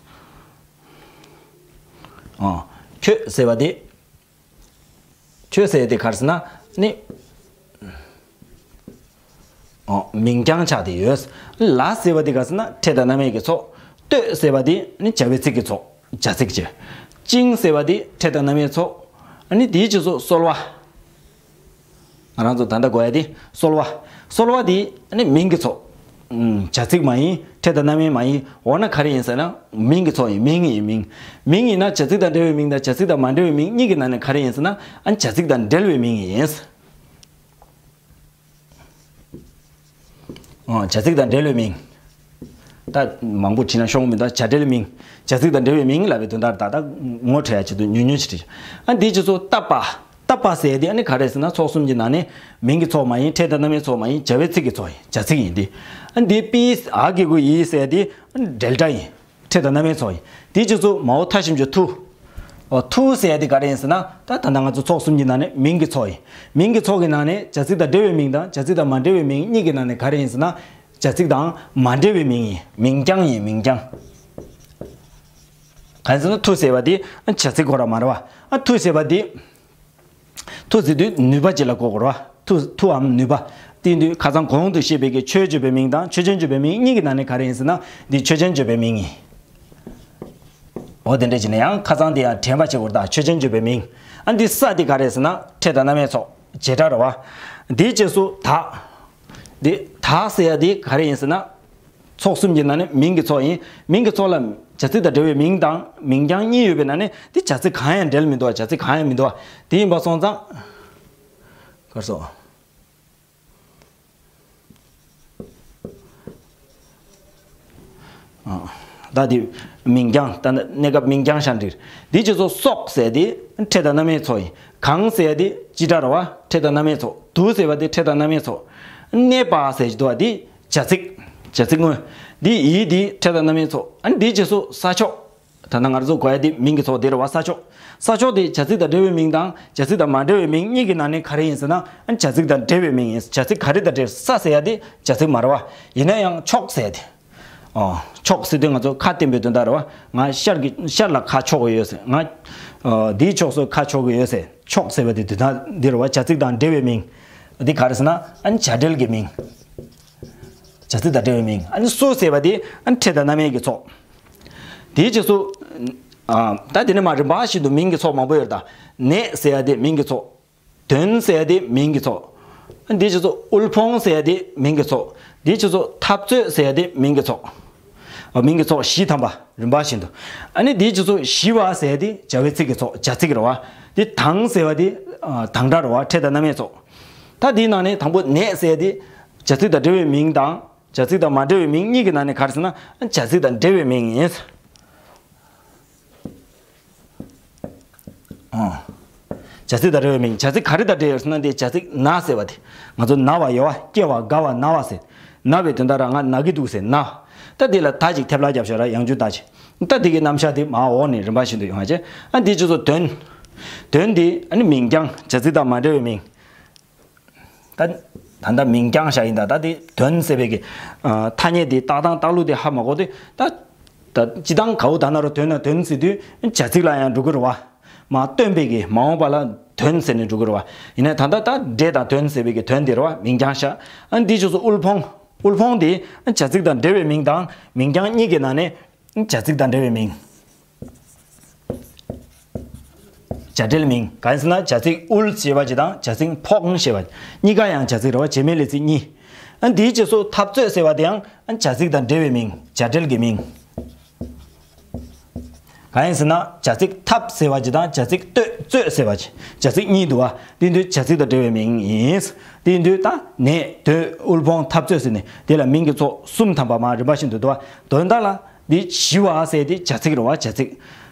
ཨ་ཁྱོད་ཟེར་བ་དེ། ཁྱོད་ཟེར་དེ་ག་རེ་ཟེར་ན་ནི། ཨོ། མིང་རྐྱང་ཆགས་ཏེ་ཡོད། ལ་ཟེར་བ་འདི་ག་ཟེར་ན་ཕྲད་དང་རྣམ་དབྱེ་གི་ཚོགས། སྟོད་ཟེར་བ་འདི་ནི་བྱ་བའི་ཚིག་གི་ཚོགས། བྱ་ཚིག་ཅེས། ཅིང་ཟེར་བ་འདི་ཕྲད་དང་རྣམ་དབྱེའི་ཚོགས། ཨ་ནི་དེའི་རྗེས་སུ་གསོལ་བ། ང་རང་ཚོ་ད་ལྟ་གོ་ཡ་དེ་གསོལ་བ། གསོལ་བ་དེ་ནི་མིང་གི་ཚོགས། ཨུམ། བྱ་ཚིག་མ་ཡིན། ཕྲད་དང་རྣམ་དབྱེ་མ་ཡིན། འོ་ན་ག་རེ་ཡིན་ཟེར་ན་མིང་གི་ཚོགས་ཡིན། མིང་ཡིན། མིང་། མིང་ཡིན་ན་བྱ་ཚིག་དང་འབྲེལ་བའི་མིང་དང་བྱ་ཚིག་དང་མ་འབྲེལ་བའི་མིང་གཉིས་ཀྱི་ནང་ནས་ག་རེ་ཡིན་ཟེར་ན་ཨ་བྱ་ཚིག་དང་འབྲེལ་བའི་མིང་ཡིན། ཨོ། བྱ་ཚིག་དང་འབྲེལ་བའི་མིང་། ད་མང་པོ་བྲིས་ན་ཤོང་མི་འདུག་བྱ་འབྲེལ་མིང་། བྱ་ཚིག་དང་འབྲེལ་བའི་མིང་ལབ་པའི་དོན་དག་ད་ལྟ་ངོ་འཕྲོད་ཡ་ཆེད་དུ་ཉུང་ཉུང་ཞིག་བྲིས། ཨ་འདིའི་རྗེས་སུ་བཏབ་པ། བཏབ་པ་ཟེར་དེ་ཨ་ནི་ག་རེ་ཟེར་ན་ཚོགས་གསུམ་གྱི་ནང་ནས་མིང་གི་ཚོགས་མ་ཡིན། ཕྲད་དང་རྣམ་དབྱེའི་ཚོགས་མ་ཡིན། བྱ་བའི་ཚིག་གི་ཚོགས་ཡིན། བྱ་ཚིག་ཡིན་ཏེ། ཨ་འདི་པི་ཨ་གི་གུ་ཨི་ཟེར་དེ་ཨ་ནི་འབྲེལ་སྒྲ་ཡིན། ཕྲད་དང་རྣམ་དབྱེའི་ཚོགས་ཡིན། དེའི་རྗེས་སུ་མའོ་མཐའ་ཞབས་ཀྱུ་ཐུ། ཨོ། ཐུ་ཟེར་ཡ་དེ་ག་རེ་ཡིན་ཟེར་ན་ད་ད་ལྟ་ང་ཚོ་ཚོགས་གསུམ་གྱི་ནང་ནས་མིང་གི་ཚོགས་ཡིན། མིང་གི་ཚོགས་ཀྱི་ནང་ནས་བྱ་ཚིག་དང་འབྲེལ་བའི་མིང་དང་བྱ་ཚིག་དང་མ་འབྲེལ་བའི་མིང་གཉིས་ཀྱི་ནང་ནས་ག་རེ་ཡིན་ཟེར་ན་བྱ་ཚིག་དང་མ་འབྲེལ་བའི་མིང་ཡིན། མིང་རྐྱང་ཡིན། མིང་རྐྱང་། ག་རེ་ཟེར་ན་ཐུ་ཟེར་བ་དེ་བྱ་ཚིག་ཁོ་རང་མ་རེད་བ། ཨ་ཐུ་ཟེར་བ་དེ། ཐུ་ཟེར་དུས་ནུས་པ་ཅིག་ལ་གོ་དགོས་རེད་བ། ཐུ་ཐུའམ་ནུས་པ། དེ་དུས་ཁ་སང་གོང་དུ་བཤད་པའི་གི་ཆོས་བརྗོད་པའི་མིང་དང་ཆོས་ཅན་བརྗོད་པའི་མིང་གཉིས་ཀྱི་ནང་ནས་ག་རེ་ཡིན་ཟེར་ན་འདི་ཆོས་ཅན་བརྗོད་པའི་མིང་ཡིན། འོ་དེ་འདྲ་བྱས་ན་ཡང་ཁ་སང་དེ་ཡང་དྲན་པ་བྱེད་དགོས་རེད་ད། ཆོས་ཅན་བརྗོད་པའི་མིང་། ཨ་འདི་ས་དེ་ག་རེ་ཟེར་ན་ཕྲད་དང་རྣམ་དབྱེ་ཚོགས་བྱེད་སྒྲ་རེད་བ། འདིའི་རྗེས་སུ་ད། འདི་ད་ཟེར་ཡ་འདི་ག་རེ་ཡིན་ཟེར་ན། ཚོགས་གསུམ་གྱི་ནང་ནས་མིང་གི་ཚོགས་ཡིན། མིང་གི་ཚོགས་ལ་བྱ་ཚིག་དང་འབྲེལ་བའི་མིང་དང་མིང་རྐྱང་གཉིས་ཡོད་པའི་ནང་ནས་འདི་བྱ་ཚིག་གང་ཡང་འབྲེལ་མི་འདུག་བྱ་ཚིག་གང་ཡང་མི་འདུག་དེ་ཡིན་པ་སོང་ཙང་། གར་སོ། ཨ། ད་དེ་མིང་རྐྱང་ད་གནས་སྐབས་མིང་རྐྱང་ཤར་འདིར། འདི་ཅི་ཚོ་སོགས་ཟེར་དེ་ཕྲད་དང་རྣམ་དབྱེའི་ཚོགས་ཡིན། གང་ཟེར་དེ་སྤྱི་སྒྲ་རེད་བ། ཕྲད་དང་རྣམ་དབྱེའི་ཚོགས། དུ་ཟེར་བ་དེ་ཕྲད་དང་རྣམ་དབྱེའི་ཚོགས། གནས་པ་ཟེར་གྱི་འདུག་བ་དེ་བྱ་ཚིག་བྱ་ཚིག་དངོས། འདི་ཡིད་དེ་ཕྲད་དང་རྣམ་དབྱེའི་ཚོགས། ཨ་ནི་འདི་ཅི་ཚོ་ས་ཕྱོགས། ད་ལྟ་ང་རང་ཚོ་གོ་ཡ་དེ་མིང་གི་ཚོགས་དེ་རེད་བ། ས་ཕྱོགས། ས་ཕྱོགས་དེ་བྱ་ཚིག་དང་འབྲེལ་བའི་མིང་དང་བྱ་ཚིག་དང་མ་འབྲེལ་བའི་མིང་གཉིས་ཀྱི་ནང་ནས་ག་རེ་ཡིན་ཟེར་ན། ཨ་ནི་བྱ་ཚིག་དང་འབྲེལ་བའི་མིང་ཡིན། བྱ་ཚིག་ག་རེ་དང་འབྲེལ། ས་ཟེར་ཡ་དེ་བྱ་ཚིག་མ་རེད་བ། ཡིན་ན་ཡང་ཕྱོགས་ཟེར་དེ། ཨོ། ཕྱོགས་ཟེར་དུས་ང་ཚོ་ཁ་བསྟན་པའི་དོན་དག་རེད་བ། ང་ཤར་གྱི་ཤར་ལ་ཁ་ཕྱོགས་ཀྱི་ཡོད་ཟེར། ང་། ཨོ། འདིའི་ཕྱོགས་སུ་ཁ་ཕྱོགས་ཀྱི་ཡོད་ཟེར། ཕྱོགས་ཟེར་བ་དེ་དོན་དག་འདི་རེད་བ། བྱ་ཚིག་དང་འབྲེལ་བའི་མིང་། འདི་ག་རེ་ཟེར་ན། ཨ་ནི་བྱ་འབྲེལ་གྱི་མིང་། བྱ་ཚིག་དང་འབྲེལ་བའི་མིང་། ཨ་ནི་སུ་ཟེར་བ་དེ་ཨ་ནི་ཕྲད་དང་རྣམ་དབྱེ་གི་ཚོགས། དེའི་རྗེས་སུ། ཨ། ད་དེ་ནས་མར་རིམ་པ་བཞིན་དུ་མིང་གི་ཚོགས་མང་པོ་ཡོད་ད། ནས་ཟེར་ཡ་དེ་མིང་གི་ཚོགས། དོན་ཟེར་ཡ་དེ་མིང་གི་ཚོགས། འདིའི་རྗེས་སུ་དབུལ་ཕོངས་ཟེར་ཡ་དེ་མིང་གི་ཚོགས། འདིའི་རྗེས་སུ་འཐབ་རྩོད་ཟེར་ཡ་དེ་མིང་གི་ཚོགས། ཨ། མིང་གི་ཚོགས་བཞི་ཐམ་པ་རིམ་པ་བཞིན་དུ། ཨ་ནི་འདིའི་རྗེས་སུ་ཞི་བ་ཟེར་ཡ་དེ་བྱ་བའི་ཚིག་གི་ཚོགས། བྱ་ཚིག་རེད་བ། འདི་དང་ཟེར་བ་དེ། ཨ། དང་སྒྲ་རེད་བ། ཕྲད་དང་རྣམ་དབྱེའི་ཚོགས། ད་འདིའི་ནང་ནས་དང་པོ་ནས་ཟེར་ཡ་དེ་བྱ་ཚིག་དང་འབྲེལ་བའི་མིང་དང་། བྱ་ཚིག་དང་མ་འབྲེལ་བའི་མིང་གཉིས་ཀྱི་ནང་ནས་ག་རེ་ཟེར་ན། བྱ་ཚིག་དང་འབྲེལ་བའི་མིང་ཡིན། ཨོ། བྱ་ཚིག་དང་འབྲེལ་བའི་མིང་། བྱ་ཚིག་ག་རེ་དང་འབྲེལ་ཡོད་ཟེར་ན། དེ་བྱ་ཚིག་ན་ཟེར་བ་དེ། ང་ཚོ་ན་བ་ཡོད་བ། སྐྱེ་བ་རྒ་བ་ན་བ་ཟེར། ན་བའི་དོན་དག་རང་ང་ན་གི་འདུག་ཟེར་ན། ད་དེ་ལ་ད་ཅིག་ཐེབས་ལ་རྒྱབ་ཤོག་ར། ཡང་འཇུག་ད་ཅིག་ད་དེ་གི་རྣམ་གཞག་དེ་མར་འོག་ནས་རིམ་པ་བཞིན་དུ་ཡོང་བ་བྱས། ཨ། འདི་ཅི་ཚོ་དོན། དོན་དེ་ཨ་ནི་མིང་རྐྱང་། བྱ་ཚིག་དང་མ་འབྲེལ་བའི་མིང་། ད་ད་ལྟ་མིང་རྐྱང་བཞག་ཡིན་ད། ད་དེ་དོན་ཟེར་བའི་གི། ཨ། ཐ་སྙད་དེ་བཏགས་སྟངས་བཏགས་ལུགས་དེ་ཧ་མ་གོ་དུས་ད། ད་སྤྱི་བཏང་ག་འོ་ད་ན་རོ་དོན་ན་དོན་ཟེར་དུས་བྱ་ཚིག་ལ་ཡང་འགྲོ་གི་རེད་བ། མ་སྟོན་པའི་གི་མ་འོངས་པ་ལ་དོན་ཟེར་ནས་འགྲོ་གི་རེད་བ། ཡིན་ནའི་ད་ལྟ་ད་འབྲས་དང་དོན་ཟེར་བའི་གི་དོན་དེ་རེད་བ། མིང་རྐྱང་བཞག་ཨ། འདི་ཅི་ཚོ་དབུལ་ཕོངས། དབུལ་ཕོངས་དེ་བྱ་ཚིག་དང་འབྲེལ་བའི་མིང་དང་མིང་རྐྱང་གཉིས་ཀྱི་ནང་ནས། བྱ་ཚིག་དང་འབྲེལ་བའི་མིང་། བྱ་འབྲེལ་མིང་། གང་ཡིན་ཟེར་ན་བྱ་ཚིག་དབུལ་ཞེས་པ་ཅིག་དང་བྱ་ཚིག་ཕོངས་ཞེས་པ་གཉིས་ཀ་ཡང་བྱ་ཚིག་རེད་བ། བྱེད་མེད་ལས་ཚིག་གཉིས། ཨ། འདིའི་རྗེས་སུ་འཐབ་རྩོད་ཟེར་བ་དེའང་ཨ་བྱ་ཚིག་དང་འབྲེལ་བའི་མིང་། བྱ་འབྲེལ་གྱི་མིང་། གང་ཡིན་ཟེར་ན་བྱ་ཚིག་འཐབ་ཟེར་བ་ཅིག་དང་བྱ་ཚིག་ལྟོས་རྩོད་ཟེར་བ་ཅིག་བྱ་ཚིག་གཉིས་འདུག་བ། དེ་དུས་བྱ་ཚིག་དང་འབྲེལ་བའི་མིང་ཡིན། དེ་དུས་ད་ནས་དོན་དབུལ་ཕོངས་འཐབ་རྩོད་ཟེར་ནས་དེ་ལ་མིང་གི་ཚོགས་གསུམ་ཐམ་པ་མར་རིམ་པ་བཞིན་དུ་འདུག་བ། དོན་དག་ལ། འདི་ཞི་བ་ཟེར་དེ་བྱ་ཚིག་རེད་བ། བྱ་ཚིག་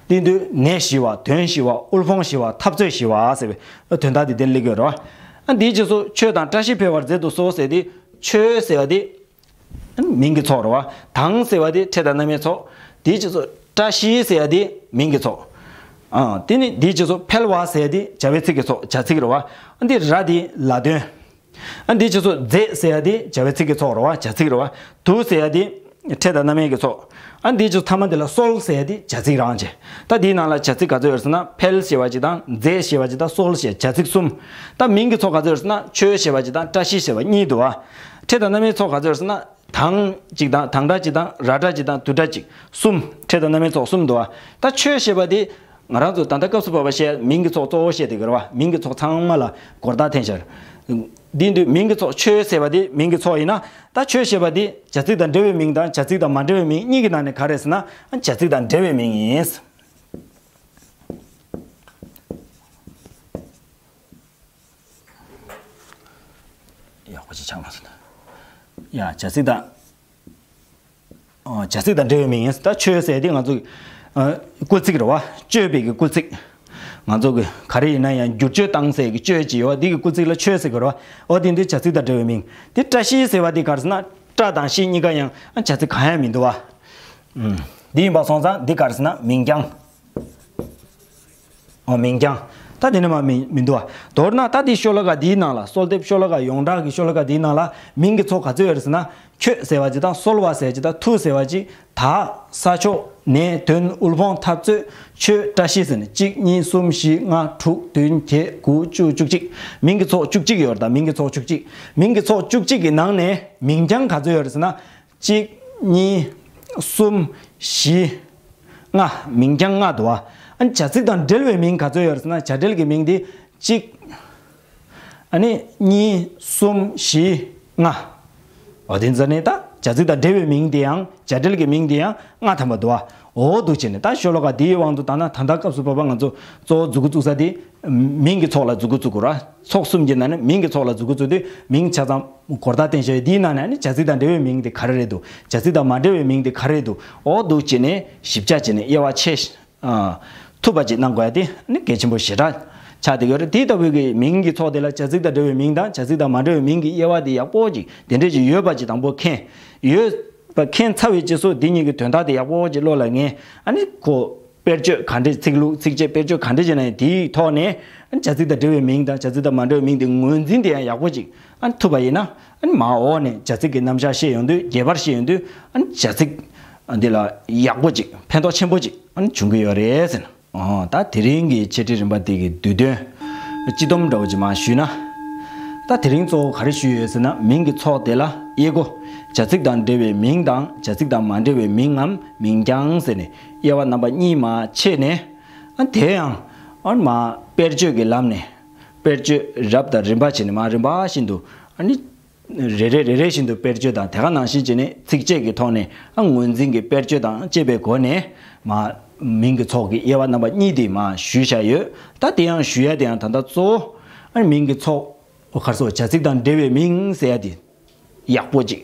དེ་དུས་ནས་ཞི་བ། དོན་ཞི་བ། དབུལ་ཕོངས་ཞི་བ། འཐབ་རྩོད་ཞི་བ་ཟེར་བའི་དོན་དག་དེ་དེར་སླེབས་ཀྱི་ཡོད་རེད་བ། ཨ། འདིའི་རྗེས་སུ་ཆོས་དང་བཀྲ་ཤིས་འཕེལ་བར་མཛད་དུ་གསོལ་ཟེར་དེ་ཆོས་ཟེར་བ་དེ་མིང་གི་ཚོགས་རེད་བ། དང་ཟེར་བ་དེ་ཕྲད་དང་རྣམ་དབྱེའི་ཚོགས། དེའི་རྗེས་སུ་བཀྲ་ཤིས་ཟེར་བ་དེ་མིང་གི་ཚོགས། ཨ། དེ་ནི་དེའི་རྗེས་སུ་འཕེལ་བ་ཟེར་བ་དེ་བྱ་བའི་ཚིག་གི་ཚོགས། བྱ་ཚིག་རེད་བ། ཨ། འདི་ར་དེ་ལ་དོན། ཨ། འདིའི་རྗེས་སུ་མཛད་ཟེར་ཡ་དེ་བྱ་བའི་ཚིག་གི་ཚོགས་རེད་བ། བྱ་ཚིག་རེད་བ། དུ་ཟེར་ཡ་དེ་ ཕྲད་དང་རྣམ་དབྱེ་གི་ཚོགས། ཨ་འདིའི་ཚོགས་ཐ་མ་འདི་ལ་སོལ་ཟེར་ཡ་དེ་བྱ་ཚིག་རང་བྱས། ད་འདིའི་ནང་ལ་བྱ་ཚིག་ག་ཚོད་ཡོད་ཟེར་ན། འཕེལ་ཞེས་པ་གཅིག་དང་། མཛེས་ཞེས་པ་གཅིག་དང་། སོལ་ཞེས་བྱ་ཚིག་གསུམ། ད་མིང་གི་ཚོགས་ག་ཚོད་ཡོད་ཟེར་ན། ཁྱོད་ཞེས་པ་གཅིག་དང་། བཀྲ་ཤིས་ཞེས་པ་གཉིས་འདུག་བ། ཕྲད་དང་རྣམ་དབྱེའི་ཚོགས་ག་ཚོད་ཡོད་ཟེར་ན། དང་གཅིག་དང་། དང་སྒྲ་གཅིག་དང་། ར་སྒྲ་གཅིག་དང་། དུ་སྒྲ་གཅིག་གསུམ། ཕྲད་དང་རྣམ་དབྱེའི་ཚོགས་གསུམ་འདུག་བ། ད་ཁྱོད་ཞེས་པ་དེ་ང་རང་ཚོ་ད་ལྟ་སྐབས་སུ་བབ་པ་བཤད་མིང་གི་ཚོགས་གཙོ་བོ་བཤད་དེ་གི་རེད་བ། མིང་གི་ཚོགས་ཚང་མ་ལ་སྒོར་རྟགས་འཐེན་ཤར། འདི་འདུག་མིང་གི་ཚོགས་ཁྱོད་ཟེར་བ་དེ་མིང་གི་ཚོགས་ཡིན་ན། ད་ཁྱོད་ཞེས་པ་དེ་བྱ་ཚིག་དང་འབྲེལ་བའི་མིང་དང་བྱ་ཚིག་དང་མ་འབྲེལ་བའི་མིང་གཉིས་ཀྱི་ནང་ནས་ག་རེ་ཟེར་ན། བྱ་ཚིག་དང་འབྲེལ་བའི་མིང་ཡིན། ཡག་པོ་ཅིག་ཆགས་མ་སོང་ན། ཡ། བྱ་ཚིག་དང་། ཨ། བྱ་ཚིག་དང་འབྲེལ་བའི་མིང་ཡིན། ད་ཁྱོད་ཟེར་དེ་ང་ཚོ། ཨ། སྐུལ་ཚིག་རེད་བ། བཅོས་པའི་གི་སྐུལ་ཚིག་ང་ཚོ་གི་ག་རེ་ཡིན་ན་ཡང་བསྒྱུར་བཅོས་བཏང་ཟེར་གི་བཅོས་ཅིག་ཡོད་བ། འདི་གི་སྐུལ་ཚིག་ལ་ཁྱོད་ཟེར་གི་རེད་བ། འོ་དེ་འདི་བྱ་ཚིག་དང་འབྲེལ་བའི་མིང་། དེ་བཀྲ་ཤིས་ཟེར་བ་དེ་ག་རེ་ཟེར་ན། བཀྲ་དང་ཤིས་གཉིས་ཀ་ཡང་བྱ་ཚིག་གང་ཡང་མི་འདུག་བ། ཨུམ། འདི་ཡིན་པ་སོང་ཙང་འདི་ག་རེ་ཟེར་ན། མིང་རྐྱང་། ཨོ། མིང་རྐྱང་། ད་དེ་ནས་མ་མི་མི་འདུག་བ། མདོར་ན་ད་དེ་ཤོ་ལོ་ཀ་འདིའི་ནང་ལ། གསོལ་འདེབས་ཤོ་ལོ་ཀ་ཡོངས་གྲགས་ཀྱི་ཤོ་ལོ་ཀ་འདིའི་ནང་ལ་མིང་གི་ཚོགས་ག་ཚོད་ཡོད་རེད་ཟེར་ན། ཁྱོད་ཟེར་བ་ཅིག་དང་། སོལ་བ་ཟེར་བ་ཅིག་དང་། ཐུགས་ཟེར་བ་ཅིག་ད། ས་ཕྱོགས། ནས། དོན། དབུལ་ཕོངས། འཐབ་རྩོད། ཁྱོད། བཀྲ་ཤིས་ཟེར་ནས་གཅིག་གཉིས། གསུམ། བཞི། ལྔ། དྲུག་བདུན། བརྒྱད། དགུ། བཅུ། བཅུ་གཅིག་མིང་གི་ཚོགས་བཅུ་གཅིག་ཡོད་རེད། ད་མིང་གི་ཚོགས་བཅུ་གཅིག་མིང་གི་ཚོགས་བཅུ་གཅིག་གི་ནང་ནས་མིང་རྐྱང་ག་ཚོད་ཡོད་རེད་ཟེར་ན། གཅིག་གཉིས། གསུམ། བཞི། ལྔ། མིང་རྐྱང་ལྔ་འདུག་བ། ཨ་ནི་བྱ་ཚིག་དང་འབྲེལ་བའི་མིང་ག་ཚོད་ཡོད་རེད་ཟེར་ན། བྱ་འབྲེལ་གྱི་མིང་དེ་གཅིག་ཨ་ནི་གཉིས། གསུམ། བཞི། ལྔ། འོ་དེ་ཚོ་ནི་ད་བྱ་ཚིག་དང་འབྲེལ་བའི་མིང་དེ་ཡང་། བྱ་འབྲེལ་གྱི་མིང་དེ་ཡང་ལྔ་ཐམ་པ་འདུག་བ། འོ་འདུག་བྱས་ནས་ད་ཤོ་ལོ་ཀ་འདིའི་དབང་དུ་བཏང་ན། ད་ལྟ་སྐབས་སུ་བབ་པ་ང་ཚོ་གཙོ་བོ་མཛུབ་གུ་བཙུགས་ས་དེ་མིང་གི་ཚོགས་ལ་མཛུབ་གུ་བཙུགས་དགོས་ར། ཚོགས་གསུམ་གྱི་ནང་ནས་མིང་གི་ཚོགས་ལ་མཛུབ་གུ་བཙུགས་དུས་མིང་ཆ་ཚང་སྒོར་རྟགས་བསྟན་བྱ་ཡོད། འདིའི་ནང་ནས་ཨ་ནི་བྱ་ཚིག་དང་འབྲེལ་བའི་མིང་དེ་ག་རེ་རེད་འདུག་བྱ་ཚིག་དང་མ་འབྲེལ་བའི་མིང་དེ་ག་རེ་རེད་འདུག་འོ་འདུག་བྱས་ནས་ཞིབ་ཆ་བྱས་ནས་དབྱེ་བ་ཕྱེ། ཨ། ཐུབ་པ་ཅིག་གནང་དགོས་ཡ་དེ་ནི་གལ་ཆེན་པོ་ཞེ་དྲག་ཆགས་བསྡད་ཡོད་རེད། དེ་ལྟ་བུའི་གི་མིང་གི་ཚོགས་དེ་ལ་བྱ་ཚིག་དང་འབྲེལ་བའི་མིང་དང་བྱ་ཚིག་དང་མ་འབྲེལ་བའི་མིང་གི་དབྱེ་བ་དེ་ཡག་པོ་ཅིག་དེ་འདྲས་ཅིག་ཡོད་པ་ཅིག་དང་པོ་མཁྱེན། ཡོད་པ་མཁྱེན་ཚར་བའི་རྗེས་སུ་དེ་གཉིས་ཀྱི་དོན་དག་དེ་ཡག་པོ་ཅིག་བློ་ལ་ངེས། ཨ་ནི་ཁོ་དཔེར་བརྗོད་ག་འདྲས། ཚིག་ལྷུག་ཚིགས་བཅད་དཔེར་བརྗོད་ག་འདྲས་བྱས་ན་ཡང་དེའི་ཐོག་ནས། ཨ་ནི་བྱ་ཚིག་དང་འབྲེལ་བའི་མིང་དང་བྱ་ཚིག་དང་མ་འབྲེལ་བའི་མིང་དེ་ངོས་འཛིན་དེ་ཡང་ཡག་པོ་ཅིག་ཨ་ནི་ཐུབ་པ་ཡིན་ན། ཨ་ནི་མར་འོག་ནས་བྱ་ཚིག་གི་རྣམ་གཞག་བཤད་ཡོང་དུས། རྒྱས་པར་བཤད་ཡོང་དུས། ཨ་ནི་བྱ་ཚིག་འདི་ལ་ཡག་པོ་ཅིག་ཕན་ཐོགས་ཆེན་པོ་ཅིག་ཨ་ནི་འབྱུང་གི་ཡོད་རེད་ཟེར་ན། ཨོ། ད་དེ་རིང་གི་འཆད་ཁྲིད་རིམ་པ་འདི་གི་བསྡུས་དོན་སྤྱི་སྡོམ་འདྲ་བོ་ཅིག་མར་ཞུས་ན། ད་དེ་རིང་གཙོ་བོ་ག་རེ་ཞུས་ཡོད་ཟེར་ན། མིང་གི་ཚོགས་དེ་ལ་དབྱེ་སྒོ། བྱ་ཚིག་དང་འབྲེལ་བའི་མིང་དང་། བྱ་ཚིག་དང་མ་འབྲེལ་བའི་མིང་ངམ་མིང་རྐྱང་ཟེར་ནས་དབྱེ་བ་རྣམ་པ་གཉིས་མར་ཕྱེ་ནས། ཨ་དེ་ཡང་ཨ་མར་དཔེར་བརྗོད་ཀྱི་ལམ་ནས། དཔེར་བརྗོད་རབ་དང་རིམ་པ་བྱས་ནས་མར་རིམ་པ་བཞིན་དུ། ཨ་ནི་རེ་རེ་རེ་རེ་བཞིན་དུ་དཔེར་བརྗོད་དང་། དེ་ག་ནང་བཞིན་བྱས་ནས་ཚིགས་བཅད་ཀྱི་ཐོག་ནས། ཨ་ངོས་འཛིན་གྱི་དཔེར་བརྗོད་དང་བཅས་པའི་སྒོ་ནས་མར་མིང་གི་ཚོགས་ཀྱི་དབྱེ་བ་རྣམ་པ་གཉིས་དེ་མར་ཞུས་བཞག་ཡོད། ད་དེ་ཡང་ཞུ་ཡ་དེ་ཡང་ད་ལྟ་གཙོ་བོ། ཨ་མིང་གི་ཚོགས། ཨོ། ག་རེ་ཟེར། བྱ་ཚིག་དང་འབྲེལ་བའི་མིང་ཟེར་ཡ་དེ་ཡག་པོ་ཅིག་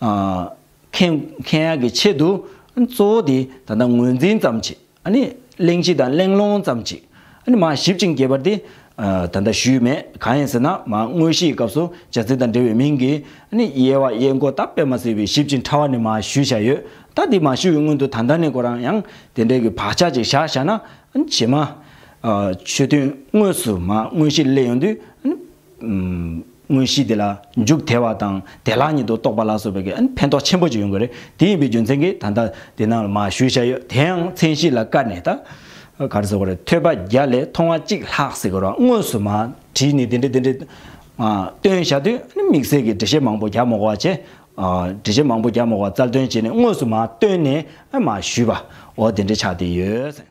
ཨ་མཁྱེན་མཁྱེན་ཡ་གི་ཆེད་དུ། ཨ་གཙོ་བོ་དེ་ད་ལྟ་ངོས་འཛིན་ཙམ་བྱས། ཨ་ནི་གླེང་གཞི་དང་གླེང་སློང་ཙམ་ཅིག་ཨ་ནི་མར་ཞིབ་ཅིང་རྒྱས་པར་དེ། ཨ་ད་ལྟ་ཞུས་མེད། གང་ཡིན་ཟེར་ན། མར་དངོས་གཞིའི་སྐབས་སུ་བྱ་ཚིག་དང་འབྲེལ་བའི་མིང་གི་ཨ་ནི་དབྱེ་བ་དབྱེ་སྒོ་ད་དཔེ་མ་སྲིད་པའི་ཞིབ་ཅིང་ཕྲ་བ་ནས་མར་ཞུས་བཞག་ཡོད། ད་འདི་མ་ཞུ་བའི་སྔོན་དུ་ད་ལྟ་ནས་ཁོ་རང་ཡང་དེ་འདྲའི་གི་བག་ཆགས་ཅིག་བཞག་བཞག་ན། ཨ་ནི་རྗེས་མ་ཨ་ཆོས་ཐུན་དངོས་སུ་མར་དངོས་གཞི་སླེབས་ཡོང་དུས། ཨ་ནི་ཨུམ། དངོས་གཞི་དེ་ལ་འཇུག་བདེ་བ་དང་། བདེ་བླག་ཉིད་དུ་རྟོགས་པ་ལ་སོགས་པའི་གི་ཨ་ནི་ཕན་ཐོགས་ཆེན་པོ་ཅིག་ཡོང་གི་རེད། དེ་ཡིན་པའི་རྒྱུ་མཚན་གྱིས་ད་ལྟ་དེ་ནང་ལ་མར་ཞུས་བཞག་ཡོད། དེ་ཡང་མཚན་གཞི་ལ་བཀར་ནས། ད་ག་རེ་ཟེར་དགོས་རེད། ཐོས་པ་བརྒྱ་ལས་མཐོང་བ་གཅིག་ལྷག་ཟེར་དགོས་རེད། དངོས་སུ་མར་བྲིས་ནས་དེ་འདྲ་དེ་འདྲ་ཨ་སྟོན་བཞག་དུས། ཨ་ནི་དམིགས་བསལ་གྱི་འགྲེལ་བཤད་མང་པོ་རྒྱག་མ་དགོས་པ་བྱས། ཨ་འགྲེལ་བཤད་མང་པོ་རྒྱག་མ་དགོས་པ་རྩལ་འདོན་བྱས་ནས་དངོས་སུ་མར་བཏོན་ནས། ཨ་མར་ཞུས་པ། འོ་དེ་འདྲ་ཆགས་བསྡད་ཡོད།